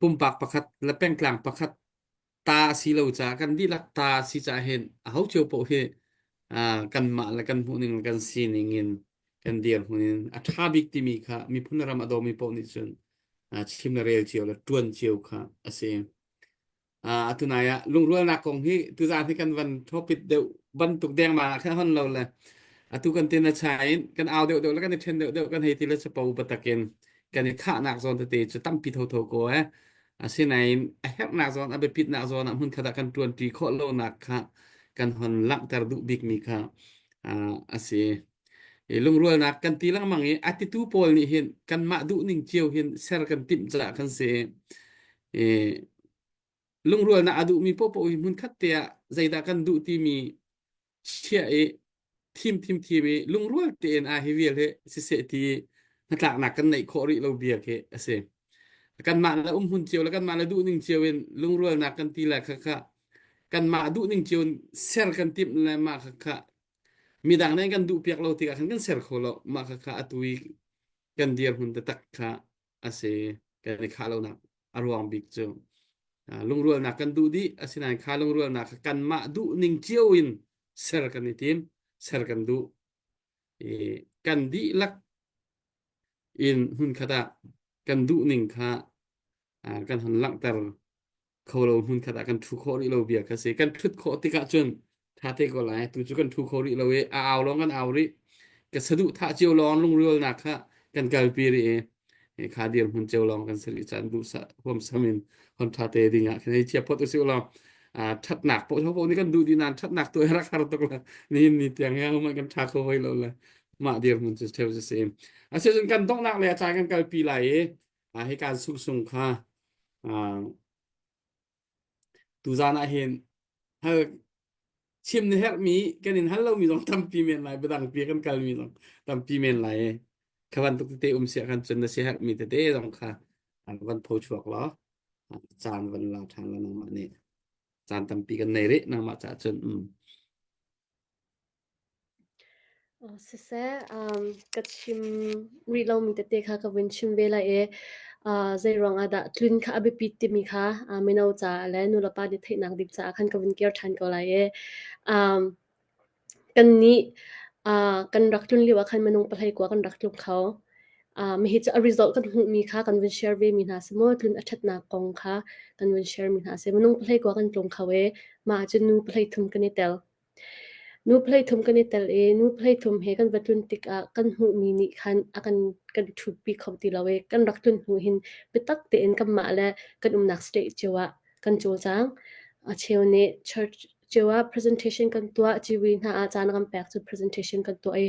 pumpak pakhat le pengtlang pakhat ta a si lo caah kan dihlak ta a si caah hin aho cio paoh hi kanmah le kan hmuhning le kan sining in kan dirhmun in a ṭha bik timi kha miphun le ram a dawmi paoh nih cun chim le rel cio le ṭuan cio kha a si. Atu nai ah lungrualnak kong hi tuzaan hi kan van topic deuh bantuk dengmang ah khan hon lo le atu kan tin a chai in kan au deuh deuh le kan i ṭhen deuh deuh kan hei ti le chapo batakin kan i khahnak zawn tete cu tampi thotho ko eh asinain a herhnak zawn a biapitnak zawn ah hmun khat ah kan ṭuanṭi khawh lonak kha kan hon langhter duh bikmi kha a si. I lungrualnak kan ti lengmang i a titu pawl nih hin kanmah duhning cio hin ser kan timh caah kan si. I lungrualnak a duhmi paohpaoh hi hmunkhat te ah zeidah kan duh timi chiah i thim thim thim i lungrual tein a hi vial hi siseh ti hnatlaknak kan neih khawh rih lo bia khi a si. Kanmah le umhmun cio le kanmah le duhning cio in lungrualnak kan ti le kha kha kanmah duhning cio in ser kan timh le mah kha kha midang nih kan duh piak lo tikah khan kan ser kho lo mah kha kha atu i kan dirhmun taktak kha a si kan i khah lonak a ruang bik cu lungrualnak kan duh dih asinain kha lungrualnak kha kanmah duh ning cio in ser kan i tim ser kan duh i kan dihlak in hmunkhat ah kan duh ning kha kan hon langhter kho lo hmunkhat ah kan ṭhu khawh rih lo bia kha si kan ṭhut khawh tikah cun ṭha te ko lai tu cu kan ṭhu kho rih lo i a au lawng kan au rih ka saduh thah cio lawng lungrualnak kha kan kalpi rih i kha dirhmun cio lawng kan si rih caan duhsah huamsam in hon ṭha te ding ah khin hei chia phot usih law ṭhatnak poh poh nih kan duh dih nain ṭhatnak tu rak har tuk la nihin ni tiang hi man kan ṭha kho hoi lo le mah dirhmun cu theu cu si asicun kan donghnak le a caan kan kalpi lai i hi kan sungsung kha tuzan ah hin hal chim na herhmi kan in hal lomi zong tampi men lai biadang pi kan kalmi zong tampi men lai kha bantuk tete um sia kan cun na si herhmi tete zong kha an van pho chuak law caan van la ṭhan la nangmah nih caan tampi kan nei rih nangmah caah cun um Siseh, ka chim rih lomi tete kha ka vun chim ve lai i zeiruang ah dah tlun kha a biapit timi kha mino caah le nulepa nih theihnak ding caah khan ka vun kir ṭhan ko lai i kannih kan rak tlun lio ah khan minung pahlei kua kan rak tlung kho. Hihi cu a result kan hmuhmi kha kan vun share vemi hna si maw, tlun a ṭhatnak kong kha kan vun share mi hna a si. Minung pahlei kua kan tlung kho i mah ahcun nu pahlei thum kan i tel. Nu pahleithum kan i tel i nu pahleithum he kan va tlun tikah kan hmuhmi nih khan a kan kan ṭhutpi kho ti lo i kan rak tlun hnu hin biatak tein kanmah le kan umnak state cio ah kan cawlcang. A cheu nih church cio ah presentation kan tuah, civui hna ah caan kan pek cu presentation kan tuah i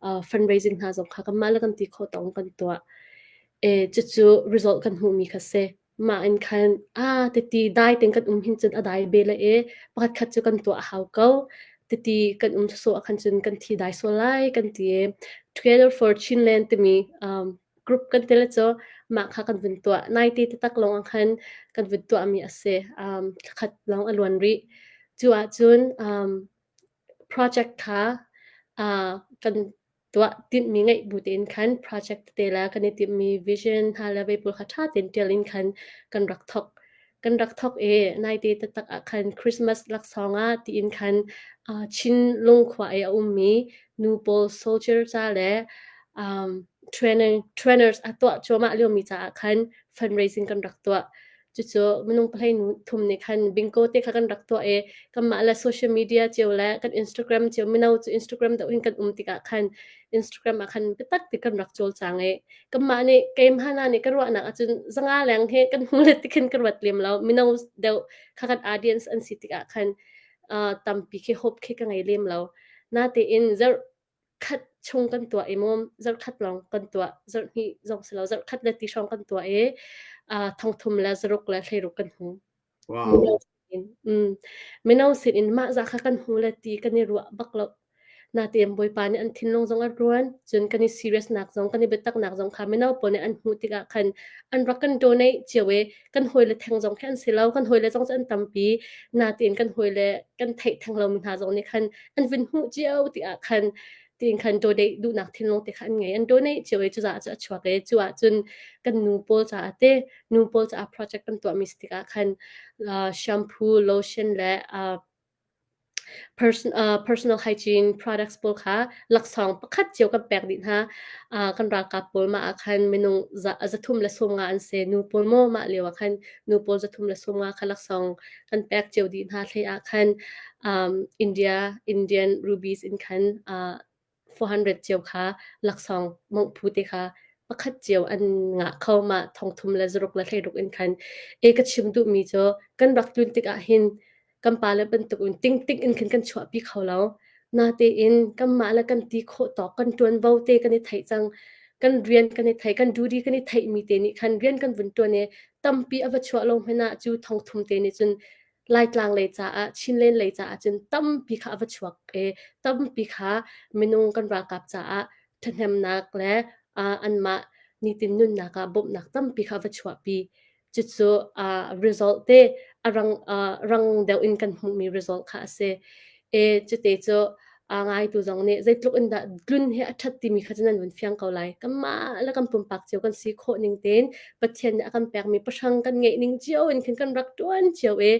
uh, fundraising hna zong kha kanmah le kan ti khawh tawk in kan tuah. E, cucu result kan hmuhmi kha si. Mah in khan ah titi dai tein kan um hin cun a dai be le i pakhat khat cu kan tuah a hau ko. Titi kan um sawsawh ah khan cun kan thi dai sual lai kan ti i Together for Chinland timi um, group kan ti le cu mah kha kan vun tuah. Naite taktak lawng ah khan kan vun tuahmi a si. Um, thlakhat lawng a luan rih. Cu ahcun um, project kha uh, kan tuah tinhmi ngeih bu tein khan project tete le kan i timhmi vision hna le vei pawl kha ṭha tein ṭial in khan kan rak thawk. Kan rak thawk i naite taktak ah khan Christmas laksawng ah tiin khan uh, Chin lungkhua i a ummi nu pawl soldier ca le um, training trainers a tuah cuahmah liomi caah khan fundraising kan rak tuah. Cucu minung pahlei nu thum nih khan bingo te kha kan rak tuah i kanmah le social media cio le kan Instagram cio mino cu Instagram deuh hin kan um tikah khan Instagram ah khan biatak ti kan rak cawlcang i kanmah nih keimah hna nih ka ruahnak ahcun zanga leng he kan hmu le tikhin ka ruat lem lo mino deuh kha kan audience an si tikah khan uh, tampi khi hope khi ka ngei lem lo natein zarh khat chung kan tuah i mum zarh khat lawng kan tuah zarh hnih zong si lo zarh khat le ti hrawng kan tuah i uh, thongthum le zaruk le hleiruk kan hmu Wow. Mm. Mino sin in mah za kha kan hmu le ti kan i ruah bak lo. Natein Bawipa nih an thinlung zong a ruan, cun kan i serious nak zong kan i biatak nak zong kha mino pawl nih an hmuh tikah khan an rak kan donate cio i kan hawile theng zong khi an si lo, kan hawile zong cu an tampi. Natein kan hawile kan theih theng lomi hna zong nih khan an vun hmuh cio tikah khan tiin khan donate duhnak thinlung te kha an ngei. An donate cio i cucaah cu a chuak i cu ah cun kan nu pawl caah te nu pawl caah project kan tuahmi si tikah khan uh, shampoo, lotion le uh, person, uh, personal hygiene products pawl kha laksawng pakhat cio kan pek dih hna. Uh, kan ralkap pawl mah ah khan minung za, zathum le sawmnga an si. Nu pawl maw mah lio ah khan nu pawl zathum le sawmnga kha laksawng kan pek cio dih hna. Hlei ah khan um, India Indian rubies in khan uh, 400 cio kha laksawng mongphu te kha pakhat cio an ngah kho ma thongthum le zaruk le hleiruk in khan e ka chim duhmi cu kan rak tlun tikah hin kan pale bantuk in ting ting in khin kan chuahpi kho lo natein kanmah le kan ti khawh tawk kan ṭuanvo te kan i theih cang kan rian kan i thei kan duty kan i theih mi te nih khan rian kan vun ṭuan i tampi a va chuah lo hmanh ah cu thongthum te nih cun Laitlang lei caah Chinland lei caah cun tampi kha a va chuak i tampi kha minung kan ralkap caah ṭhahnemnak le uh, anmah nitin nunnak ah bawmhnak tampi kha a va chuahpi. Cucu uh, result te a rang, uh, rang deuh in kan hmuhmi result kha a si. E cute cu a ngaitu zong nih zeitluk in dah tlun hi a ṭhat timi kha cu nan vun fiang ko lai. Kanmah le kan pumpak cio kan si khawh ning tein Pathian nih a kan pekmi pahrang kan ngeih ning cio in khin kan rak ṭuan cio i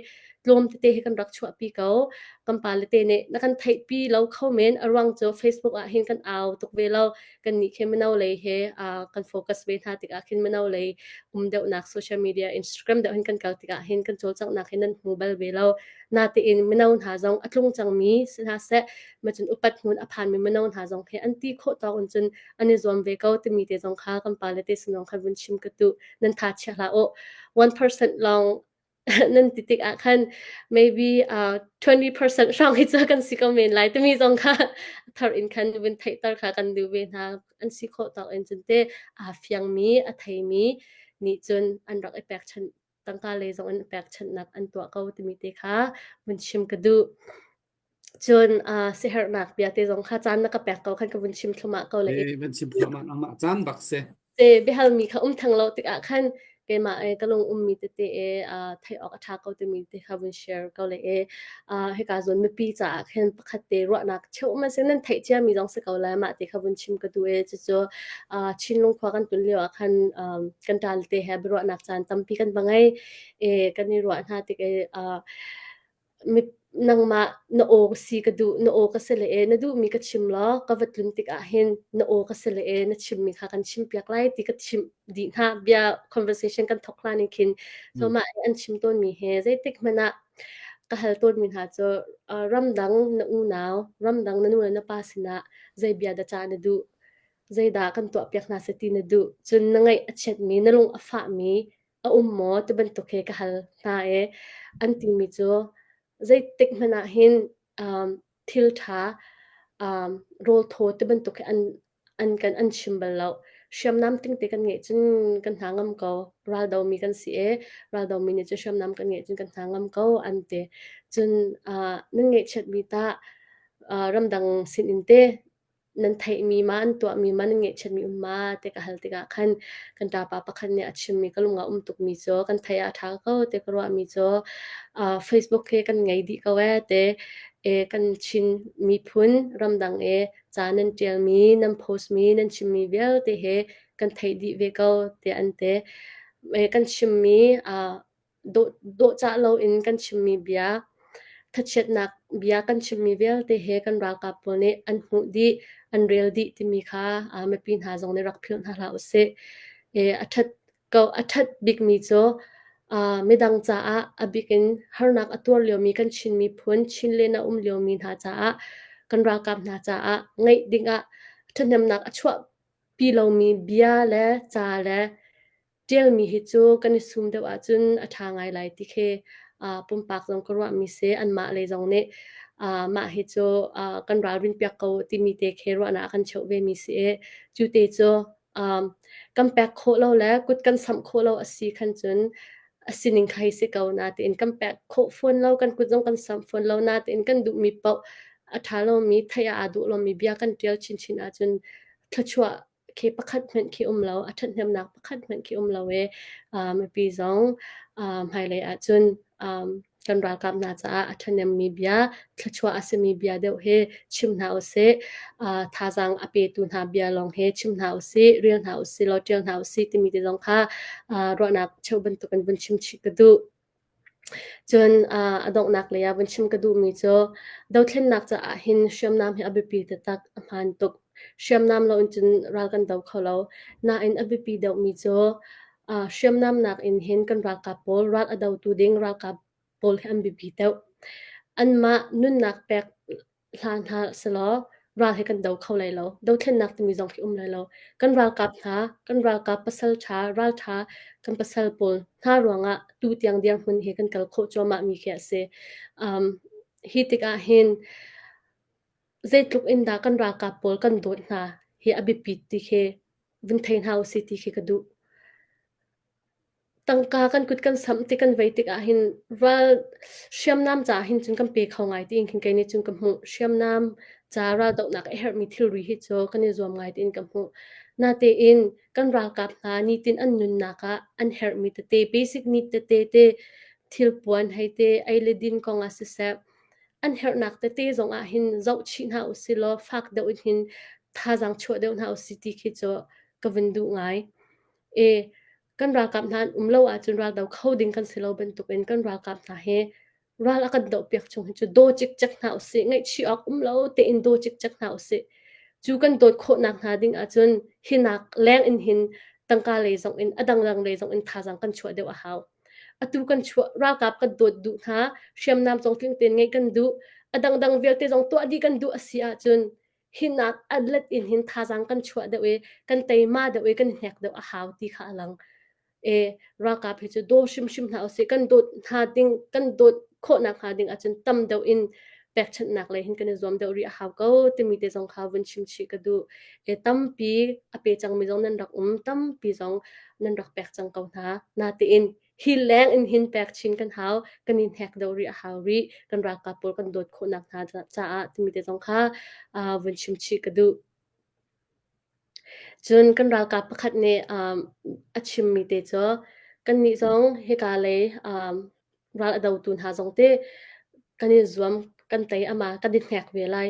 tlawm tete hi kan rak chuahpi ko. Kan pale te nih na kan theihpi lo kho men a ruang cu Facebook ah hin kan au tuk ve lo. Kan nih khi mino lei he uh, kan focus ve hna tikah khin mino lei um deuhnak social media Instagram deuh hin kan kal tikah hin kan cawlcanghnak hi nan hmu bal ve lo. Natein mino hna zong a tlung cangmi si hna seh, macun upat hmun a phanmi mino hna zong he an ti khawh tawk in cun an i zuam ve ko timi te zong kha kan pale te sin zong khan vun chim ka duh. Nan tha chia hlah u. 1% lawng nan ti tik ah khan maybe uh, 20% hrang hi cu kan si ko men lai timi zong kha thar in khan vun theihter kha kan duh ve hna an si khawh tawk in cun te aa fiangmi a theimi nih cun an rak i pekchanh tangka lei zong in pekchanhnak an tuah ko timi te kha vun chim ka duh. Cun uh, siherhnak bia te zong kha caan na ka pek ko khan ka vun chim thluahmah ko le. Eh, van chim thluahmah nangmah caan bak si. Te biahalmi kha um theng lo tikah khan keimah e ka lung ummi tete e uh, theih awk a ṭha ko timi te kha vun share ko le e uh, hika zawn mipi caah khin pakhat te ruahnak cheuh ma sin nan theih ciami zong si ko lai mah te kha vun chim ka duh e cucu uh, Chinlung khua kan tun lio ah khan um, kan ṭal te he biaruahnak caan tampi kan va ngei e kan i ruah hna tik e uh, mi nangmah na aw si ka duh na aw ka si le e na duhmi ka chim law ka va tlun tikah hin na aw ka si le e na chimmi kha kan chimpiak lai ti ka chim dih hna bia conversation kan thok hlan in khin so mah an chim tawnmi he zeitik hmanh ah ka hal tawnmi hna cu uh, ramdang na unau ramdang na nu le na pa sinah zei bia dah cah na duh zeidah kan tuahpiak hna seh ti na duh cun na ngaih a chiatmi na lung a fahmi a um maw ti bantuk he ka hal hna i an timi cu zeitik hmanh ah hin um, thil ṭha um, rawl thaw ti bantuk hi an an kan an chim bal lo. Hriamnam tingte kan ngeih cun kan hna ngam ko. Raldomi kan si i raldomi nih cun hriamnam kan ngeih cun kan hna ngam ko an ti. Cun uh, nan ngeihchiatmi tah uh, ramdang sinin te nan theihmi ma an tuahmi ma nan ngeihchiatmi um ma ti ka hal tikah khan kan ṭapa pakhat nih a chimmi ka lung ah um tukmi cu kan theih ah a ṭha ko ti ka ruahmi cu uh, Facebook hi kan ngei dih ko ee te e kan Chin miphun ramdang e ca nan ṭialmi nan post mi nan chimmi vialte he kan theih dih ve ko ti an ti e kan chimmi uh, dawhcah loin kan chimmi bia, thachiatnak bia kan chimmi vialte he kan ralkap pawl nih an hmuh dih, an rel dih timi kha mipi hna zong nih rak philh hna hlah usih. E, a ṭhat ko. A ṭhat bikmi cu uh, midang caah a bik in harnak a tuar liomi kan Chin miphun, Chinland a um liomi hna caah kan ralkap hna caah ngeih dingah ṭhahnemnak a chuahpi lomi bia le ca le Ṭialmi hi cu kan i sum deuh ahcun a ṭha ngai lai ti khi uh, pumpak zong ka ruahmi si. Anmah lei zong nih uh, mah hi cu uh, kan ralrin piak ko timi te khi ruahnak a kan cheuh vemi si i cu te cu um, kan pek khawh lo le kut kan samh khawh lo a si khan cun a sining kha hi si ko natein kan pek khawh fawn lo kan kut zong kan samh fawn lo natein kan duhmi paoh a ṭha lomi theih ah aa duh lomi bia kan ṭial chinchin ahcun thluachuah khi pakhat hmanh khi um lo, a ṭhathnemnak pakhat hmanh khi um lo i uh, mipi zong uh, hmailei ahcun um, kan ralkap hna caah a ṭhahnemmi bia, thluachuah a simi bia deuh hi chim hna usih. Uh, thazaang a petu hna bia lawng hi chim hna usih, rel hna usih law ṭial hna usih timi te zong kha uh, ruahnak cheuh bantukin vun chim chih ka duh. Cun uh, a donghnak lei ah vun chim ka duhmi cu dothlennak caah hin hriamnam hi a biapi taktak, a hmaan tuk. Hriamnam loin cun ral kan do kho lo. Nain a biapi deuhmi cu uh, hriamnam nakin hin kan ralkap pawl, ral a dotu ding ralkap pawl hi an biapi deuh. Anmah nunnak pek hlan hna selaw ral hi kan do kho lai lo. Dothlennak timi zong hi um lai lo. Kan ralkap hna, kan ralkap pasal ṭha, ralṭha kan pasal pawl hna ruangah tu tiang dirhmun hi kan kal khawh cuahmah mi khi a si. Um, hi tikah hin zeitluk in dah kan ralkap pawl kan dawt hna hi a biapit ti khi vun thei hna usih ti khi ka duh. Tangka kan kut kan samh ti kan vei tikah hin ral hriamnam caah hin cun kan pe kho ngai tiin khin kei nih cun ka hmuh. Hriamnam ca raldohnak a herhmi thilri hi cu kan i zuam ngai tiin ka hmuh. Natein kan ralkap hna nitin an nunnak ah an herhmi tete basic need tete te thilpuan hei te ei le din kong ah siseh an herhnak tete zong ah hin zoh chih hna usih law fak deuh in hin thazaang chuah deuh hna usih ti khi cu ka vun duh ngai. E kan ralkap hna an um lo ahcun raldo kho ding kan si lo bantukin kan ralkap hna hi ral a kan dohpiak chung hi cu daw cikcek hna usih ngaihchih awk um lo tein daw cikcek hna usih cu kan dawt khawhnak hna ding ahcun hinak leng in hin tangka lei zong in a dangdang lei zong in thazaang kan chuah deuh a hau atu kan chuah ralkap kan dawt duh hna hriamnam zong tling tein ngeih kan duh a dangdang vialte zong tuah dih kan duh a si ahcun hinak atlet in hin thazaang kan chuah deuh i kan teima deuh i kan hnek deuh a hau ti kha a lang. E ralkap hi cu daw hrimhrim hna usih kan dawt hna ding kan dawt khawhnak hnga ding ahcun tam deuh in pekchanhnak lei hin kan i zuam deuh rih a hau ko timi te zong kha vun chim chih ka duh. E tampi a pe cangmi zong nan rak um tampi zong nan rak pek cang ko hna. Natein Hi leng in hin pek chin kan hau, kan i hnek deuh rih a hau rih, kan ralkap pawl kan dawt khawhnak hna caah timi te zong kha uh, vun chim chih ka duh. Cun kan ralkap pakhat nih um, a chimmi te cu kannih zong hika lei um, ral a dotu hna zong te kan i zuam kan tei ama kan i hnek ve lai.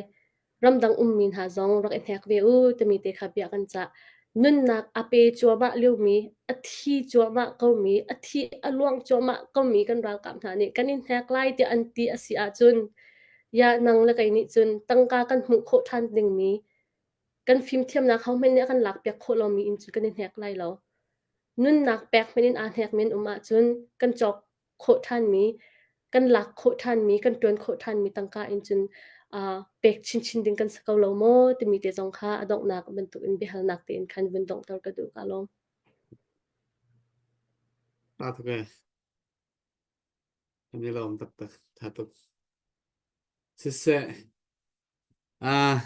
Ramdang ummi hna zong rak i hnek ve u timi te kha bia kan cah. Nunnak a pe cuahmah liomi, a thi cuahmah komi, a thi a luang cuahmah komi kan ralkap hna nih kan i hnek lai tiah an ti a si ahcun ya nang le kei nih cun tangka kan hmuh khawh ṭhan dingmi kan fimthiamnak hohmanh nih a kan lakpiak khawh lomi in cun kan i hnek lai lo. Nunnak pek hmanh in aa hnekmi an um ahcun kan cawk khawh ṭhanmi, kan lak khawh ṭhanmi, kan ṭuan khawh ṭhanmi tangka in cun uh, pek chinchin ding kan si ko lo maw timi te zong kha a donghnak bantuk in biahalnak tein khan vun donghter ka duh ka lawm. Tha tuk e. Kan i lawm taktak. Tha tuk. Siseh. Ah,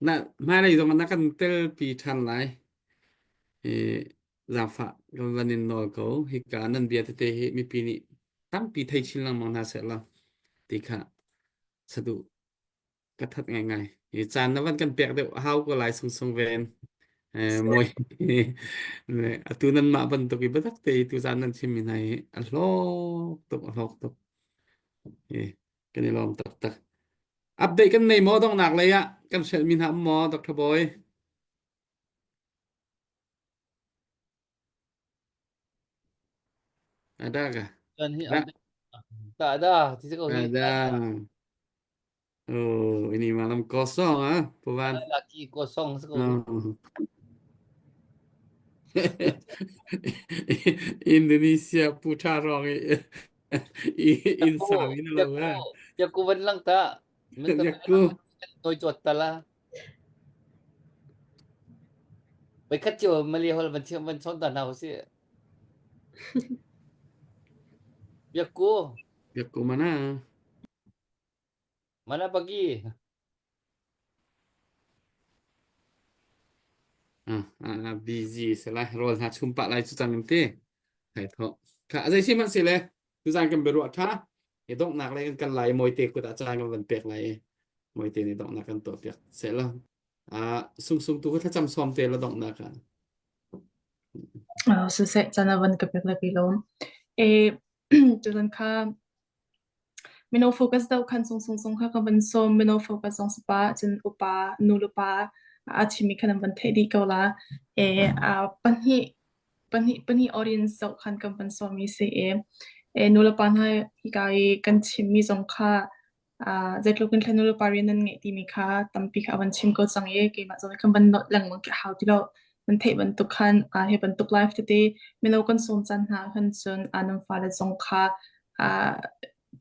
na hmailei zong ah na kan telpi ṭhan lai. I zaangfah kan van in nawl ko. Hika nan bia tete hi mipi nih tampi thei chin lengmang hna seh law ti kha saduh ka that ngaingai. Hi caan na van kan pek deuh hau ko lai sungsung ven. Eh, moi atu nan mah bantuk i biatak te i tu zan nan chimmi hna hi a hlawk tuk a hlawk tuk. Hi kan i lawm taktak. Update kan nei maw donghnak lei ah kan hrelhmi hna um maw Dr. Bawi? Ada ka? Kan hi Ada. update tak ada ti ko hi. Ada. Oh, ini malam kosong ah, Puan. Laki kosong se ko hi. Oh. Indonesia pu tha rong i i in Yaku, sang in lo yaku, eh. yaku van lang ta. Min ta Yaku. Noi chuat ta la. Bai khat cio Malay hol van thiam van chon ta hna si. Yaku. Yaku mana? Mana pagi? Ah, ah, busy se lai rol hna chum pah lai cu cang in ti. Hai tho. Kha zei si man si le tuzan kan biaruah tha. I donghnak le kan kan lai mawite kut ah caan kan van pek lai i mawite nih donghnak kan tuah piak seh la. Ah, sung sung tu ka thlacam sawm te la donghnak ah. Oh, siseh caan a van ka pek le pi lawm. E tuzan kha Mino focus deuh khan sung sung sung kha ka van sawm. Mino focus zong si pah, cun upa, nu le pa a chimmi khan an van theih dih ko la. E, a pahnih, pahnih, pahnih audience zoh khan kan van sawmmi si i, e, nu le pa hna hika i kan chimmi zong kha uh, zeitluk in thlen nu le pa rian nan ngeih timi kha tampi kha a van chim ko cang i keimah zong nih khan van nolh lengmang khi a hau ti lo. Nan theih bantuk khan uh, hi bantuk live tete mino kan sawm caan hna khan cun uh, nan fale zong kha uh,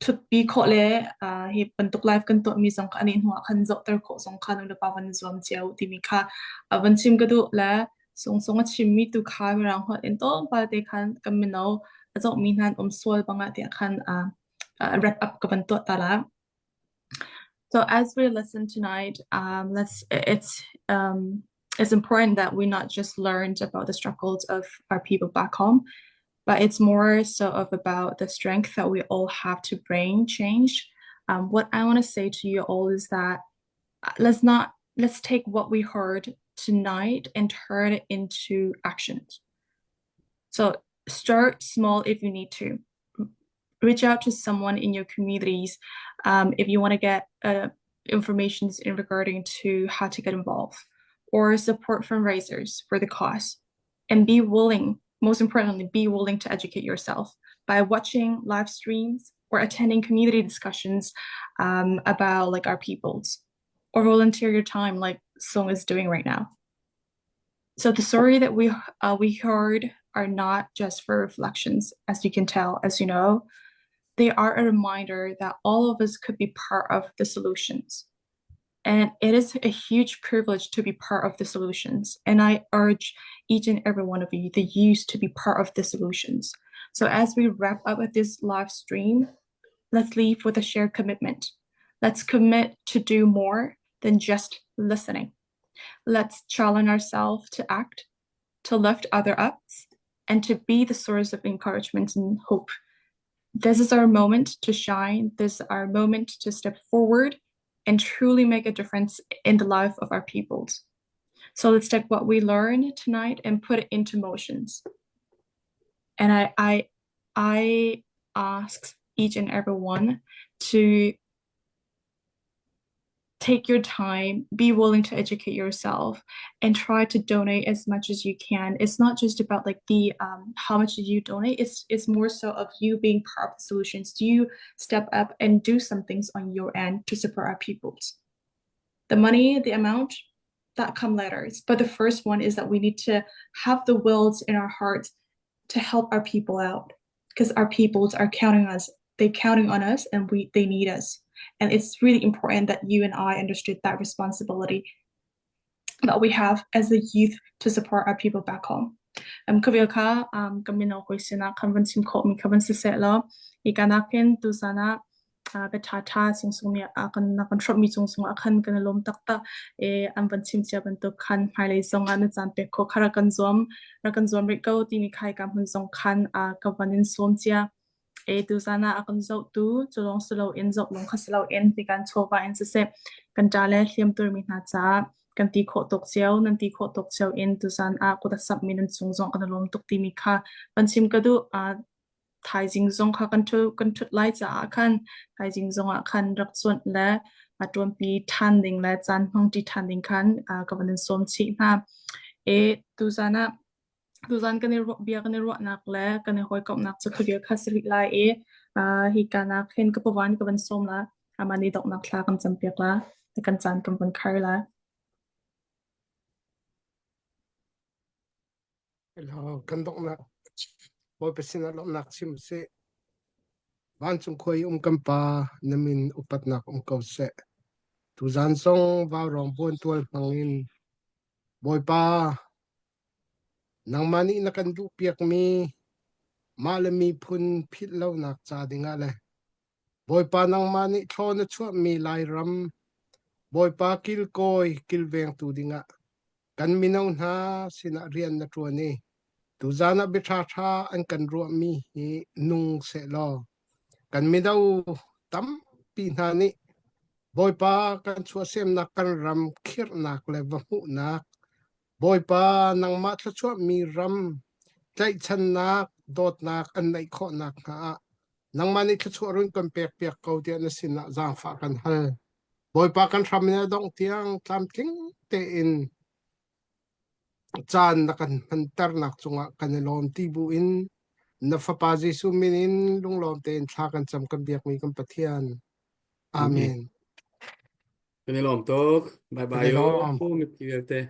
ṭhutpi khawh le uh, hi bantuk live kan tuahmi zong kha anih hnuah khan zohter khawh zong kha nulepa van zuam cio timi kha uh, van chim ka duh le sungsung a chimmi tu kha mirang holh in tlawmpal te khan kan mino a zohmi hna an um sual bangah tiah khan uh, uh, wrap up ka van tuah ta la. So as we listen tonight, um, let's it's um, it's important that we not just learned about the struggles of our people back home, but it's more so of about the strength that we all have to bring change. Um, what I want to say to you all is that uh, let's not let's take what we heard tonight and turn it into actions. So start small if you need to. Reach out to someone in your communities um, if you want to get uh, information in regarding to how to get involved or support fundraisers for the cause and be willing most importantly be willing to educate yourself by watching live streams or attending community discussions um, about like our peoples or volunteer your time like Song is doing right now. So the story that we uh, we heard are not just for reflections, as you can tell, as you know, they are a reminder that all of us could be part of the solutions. And it is a huge privilege to be part of the solutions. And I urge each and every one of you, the youth, to be part of the solutions. So as we wrap up with this live stream, let's leave with a shared commitment. Let's commit to do more than just listening. Let's challenge ourselves to act, to lift other up, and to be the source of encouragement and hope. This is our moment to shine. This is our moment to step forward and truly make a difference in the life of our peoples. So let's take what we learned tonight and put it into motions. And I I I ask each and every one to take your time, be willing to educate yourself, and try to donate as much as you can. It's not just about like the um, how much did you donate. It's it's more so of you being part of the solutions. Do you step up and do some things on your end to support our peoples? The money, the amount, that come later. But the first one is that we need to have the wills in our hearts to help our people out because our peoples are counting us they're counting on us and we they need us and it's really important that you and i understood that responsibility that we have as a youth to support our people back home. Um, ka vial kha um, ka mino hoi sinah khan van chim khawh mi kha van si seh law i kanak hin tuzan ah bia ṭhaṭha sungsung nih a kan a kan hrawmhmi cung ah khan kan i lawm taktak i an van chim cia bantuk khan hmailei zong ah na caan pek khawh kha rak kan zuam rak kan zuam rih ko timi kha hika hmun zong khan ka van in sawm cia. E tuzan ah a kan zohtu cu lawng si loin zoh lawng kha si loin ti kan chawva in siseh kan ṭa le hliamturmi hna caah kan ti khawh tuk cio nan ti khawh tuk cio in tuzan ah kut a samhmi nan cung zong kan i lawm tuk timi kha van chim ka duh. Thaizing zong kha kan ṭhu kan ṭhut lai caah khan thaizing zong ah khan rak cuanh le a ṭuanpi ṭhan ding le caan hmangṭi ṭhan ding khan ka van in sawm chih hna. E tuzan ah tuzan kan i ruah bia kan i ruahnak le kan i hawikomhnak cu kha kha si rih lai i hika nak hin ka pawan ka van sawm la amah nih donghnak thla kan campiak la kan caan kan van khar la. Hello, kan donghnak Bawipa sinah lawmhnak chim sih. Vancung khua i um kan Pa, na min upatnak um ko seh. Tuzan zong vaurawng buantual hmang in Bawipa, nangmah nih na kan duhpiakmi mah le miphun philh lonak ca dingah le Bawipa nangmah nih thlaw na chuahmi Lairam, Bawipa kilkawi kilvengtu dingah kan mino hna sinah rian na ṭuan i tuzan ah bia ṭhaṭha an kan ruahmi hi nung sehlaw kan mino tampi hna nih Bawipa kan chuahsemnak kan ram khirhnak le va hmuhnak Bawipa nangmah thluachuahmi ram tlaihchannak dawtnak an neih khawh nakhnga ah nangmah nih thluachuah run kan pekpiak ko tiah na sinah zaangfah kan hal. Bawipa kan hram in a dongh tiang tlamtling tein caan na kan hmanternak cungah kan i lawm ti bu in na Fapa Jesuh min in lunglawm tein thla kan cam kan biakmi kan Pathian. Amen. Kan i lawm tuk. Bye Kan i bye lawm. yo. Mipi vialte.